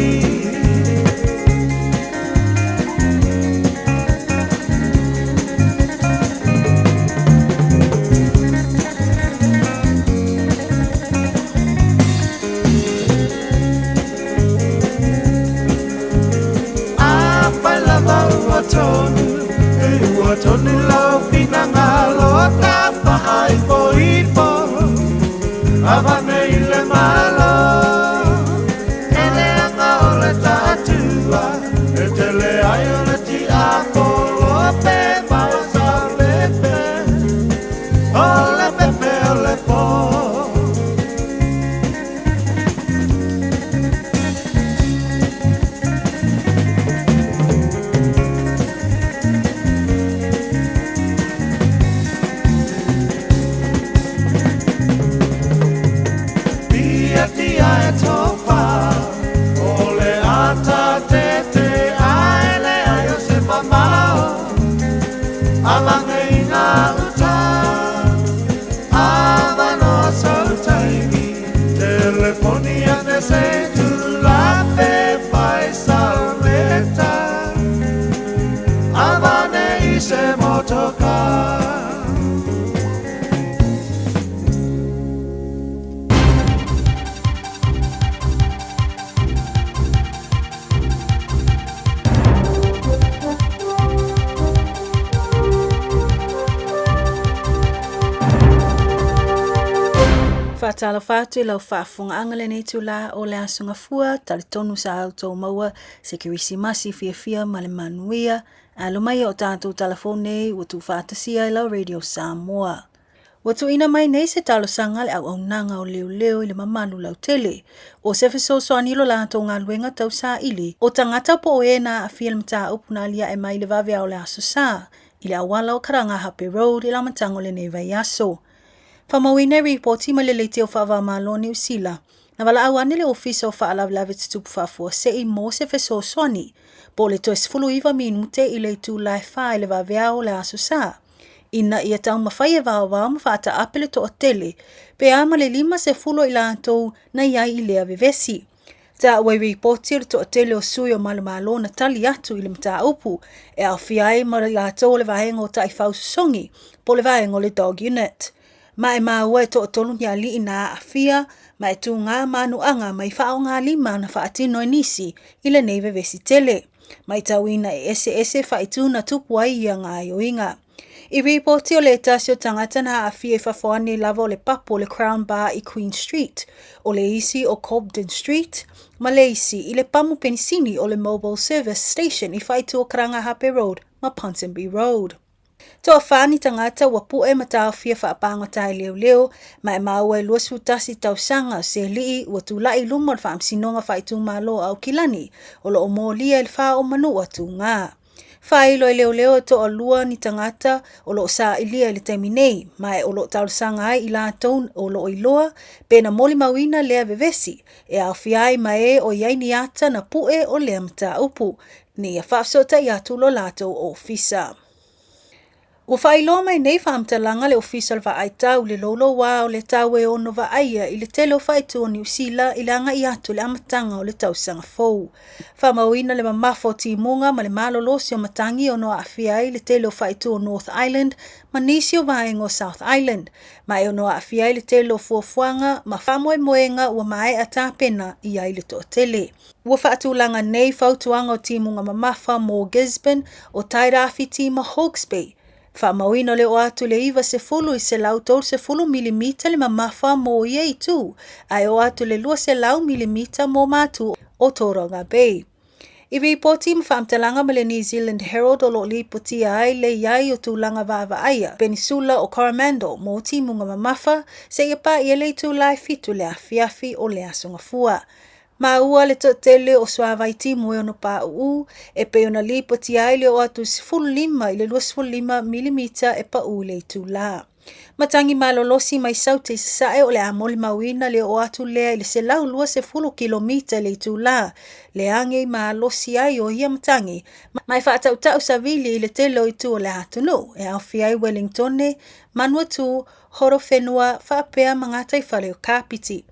[SPEAKER 1] Apai lava ua tonu E ua tonu lau finangalo Tapa ai po ipo Avane i le malo E le anga o le tatua E tele ai o le tiapolo Pe mau sa pepe O le pepe o le po Pia tia e tofa O le ata te te ae le ai o se mamao Alange i ngā uta Avanoa sautaimi Telefoni ane se tulape Fai saleta Avane i se motoka
[SPEAKER 14] Faatalofa atu i lau faafofogaaga lenei itulā o le Aso Gafua, talitonu sa outou maua se Kerisimasi fiafia ma le manuia. Alo mai o tatou talafou nei ua tuufaatasia i lau Radio Samoa. Ua tuuina mai nei se talosaga a le auaunaga o leoleo i le mamalu lautele. O se fesoasoani i lo latou galuega tau saili o tagata po o e na aafia i le mataupu na aliae mai i le vaveao o le Aso Sa i le auala o Karangahape Road i le amataga o lenei vaiaso. Faamauina i ripoti mai le Leitio Faava-o-Malo o Niu Sila, na valaau ane le Ofisa o Faalavelave Tutupu Faafuasei mo se fesoasoani, po o le toe 19 minute i le itula e 4 i le vaveao o le Aso Sa, ina ia taumafai e vaovao ma faataape le toatele pe a ma le 50 o i latou na i ai i lea vevesi. Taua i ripoti o le toatele o sui o Malomalo na tali atu i le mataupu e aofia ai ma i latou o le vaega o Taifau Sosogi po o le vaega o le Dog Unit. Ma e maua e toatolu ni alii na aafia ma e tūgā manuaga mai faaaogalima na faatino e nisi i lenei vevesi tele. Maitauina e eseese faaitu na tupu ai ia gaoioiga. I ripoti o le tasi o tagata na aafia i fafo ane lava o le papu o le Crown Bar i Queen Street, o le isi o Cobden Street, ma le isi i le pamu penisini o le Mobil Service Station i faaitu o Karangahape Road ma Ponsonby Road. Toawhā ni tagata ua puʻe ma taofia faapāgata e leoleo, ma e maua e 21 tausaga o se alii ua tulaʻi i luma o le Faamasinoga Faaitumalo o Aukilani o lo o molia i le fā o manu atu ngā. Faailoa e leoleo e toalua ni tagata o lo o sailia i le taimi nei, ma e o lo o talosaga ai i latou o lo o iloa pe na molimauina lea vevesi e aofia ai ma e o i ai ni ata na puʻe o lea mataupu, ina ia faafesootai atu lo latou ofisa. Ua faailoa mai nei faamatalaga le Ofisa o le Vaai Tau i le loulouā o le tau e ono vaaia i le tele o faaitu o Niu Sila i le agai atu i le amataga o le tausaga fou. Faamauina le mamafa o timuga ma le malolosi o matagi ono aafia ai le tele o faaitu o North Island ma nisi o vaega o South Island, ma e ono aafia ai le tele o fuafuaga ma faamoemoega ua maea tapena i ai le toatele. Ua faatulaga nei fautuaga o timuga mamafa mō Gisborne, o Tairāwhiti ma Hawke's Bay. Faamauina o le oo atu i le 90 i 130 milimita le mamafa mō ia itu, a e oo atu i le 200 milimita mō mātū o Tauranga Bay. I ripoti ma faamatalaga ma le New Zealand Herald o lo o lipotia ai le i ai o tulaga vaavaaia Penisula o Coromandel mō timuga mamafa seia paia le itula e 7 le afiafi o le Aso Gafua. Maua le toatele o suavai timu e ono pāʻuʻū e pei ona lipotia ai le oo atu i 15 i le 25 milimita e paʻu i le itulā. Matagi malolosi mai Saute i Sasae o le a molimauina le oo atu lea i le 120 kilomita i le itulā, le age i malosi ai o ia matagi, ma e faatautau savili i le tele o itu o le atunuu, e aofia ai Wellingtone, Manuatū, Horowhenua faapea ma gataifale o Kapiti.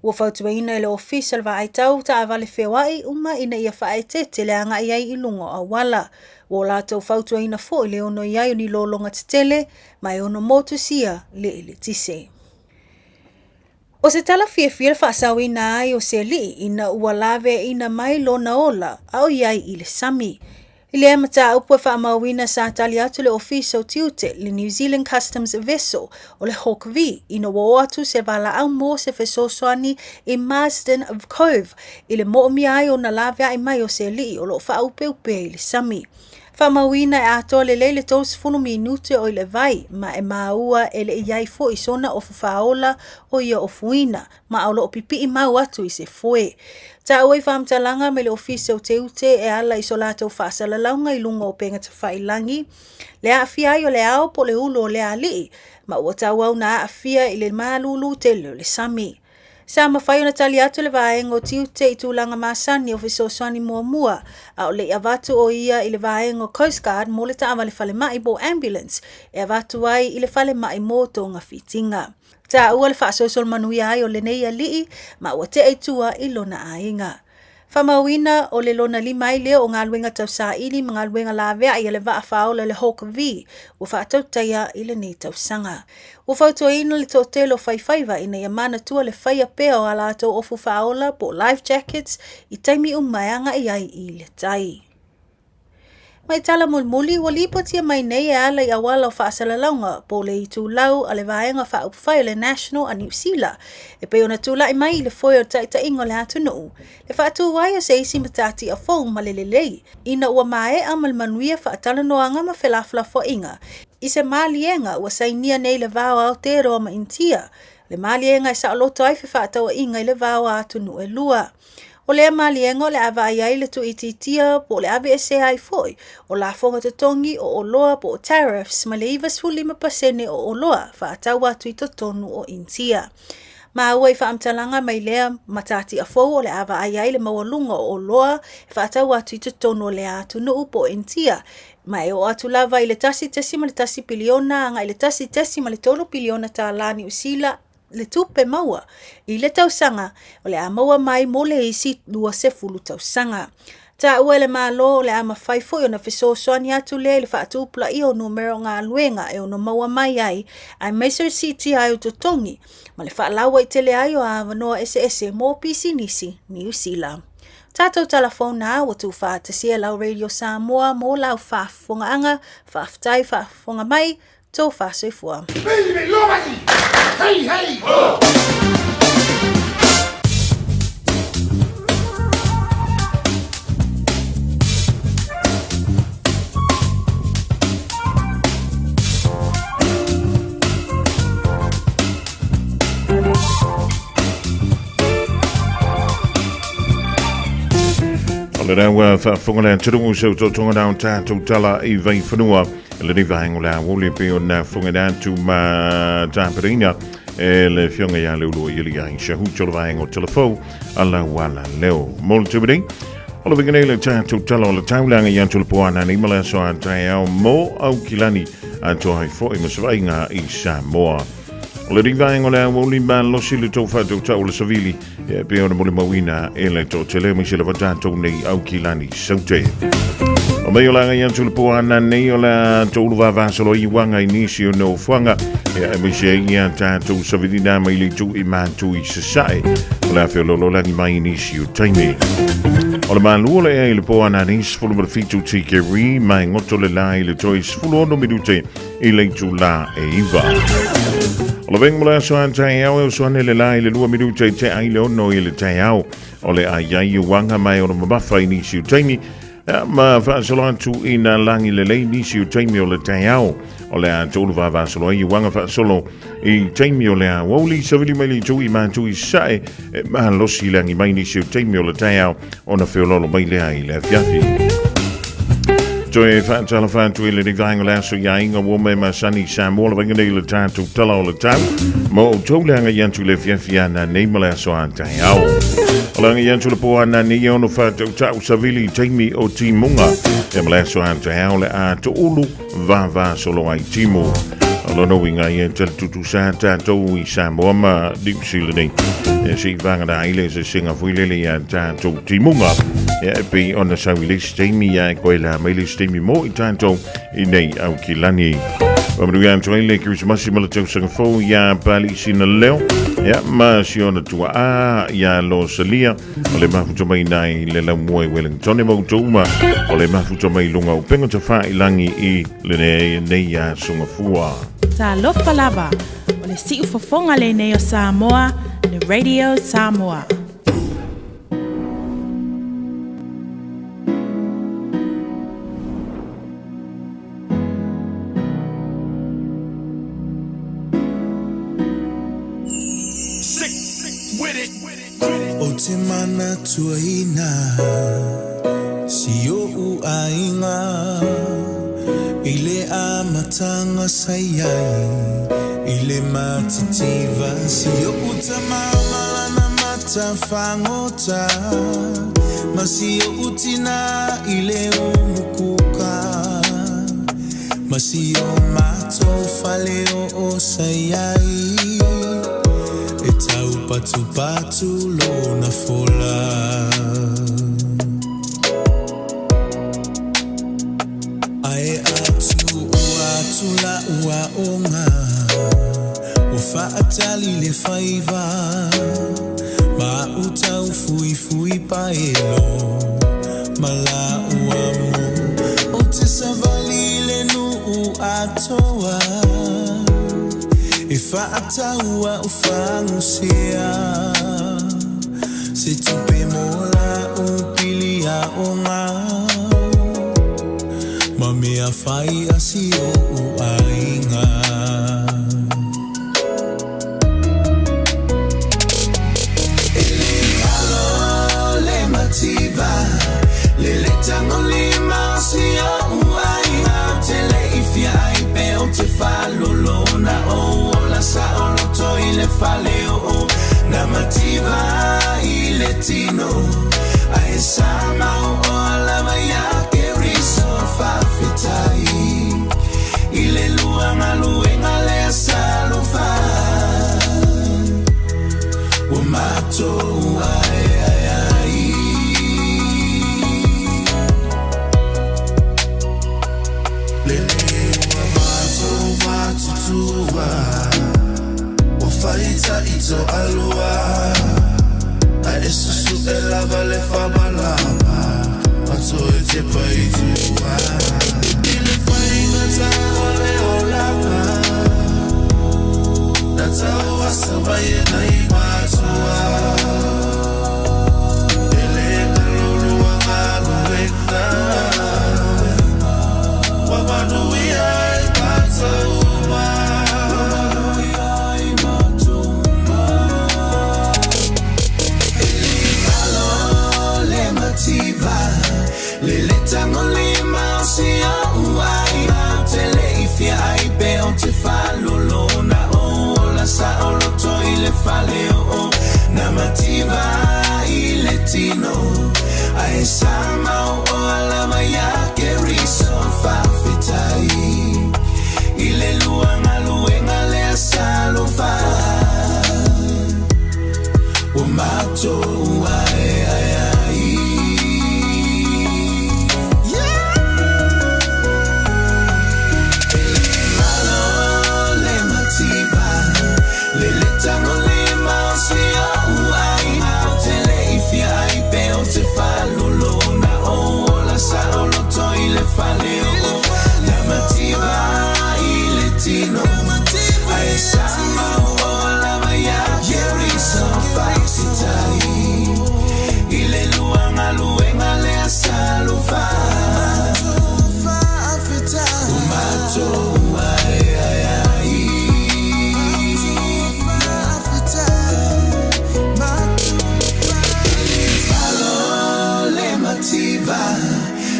[SPEAKER 14] Ua fautuaina e le Ofisa o le Vaai Tau Taavale Feoai uma ina ia faaeteete le agai ai i luga o auala. Ua o latou fautuaina foi le ono i ai o ni lologa tetele ma e ono motusia le eletise. O se tala fiafia le faasaoina ai o se alii ina ua laveaiina mai lona ola a o i ai i le sami. I lea mataupu e faamauina sa tali atu le Ofisa o Tiute, le New Zealand Customs Vessel, o le Hawke vii, ina ua oo atu se valaau mo se fesoasoani i Marsden Cove i le moomia ai ona laveai mai o se alii o lo o faaupeupea i le sami. Faamauina e atoa lelei le 30 minute o i le vai ma e maua e le i ai foi sona ofu faaola o ia ofuina ma o lo o pipii mau atu i se foe. Taua i faamatalaga mai le Ofisa o Tiute e ala i so latou faasalalauga i luga o upega tafailagi le aafia ai o le ao po o le ulu o lea alii ma ua tauau na aafia i le malūlū tele o le sami. Sa mafai ona tali atu le vaega o tiute i tulaga masani o fesoasoani muamua, a o le i avatu o ia i le vaega o Coast Guard mo le taavale falemai po o ambulance e avatu ai i le falemai mo togafitiga. Taua le faasoisolo manuia ai o lenei alii ma ua tea i tua i lona aiga. Faamauina o le lona lima ai lea o galuega tau saili ma galuega laveai a le vaa faaola le Hawke vii ua faatautaia i lenei tausaga. Ua fautuaina le toatele o faifaiva ina ia manatua le faia pea o a latou ofu faaola po o life jackets i taimi uma e agai ai i le tai. Mai tala mulimuli, ua lipotia mai nei e ala i auala o faasalalauga po o le itulau a le Vaega Faaupufai o le National a Niu Sila e pei ona tulai mai i le foe o le taitaiga o le atunuu, le faatū ai o se isi matatia fou ma le lelei ina ua maea ma le manuia faatalanoaga ma felafolafoaiga i se maliega ua sainia nei le va o Aotearoa ma Initia, le maliega e saoloto ai fefaatauaiga i le va o atunuu e lua. O lea maliega o le a vaai ai le tuuitiitia po o le aveesea ai foi o lafoga totogi o oloa po o tariffs mai le 95% o oloa faatau atu i totonu o Initia. Maua i faamatalaga mai lea matatia fou o le a vaai ai le maualuga o oloa e faatau atu i totonu o lea atunuu po o Initia ma e oo atu lava i le 1.1 piliona agai le 1.3 piliona tālā Niu Sila le tupe maua i le tausaga o le a maua mai mo le isi 20 tausaga. Taua e le Malo o le a mafai foi ona fesoasoani atu lea i le faatupulaia o numera o galuega e ono maua mai ai aemaise o le siitia ai o totogi ma le faalauaitele ai o avanoa eseese mo pisinisi Niu Sila. Tatou tala fou na ua tuufaatasia lau Radio Samoa mo lau faafofogaaga, faafetai faafofoga mai, Tō soifua.
[SPEAKER 4] Hey, hey! Ho!
[SPEAKER 3] O le rau faafofoga le atunuu se utotoga na o tātou tala i Vaifanua. Lenei vaega o le auli pei ona fofoga atu ma tapenaina e le Afioga ia Leuluai Eliai Shahuto le vaega o Telefou a lauala leo. Mo le taimi nei, o le uiga nei le tatou tala o le taulaga i atu le poana nei ma le aso a taeao mo Aukilani atoa ai foi ma se vaaiga i Samoa. O le vaega o le auli malosi le tou faatautau o le savili e pei ona molimauina e le toatele aemaise lava tatou nei Aukilani Saute. O mai o le agai atu le poana nei o le toulu vavasolo i uaga i nisi o nofoaga e aemaise ai ia tatou savilina mai le itu i matu i sasae o le a feoloolo lagi mai i nisi o taimi. O le malu o le ea i le poana nei 17 tikeri mai goto le la i le toe 16 minute i le itulā e 9. O le venga mo le aso a taeao e oso ane le la i le 2 minute i te ai le 6 i le taeao. O le a iai uaga mai o le mamafa i nisi o taimi ma faasolo atu i nā lagi lelei nisi o taimi o le taeao. O le a tolu vavasolo ai uaga faasolo i taimi o le a aoauli savili mai le itu i mātu i sae e malosi le agi mai nisi o taimi o le taeao ona feoloolo mai lea i le afiafi. Toe faatalofa atu i lenei vaega o le aso i aiga ua uma e masani i Samoa lavaina nei le tatou tala o le tau ma outou le agai atu i le afiafi a nanei ma le aso a taeao. O le agai atu i le po a nanei e ono faatautau savili i taimi o timuga e ma le aso a taeao le a toulu vava solo ai timu. O lona uiga ia tali tutusa tatou i Samoa ma New Zealand nei. E se i vagana ai le eseesega foi lele ia tatou timuga. Ia e pei ona sau i le isi taimi ia e koe la mai le isi taimi mo i tatou i nei Aukilani. Faamanuia atu ai le Kerisimasi ma le tausaga fou iā Pali Sina Leo, ia ma si ona tuaa iā Losalia, o le mafuta mai nai le laumua i Wellington e mautou uma, o le mafuta mai luga o upega tafailangi i lenei nei aso gafua.
[SPEAKER 2] Talofa lava, o le siufofoga lenei o Samoa, le Radio Samoa.
[SPEAKER 1] Ou te manatuaina si oʻu aiga I le amataga sa i ai i le matitiva Si oʻu tama ma lana mata fagota Ma si oʻu tinā i le umukuka Ma si o matou fale oo sa i ai E taupatupatu lona fola. Ae a tuua atu la'u aoga Ua faatali le faiva Ma a'u taufuifui paelo Ma la'u amo Ou te savali i le nuu atoa E faatau a'u fagusea Se tupe mo la'u pili aoga Ma mea fai a si o'u aiga. E le alo le mativa Le le tagolima o si o'u aiga Ou te le i fia ai pe ou te faalolo Na ou ola saoloto i le fale oo Na mativa i le tino Ae sa mau oa lava ia Keriso Faafetai i le lua galuega lea sa alofa Ua matou aeae ai. Lele ua matou matutua Ua faitaʻi toalua Ae e susue lava le faamalama Ma toe tepa i tua I le faigata o le olaga Na tauasa mai e nai matua E le galo lua galuega Ua manuia ai matou uma. E le galo le mativa Le le tagolima o si o'u aiga Ou te le i fia ai pe ou te faalolo Na ou ola saoloto i le fale oo Na mativa i le tino Ae sa mau oa lava ia Keriso Faafetai i le lua galuega lea sa alofa Ua matou aeae ai. E le galo le mativa Le le tagolima o si o'u aiga Ou te le i fia ai pe ou te faalolo Na ou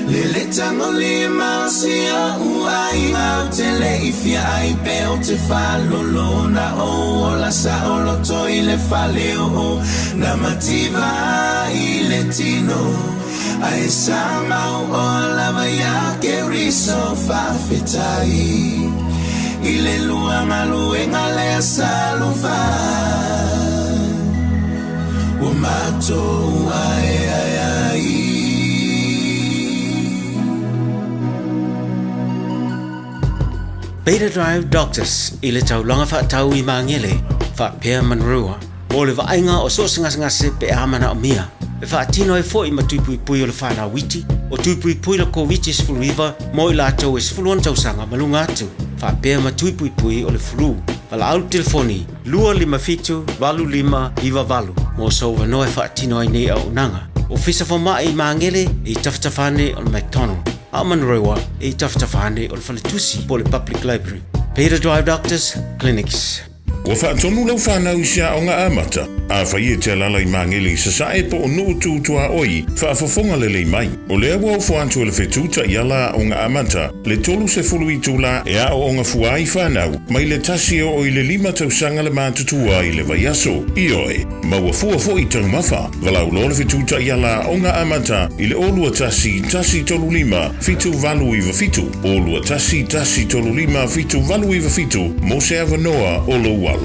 [SPEAKER 1] Lele tagoli ma o si o'u aiga Ou te le'i fia ai pe ou te faalolo Na ou ola sa'oloto i le fale o'o Na mativa i le tino Ae sa mau'oa lava iā Keriso Faafetai i le lua galuega lea sa lova Ua matou aeae ai.
[SPEAKER 5] Beta Drive Doctors i le taulaga faatau i Magele, faapea Manurewa, mo le vaaiga o so o se gasegase pe a manaomia. E faatino ai foi ma tui puipui o le fanauiti, o tui puipui le Koviti-19 mo i latou e 16 tausaga ma luga atu, faapea ma tui puipui o le flu. Valaau le telefoni 257 8598 mo sou avanoa e faatino ai nei auaunaga. Ofisa Fomai i Magele e i tafatafa ane o le McDonald, a o Manurewa e i tafatafa ane o le Faletusi po o le Public Library. Beta Drive Doctors Clinics.
[SPEAKER 3] Ua faatonu lau fanau i se aoga amata? Afai e te alaala i Magele i Sasae po o Nuu Tu Tuaoi, faafofoga lelei mai. O lea ua ofo atu e le fetu taiala aoga amata le 30 itula e aooga fua ai fanau mai le tasi e oo i le lima tausaga le matutua i le vaiaso. Ioe, maua fua foi taumafa. Valaau loa le fetu taiala aoga amata i le 0 21 135 7897, 0 21 135 7897 mo se avanoa o lou alo.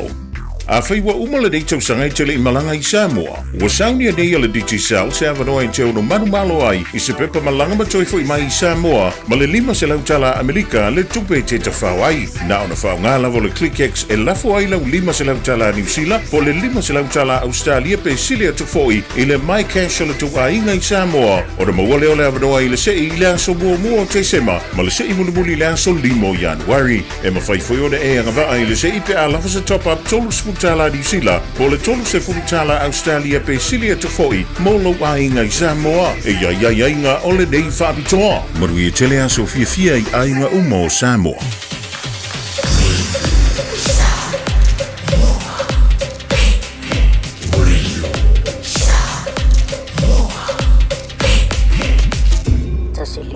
[SPEAKER 3] Afai ua uma lenei tausaga e te le i malaga i Samoa, ua saunia nei e le Digicel se avanoa e te ono manumalo ai i se pepa malaga ma toe foi mai i Samoa ma le 500 tala Amerika le tupe e te tafao ai. Na ona faaaoga lava o le ClickX e lafo ai lau 500 tala Niu Sila po o le 500 tala Ausetalia pe sili atu foi i le MyCash o le tou aiga i Samoa ona maua lea o le avanoa i le sei i le aso muamua o Tesema ma le sei mulimuli i le aso 5 o Ianuari. E mafai foi ona e agavaa i le sei pe a lava se top-up $30 Niu Sila po o le $30 Ausetalia pe sili atu foi mo lou aiga i Samoa. E i ai aiaiga o lenei faapitoa. Manuia tele aso fiafia i aiga uma o Samoa.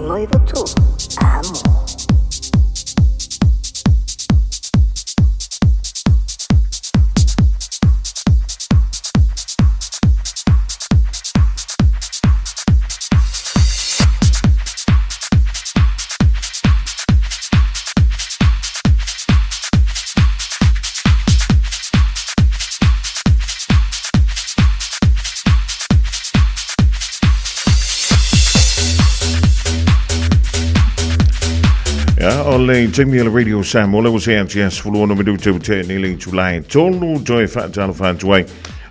[SPEAKER 18] 1593, Amo.
[SPEAKER 3] Ia, o le taimi o le Radio Samoa, le ua se atu ia 16 minute ua tea nei le itula e tolu toe faatalofa atu ai.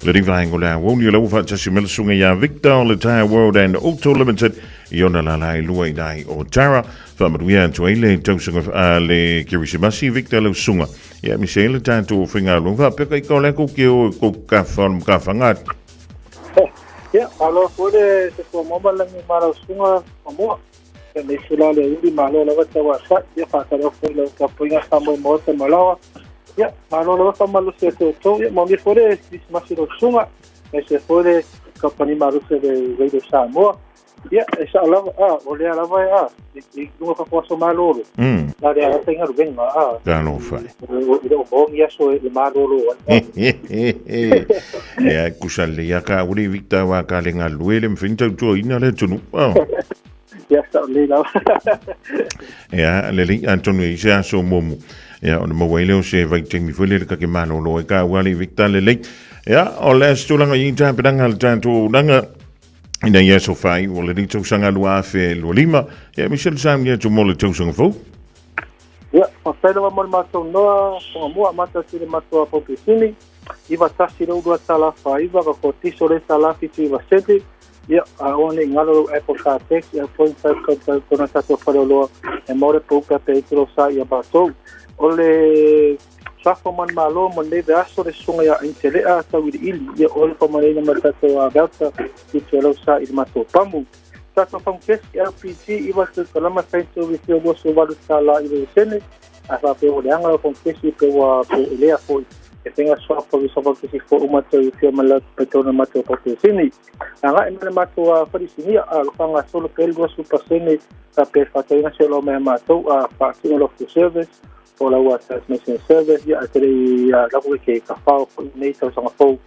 [SPEAKER 3] Le nei vaega o le aoauli o le ua faatasi mai le susuga ia Victor o le Tire World and Auto Limited i ona lala e lua i nai o Tara. Faamanuia atu ai le tausaga a le Kerisimasi Victor lau susuga. Ia aemaise ai le tatou faigaluega faapea kai ka o le aku ke o ko ka wha ka whanga.
[SPEAKER 19] Ia, malo foi le te tua moma langi ma lau susuga mamua. Ia nei sula le uli malo lava tau asai. Ia whātaro foi lau tapuinga sa moe moa te malawa. Ia, malo lava whamalosi a te outou. Ia, manuia foi le Kerisimasi lau susuga. Aemaise foi le kamupani malosi a le Radio Samoa. Ia, e sao lava, a, o lea lava e, a, i luga o fafo aso malolo. Na lea lava faigaluega, a.
[SPEAKER 3] Talofa.
[SPEAKER 19] E le o maua ni aso e malolo ai.
[SPEAKER 3] Ia, kusa le ia ka uri Victor wa ka le galue le mfin tau tuaina le atunuu.
[SPEAKER 19] Ia, sao lelei lava.
[SPEAKER 3] Ia, lelei atonu e i se aso muamua. Ia, ona maua ai lea o se vaitaimi foi lele ka ke malolo ai ka ua le Victor lelei. Ia, o le aso tulaga i tapenaga a le tatou auaunaga. Ina ia aso whai o lenei tausaga 2025, ia aemaise le sauni atu mo le tausaga fou.
[SPEAKER 19] Ia, faafetai lava mo le matou noa, Tongamua, amata atu i le matou Apopisini, 91 le ulu tala 49, ka kotiso le tala 79 sente, ia, a aua ne i galo lou Apple Car Tax, ia point five kau tau kona tatou faleoloa, e maua le pau pea pe ai te lo sa ia matou. O le Suafa manumalo mo lenei vaiaso le susuga ia Ainiselea Tauiliili, ia o le faamanuiaina mai le tatou Delta i Tualau sa i le matou pamu. Tatou Fagukesi LPG 9 kalama sento refill $28 i le sene, ae faapea ua leaga lau Fagukesi pe ua po elea foi. E faiga suafa o kisi fo uma te fia ma petona matou patrocini. Agai mai le matou falisinia a lo faagasolo pea le 20% sa pe faatauina se oloa mai a matou a faatino lo full service o lau transmission service ia ae te lei lava ke kafao fo'i nei tausaga fou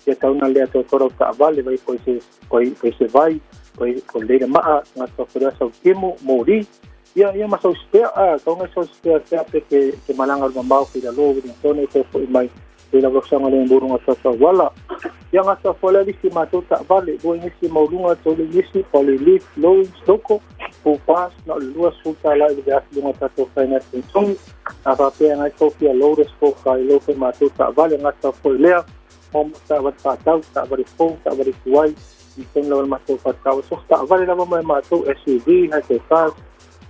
[SPEAKER 19] ia tauna lea totola o taavale vai poi se poi se vai poi po leila maa gata folea sautimu moli ia ia ma sau spare a taunga sau spare pea pe ke malaga o le mamao filalō Wellington e toe fo'i mai le laulosaga le moluga tuatauala ia gata folea lisi matou taavale lua igisi mauluga tolu igisi o le leaf low loko full pass na o le $20 i le veafi luga tatou financing togi a faapea agai tou fia loaders fo failo foi matou taavale gata foi lea o taavale faatau taavale fou taavale tuai i tonu lava le matou faatau so taavale lava mai matou SUV high cars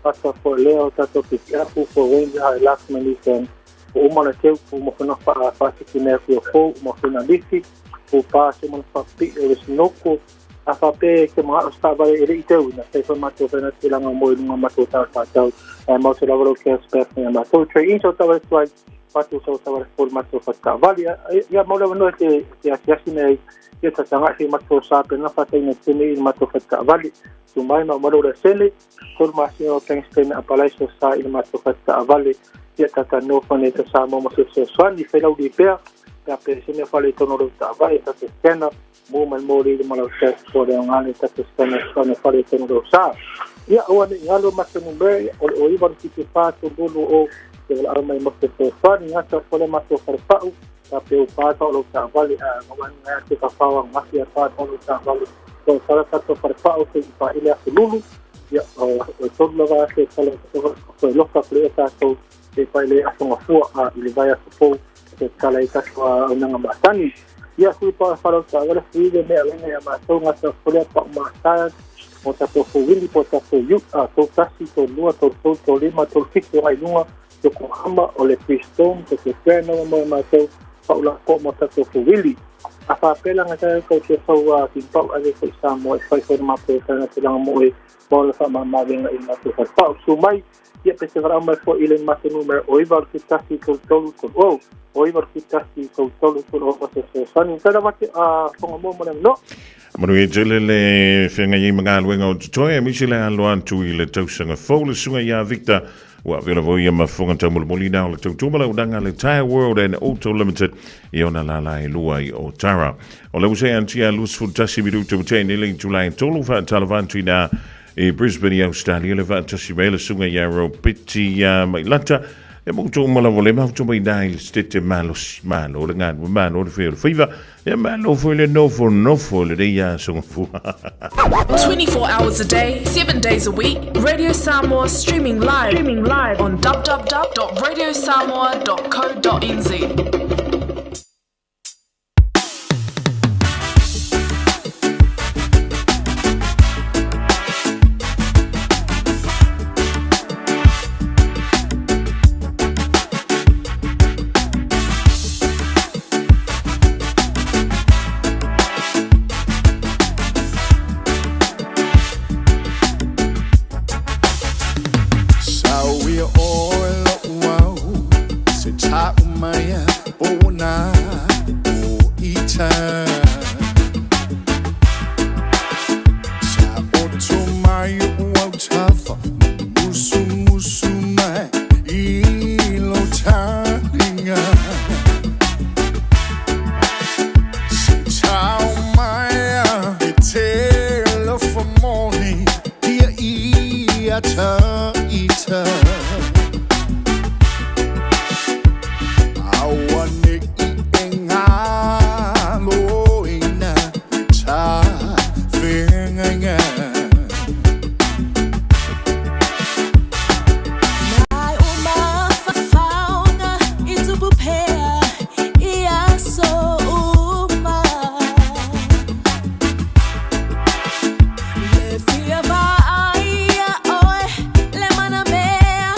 [SPEAKER 19] gata foi lea o tatou pikiapu fo Ranger Hilux ma Nissan o uma le teu uma fona faasiki mea fia fou uma fona lifi o pa se mana faapipii o le sinoko a faapea e ke maga'o se taavale e le'i teuina sai foi matou faina tulaga mo i luga matou tala faatau ae maoto lava lou cashback mai a matou trade in sau taavale tuai matou sau taavale fou le matou fatakaavale ia mau le avanoa e te asiasi mai ai ia tataga'i fai matou sa pe na faataina tene i le matou fatakaavale tu mai ma uma lou lasene 3 masina o bank statement apalai so sa i le matou fatakaavale ia tatanoa fane ta Samoa ma se fesoasoani fai lau lipea pe a pe se mea faaletonu o lau taavale tatou scanner mo mai mo le ma lau dashboard e aoga le tatou scanner scanner faaletonu o lau sa ia aua ne i galo matou numera o le 09 74 320 te valaau mai mo se fesoasoani gata fole matou falepau ta pe o pata o lau taavale a gawaga te kafao angafi a pata o lau taavale o sala tatou falepau se i faaile aso lulu ia o tolu lava aso e tala o loka kule e tatou e faile aso gafua a i le vai aso fou e tala i tatou aunaga masani ia sui pa falau taavale fui le mea lenga ia matou gata fole pa masaa o tatou fouili po tatou yu a tou tasi tou lua tou tolu tou lima tou fitu ai luga Yokohama o le Freestone te te pena mo matou paula ko mo tatou fouili a faapela nga tae kou te fau a ki pau ave foi Samoa e fai foi matou tana te langa mo e mo le whaamamawenga i matou wharepau. Su mai, ia pe te varau mai foi i le matou numera o iwa te tasi tou tolu tolu o, o iwa te tasi tou tolu tolu o se fesoasoani. Tala wate a whonga mo mo le no.
[SPEAKER 3] Manuia tele le whenga i mga o totoe, e misi le alo atu i le tausaga fou le suga ia Victor Ua avea lava ia ma fofoga taumolimoli na o le tautua ma le auaunaga a le Tyre World and Auto Limited i ona lala e lua i Otara. O le ua antia 21 minuta ua tea nei le itula e tolu faatalofa atu ina i Brisbane i Australia le faatasi mai le suga ia Ropeti Mailata e mo outou uma lava le mafuta mai ina i le setete malosi malo le galue malo le fai o le faiva e malo foi le nofonofo lenei aso gafua.
[SPEAKER 6] 24 hours a day, 7 days a week, Radio Samoa streaming live, streaming live on www.radiosamoa.co.nz.
[SPEAKER 1] Sauia oe lo'u au se ta'u mai a pona o ita Sa oto mai o'u au tafa musumusu mai i lo talinga Se tau mai a e te lofa moni ia ia ta ita Aua nei e ngalo ina ta whengainga.
[SPEAKER 9] Mai o mafafaoga i tupu pea i aso uma. Le fia vaaia oe le mana mea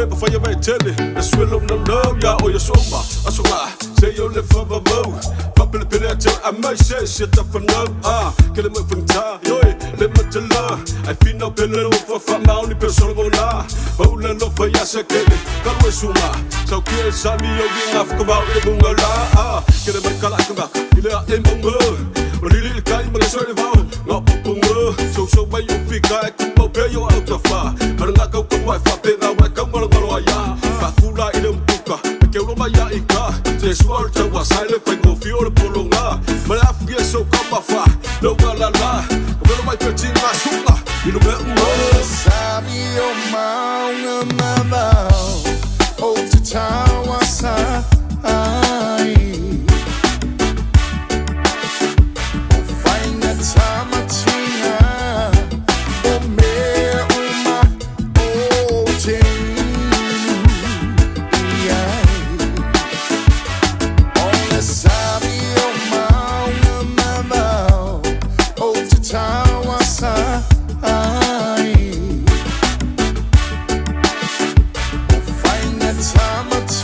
[SPEAKER 10] Le mafai e vaetele le suelo naunau ia o ia souma asoga se o le favavau fapelepele ate a mai se se tafanau a ke le mai fagata ioe le matala ai finau pele lo fafamaoni pe sologona paula lofa ia sakele kalue suma saukie sami o ginga fukavau i le muga la a ke le mai kalakagaka i le ae mauga o lili le kai ma le soe le vao ngapopoga sousou mai o fika e kumau pea i o autafa malagakaukauae faapega uae kaugalogalo aia faakula i le umutuka e keulo mai ia i ka te sua o le tauasa i le faigofie o le pologa ma le afugia soukamafa lougalala kavelo mai petiga suga i lumeuga.
[SPEAKER 1] Sami o maunga mavao o te tauasa ai O whainga tamatinga o mea uma o te inu i ai O le sami o maunga mavao o te tauasa ai O whainga tamatinga.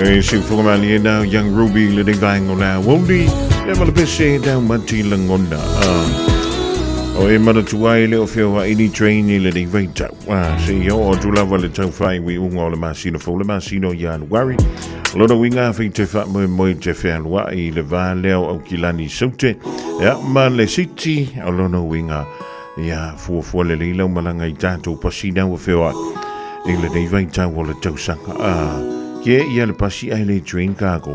[SPEAKER 3] E siufoga malie na Young Ruby le nei vaenga o le aoauli ia ma le pese tau mati lagona. O e manatua ai le o feoai ni train i lenei vaitau. Seia oo atu lava le tau faaiuiuga o le masina fou le masina o Ianuari. O lona uiga afai te faamoemoe te fealuai i le va lea o Aukilani Saute ia ma le City o lona uiga ia fuafua lelei lau malaga i tatou pasi na ua feoai i lenei vaitau o le tausaga. Ke ia le pasi ae le train kākou.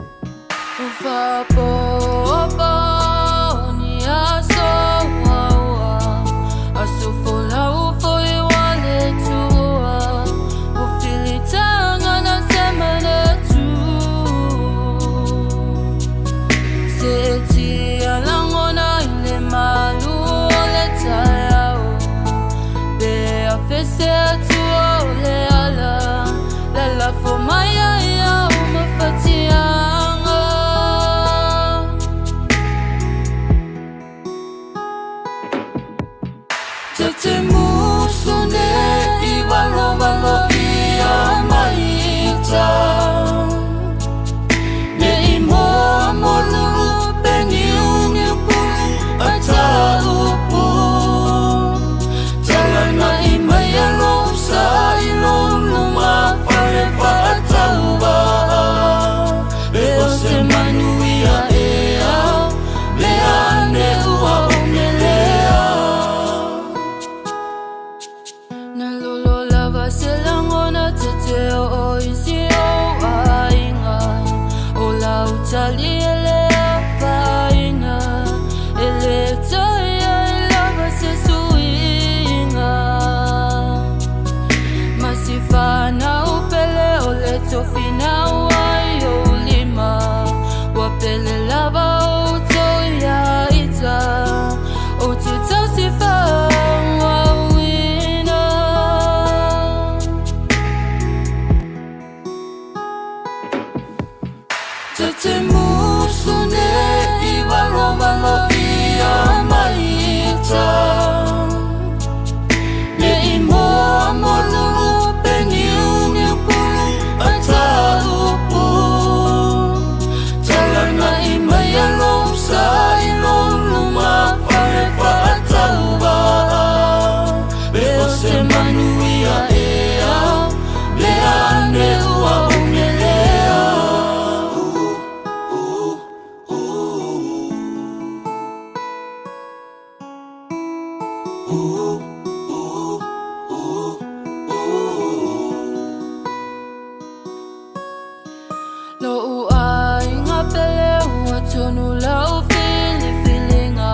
[SPEAKER 9] Lo'u aiga pele ua tonu lau filifiliga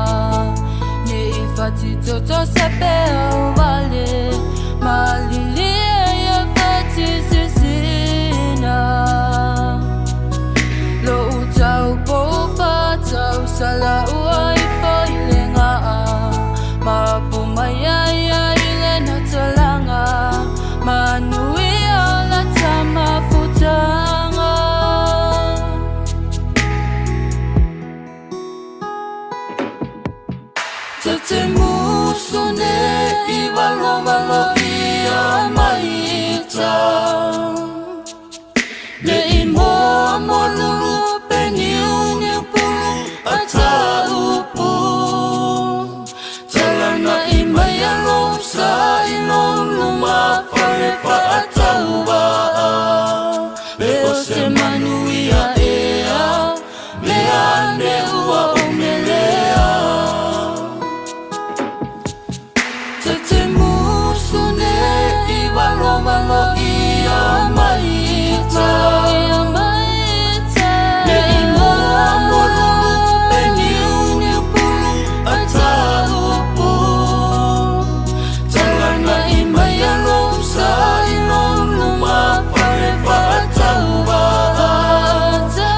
[SPEAKER 9] Ne i fatitoto se peau vale Malilie ia fatisisina Lo'u taupou fatausala ua ifo i le gaa Mapu mai ai ai le natalaga Manuia la tamafutaga. Te musu nei valovalo ia maita Ne i moa mo lulu pe niuniu pulu a taupu Talana i mai alo sa i lo luma fale faatauvaa Pe o se manuia ea le ane ua umelea Te musu nei valovalo ia maita Ne i moa mo lulu pe niuniu pulu a taupu Talana i mai alo sa i lo luma fale faatauvaa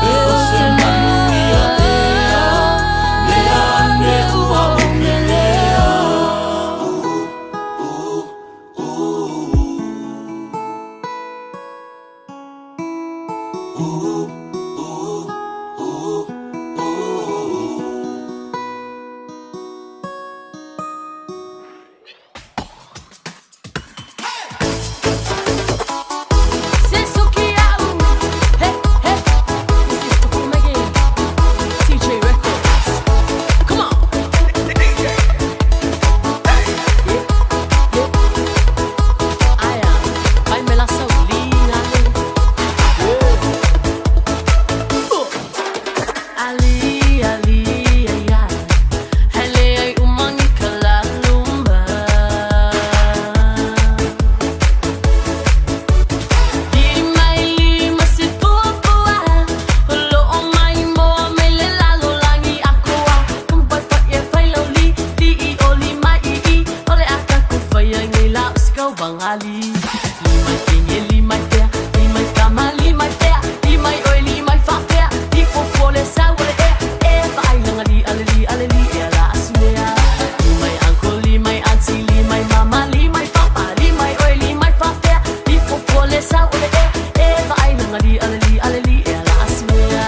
[SPEAKER 9] Pe o se manuia ea le ane ua umelea.
[SPEAKER 7] Ali, ali, ai, ai. Hele ai umangi kalaluma. Lima i lima si puapua. Holo o mai moa me le lalo langi akoa. Kumpai fai e fai lau li, li i o lima i i. Ole akaku fai ai ngai la usikau bangali. Lima kinge, lima tea, lima kama, lima tea. Lima i oi, lima i faapea. Li fofo le sau o le ea. E vaailanga li ale li ale li e ala asunea. Lima i uncle, lima i auntie, lima i mama, lima i papa. Lima i oi, lima i faapea. Li fofo le sau o le ea. E vaailanga li ale li ale li e ala asunea.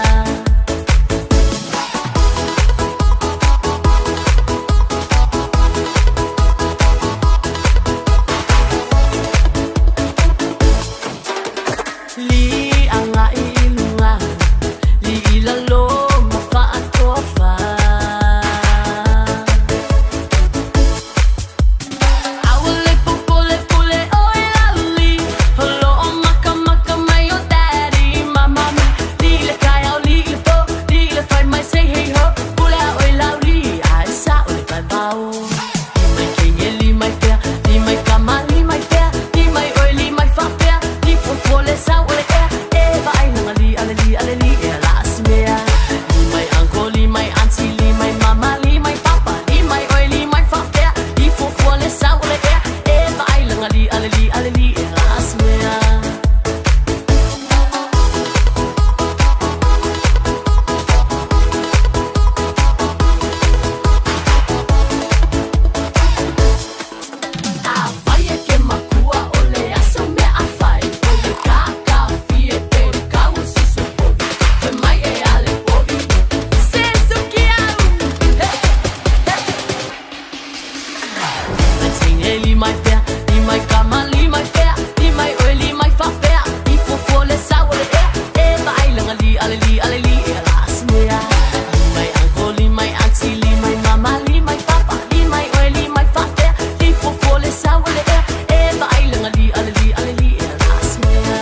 [SPEAKER 7] Li anga i lunga, li i lalo ma faatofa. Aua le popole pule o i lauli, holo o maka maka mai o daddy ma mami. Li i le kaiao, li i le po, li i le fai mai say hey ho. Pule a oi lauli, a e sa o le vai vao. Li mai kenge, li mai pea, li mai kama, li mai pea. Li mai oi, li mai faapea, li fofo le sau o le ea. E vaailanga li ale li ale li e ala asimea. Li mai uncle, li mai auntie, li mai mama, li mai papa. Li mai oi, li mai faapea, li fofo le sau o le ea. E vaailanga li ale li ale li e ala asimea. Afai e ke makua o le aso mea afai. O le kakafie pe kau susu povi. Fai mai e ale povi. Se suki au. Hey, hey. Mai tinge li mai pea, li mai kama, li mai pea. Li mai oi, li mai faapea. Li fofo le sau o le ea. E vaailanga li ale li ale li e ala asimea. Li mai uncle, li mai auntie, li mai mama, li mai papa. Li mai oi, li mai faapea. Li fofo le sau o le ea. E vaailanga li ale li ale li e ala asimea.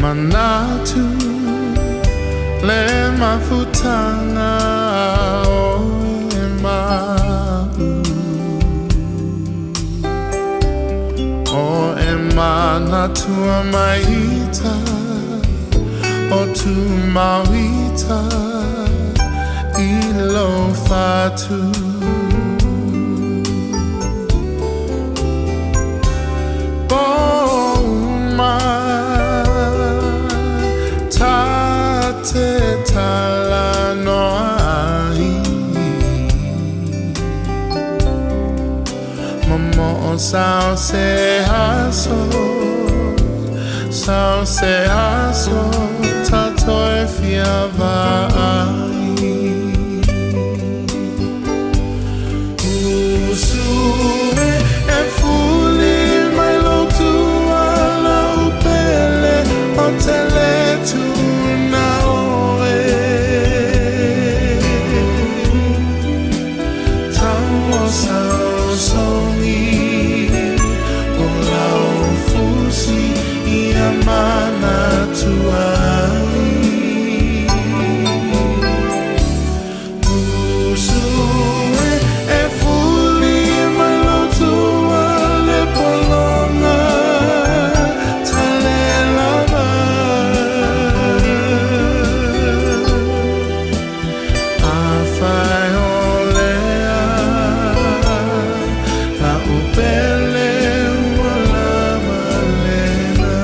[SPEAKER 1] Manatu le mafutanga o e ma'u O e manatua maita O tu mauita i lo fatu Pouma ta te talanoa ai Momo'o sao se aso Sao se aso Tatou e fia va'ai Usu e e fuli mai lou tua lau pele O te lē tuuna oe Tau o saosaogi O lau fusi ia manatua ai Usu e e fuli mai lou tua le pologa Talelava Afai o lea La'u pele ua lava lena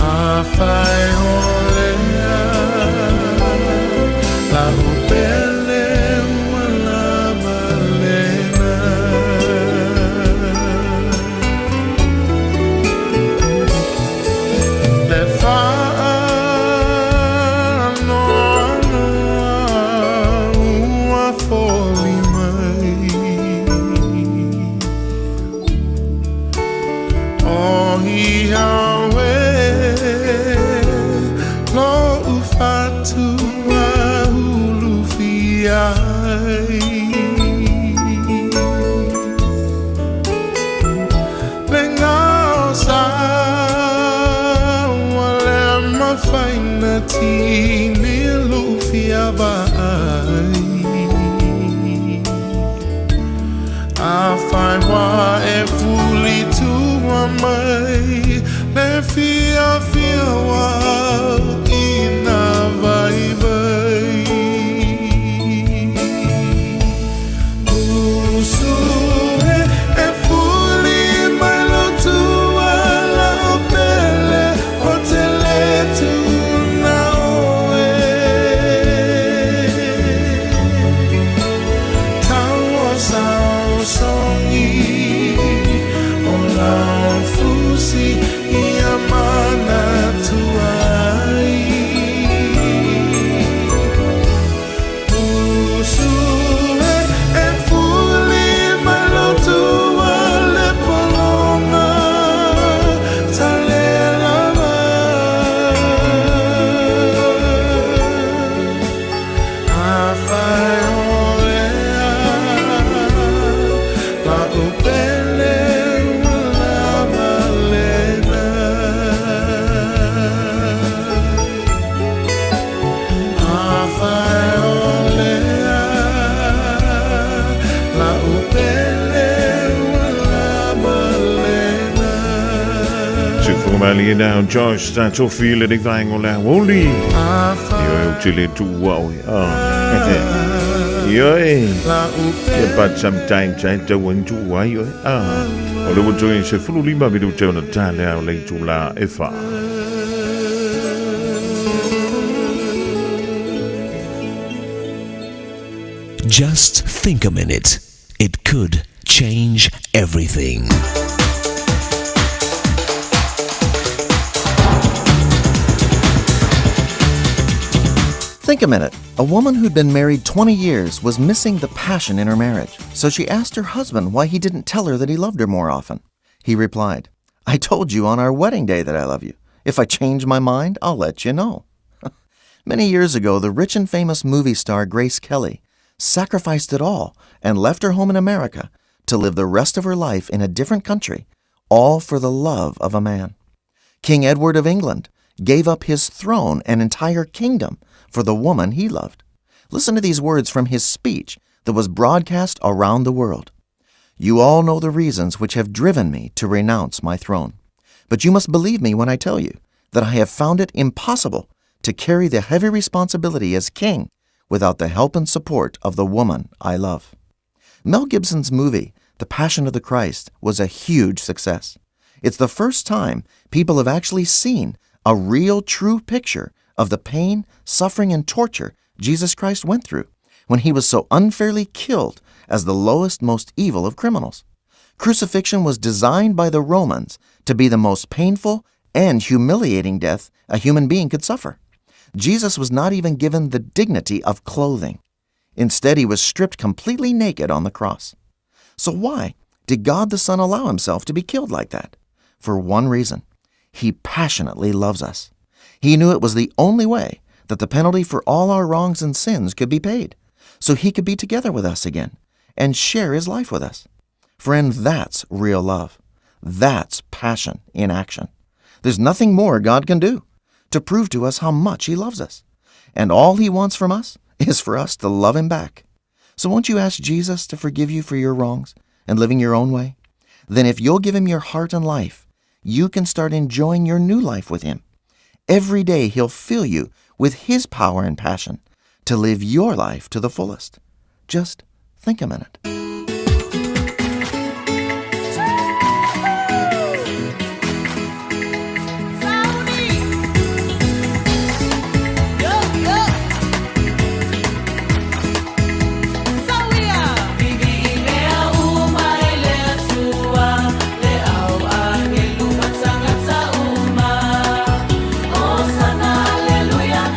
[SPEAKER 1] Afai o lea La'u pele ua lava lena Le faanoanoa ua foli mai O ia oe Lo'u fatu ua ulufia ai Le gao sa ua le mafai ona tini lo'u fia vaai Afai ua e fuli tua mai Le fiafia ua auina vaivai Usu e e fuli mai lou tua lau pele O te lē tuuna oe Tau o saosaogi O lau fusi ia manatua ai Usu e e fuli mai lou tua le pologa Talelava Afai o lea La'u pele ua lava lena Afai o lea La'u pele ua lava lena
[SPEAKER 3] Tufumalie now Josh Tatofi le nei vaega o le aoauli. Ioe ou te le tuua oe. Ah. Ioe. Yeah, but sometimes I don't want to ai oe. Ah. O le ua toe 15 minute ona ta le ao le itula e fa.
[SPEAKER 8] Just think a minute. It could change everything.
[SPEAKER 11] Think a minute. A woman who'd been married 20 years was missing the passion in her marriage, so she asked her husband why he didn't tell her that he loved her more often. He replied, I told you on our wedding day that I love you. If I change my mind, I'll let you know. Many years ago, the rich and famous movie star Grace Kelly sacrificed it all and left her home in America to live the rest of her life in a different country, all for the love of a man. King Edward of England gave up his throne and entire kingdom for the woman he loved. Listen to these words from his speech that was broadcast around the world. You all know the reasons which have driven me to renounce my throne. But you must believe me when I tell you that I have found it impossible to carry the heavy responsibility as king without the help and support of the woman I love. Mel Gibson's movie, The Passion of the Christ, was a huge success. It's the first time people have actually seen a real, true picture of the pain, suffering, and torture Jesus Christ went through when he was so unfairly killed as the lowest, most evil of criminals. Crucifixion was designed by the Romans to be the most painful and humiliating death a human being could suffer. Jesus was not even given the dignity of clothing. Instead, he was stripped completely naked on the cross. So, why did God the Son allow himself to be killed like that? For one reason He passionately loves us. He knew it was the only way that the penalty for all our wrongs and sins could be paid, so he could be together with us again and share his life with us. Friend, that's real love. That's passion in action. There's nothing more God can do to prove to us how much He loves us. And all He wants from us is for us to love Him back. So won't you ask Jesus to forgive you for your wrongs and living your own way? Then, if you'll give Him your heart and life, you can start enjoying your new life with Him. Every day, He'll fill you with His power and passion to live your life to the fullest. Just think a minute.
[SPEAKER 9] Aleluia,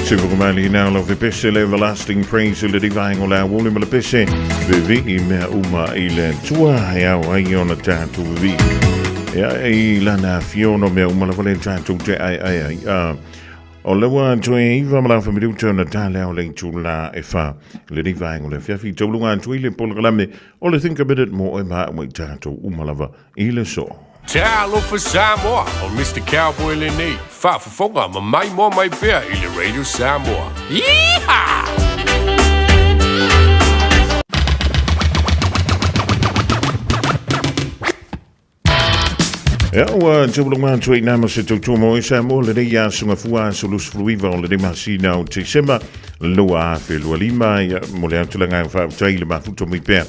[SPEAKER 3] Se whakamali nā lau fe pese le everlasting praise le divaengo la wole ma le pese ve i mea uma i le tua e au ai ona tātou vi. Ia i lana fiono mea uma lava le tātou te ai ai ai. O le ua toe iva ma laufa minuta ona tā leo le itu la e wha le nei vaenga o le afiafi. Tauluga atu i le polokalame o le Think a Minute mo oe ma au i tātou uma lava i le so.
[SPEAKER 16] Talofa Samoa, o Mr. Cowboy lenei, faafofoga ma maimoa mai pea i le Radio Samoa. Yeehaw!
[SPEAKER 3] Ia, ua taulunga atu ai nama se tautua mo e Samoa lenei aso gafua aso 29 o lenei masina o Tesema 2025. Ia, mo le atu le agaga faafetai i le mafuta mai pea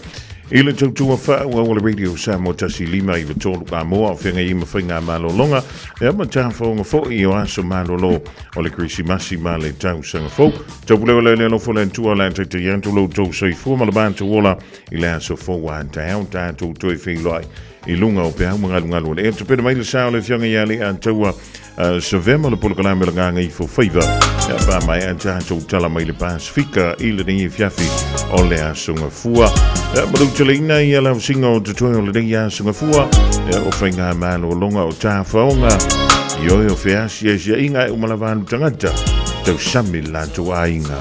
[SPEAKER 3] i le tautua faaauau o le Radio Samoa 1 5 9 3 Amoa o feagai ai ma faiga malologa ia ma tafaoga foi o aso malolo o le Kerisimasi ma le tausaga fou. Taupulea le le alofa o le Atua o le a taitai atu lo outou soifua ma le matou ola i le aso fou a taeao tatou toe feiloai i luga o peau ma galugalu o le ea. Tupena mai le sa o le afioga ia le Ataua Savema le polokalame o le Gagaifo Faiva. Ia pa mai a tatou tala mai le Pasifika i lenei afiafi o le aso gafua. Ia maluteleina ia lausinga o totoe o lenei aso gafua. Ia o faiga malologa o tafaoga. I oe o feasiasiaiga e uma lava alu tagata. Tausami le latou aiga.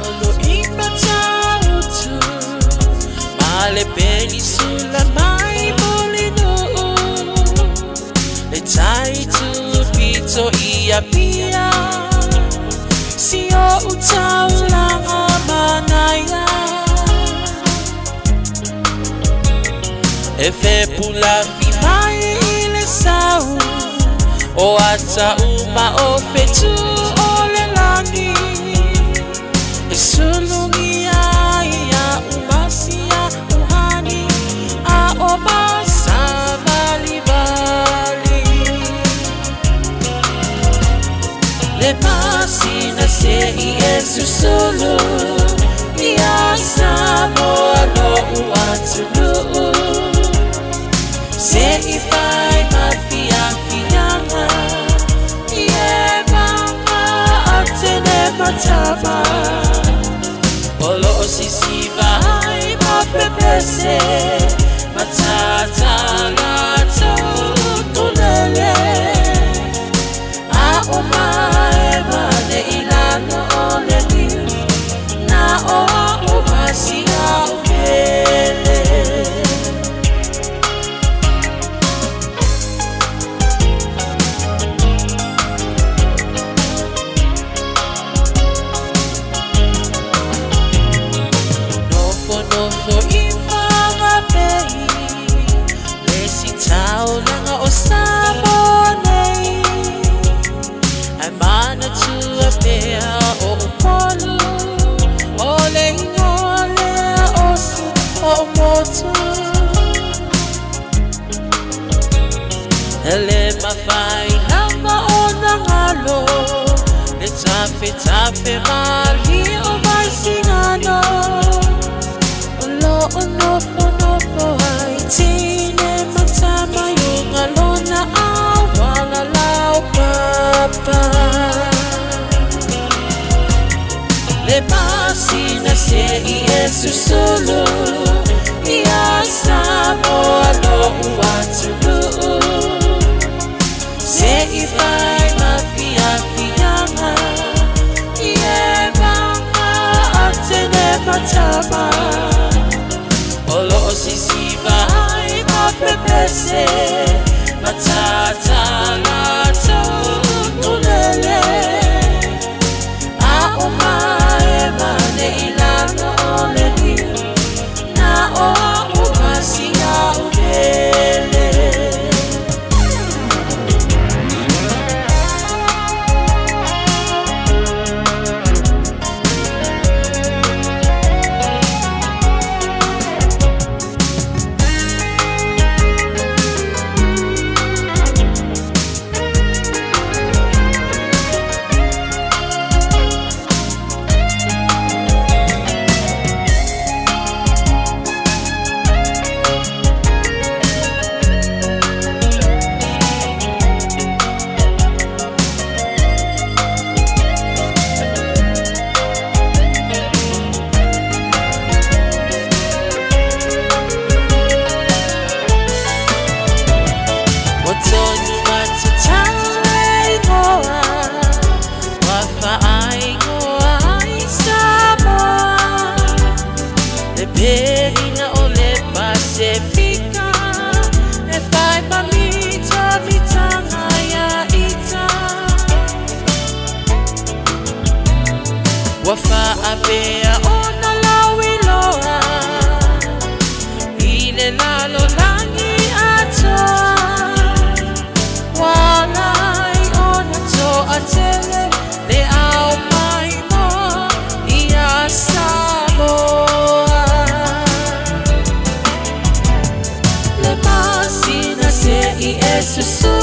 [SPEAKER 9] E fepulafi mai i le sau o ata uma o fetu o le lagi e sulugia ia umasia uhani a o masavalivali le masina se'i e susulu ia Samoa lo'u atunuu se'i fai mafiafiaga i e maga atene matama o loo sisiva ai mapepese matatala tulele a o mae mane i lalo o le liu na o a'u masia o pele. Nofonofo i Fagapei le sitaulaga o Samoa nei ae manatua pea o Upolu o le igoa lea o si o'u motu e le mafai lava ona galo le tafetafe malie o Vaisigano o loo nofonofo ai tine matama i uga lona auala laupapa le masina se'i e susulu ia Samoa lo'u atunuu se'i fai mafiafiaga i e maga atene matama o loo sisiva ai mapepese matatala tulele a o mae mane i lalo o le liu na o a'u masia o pele. Susu.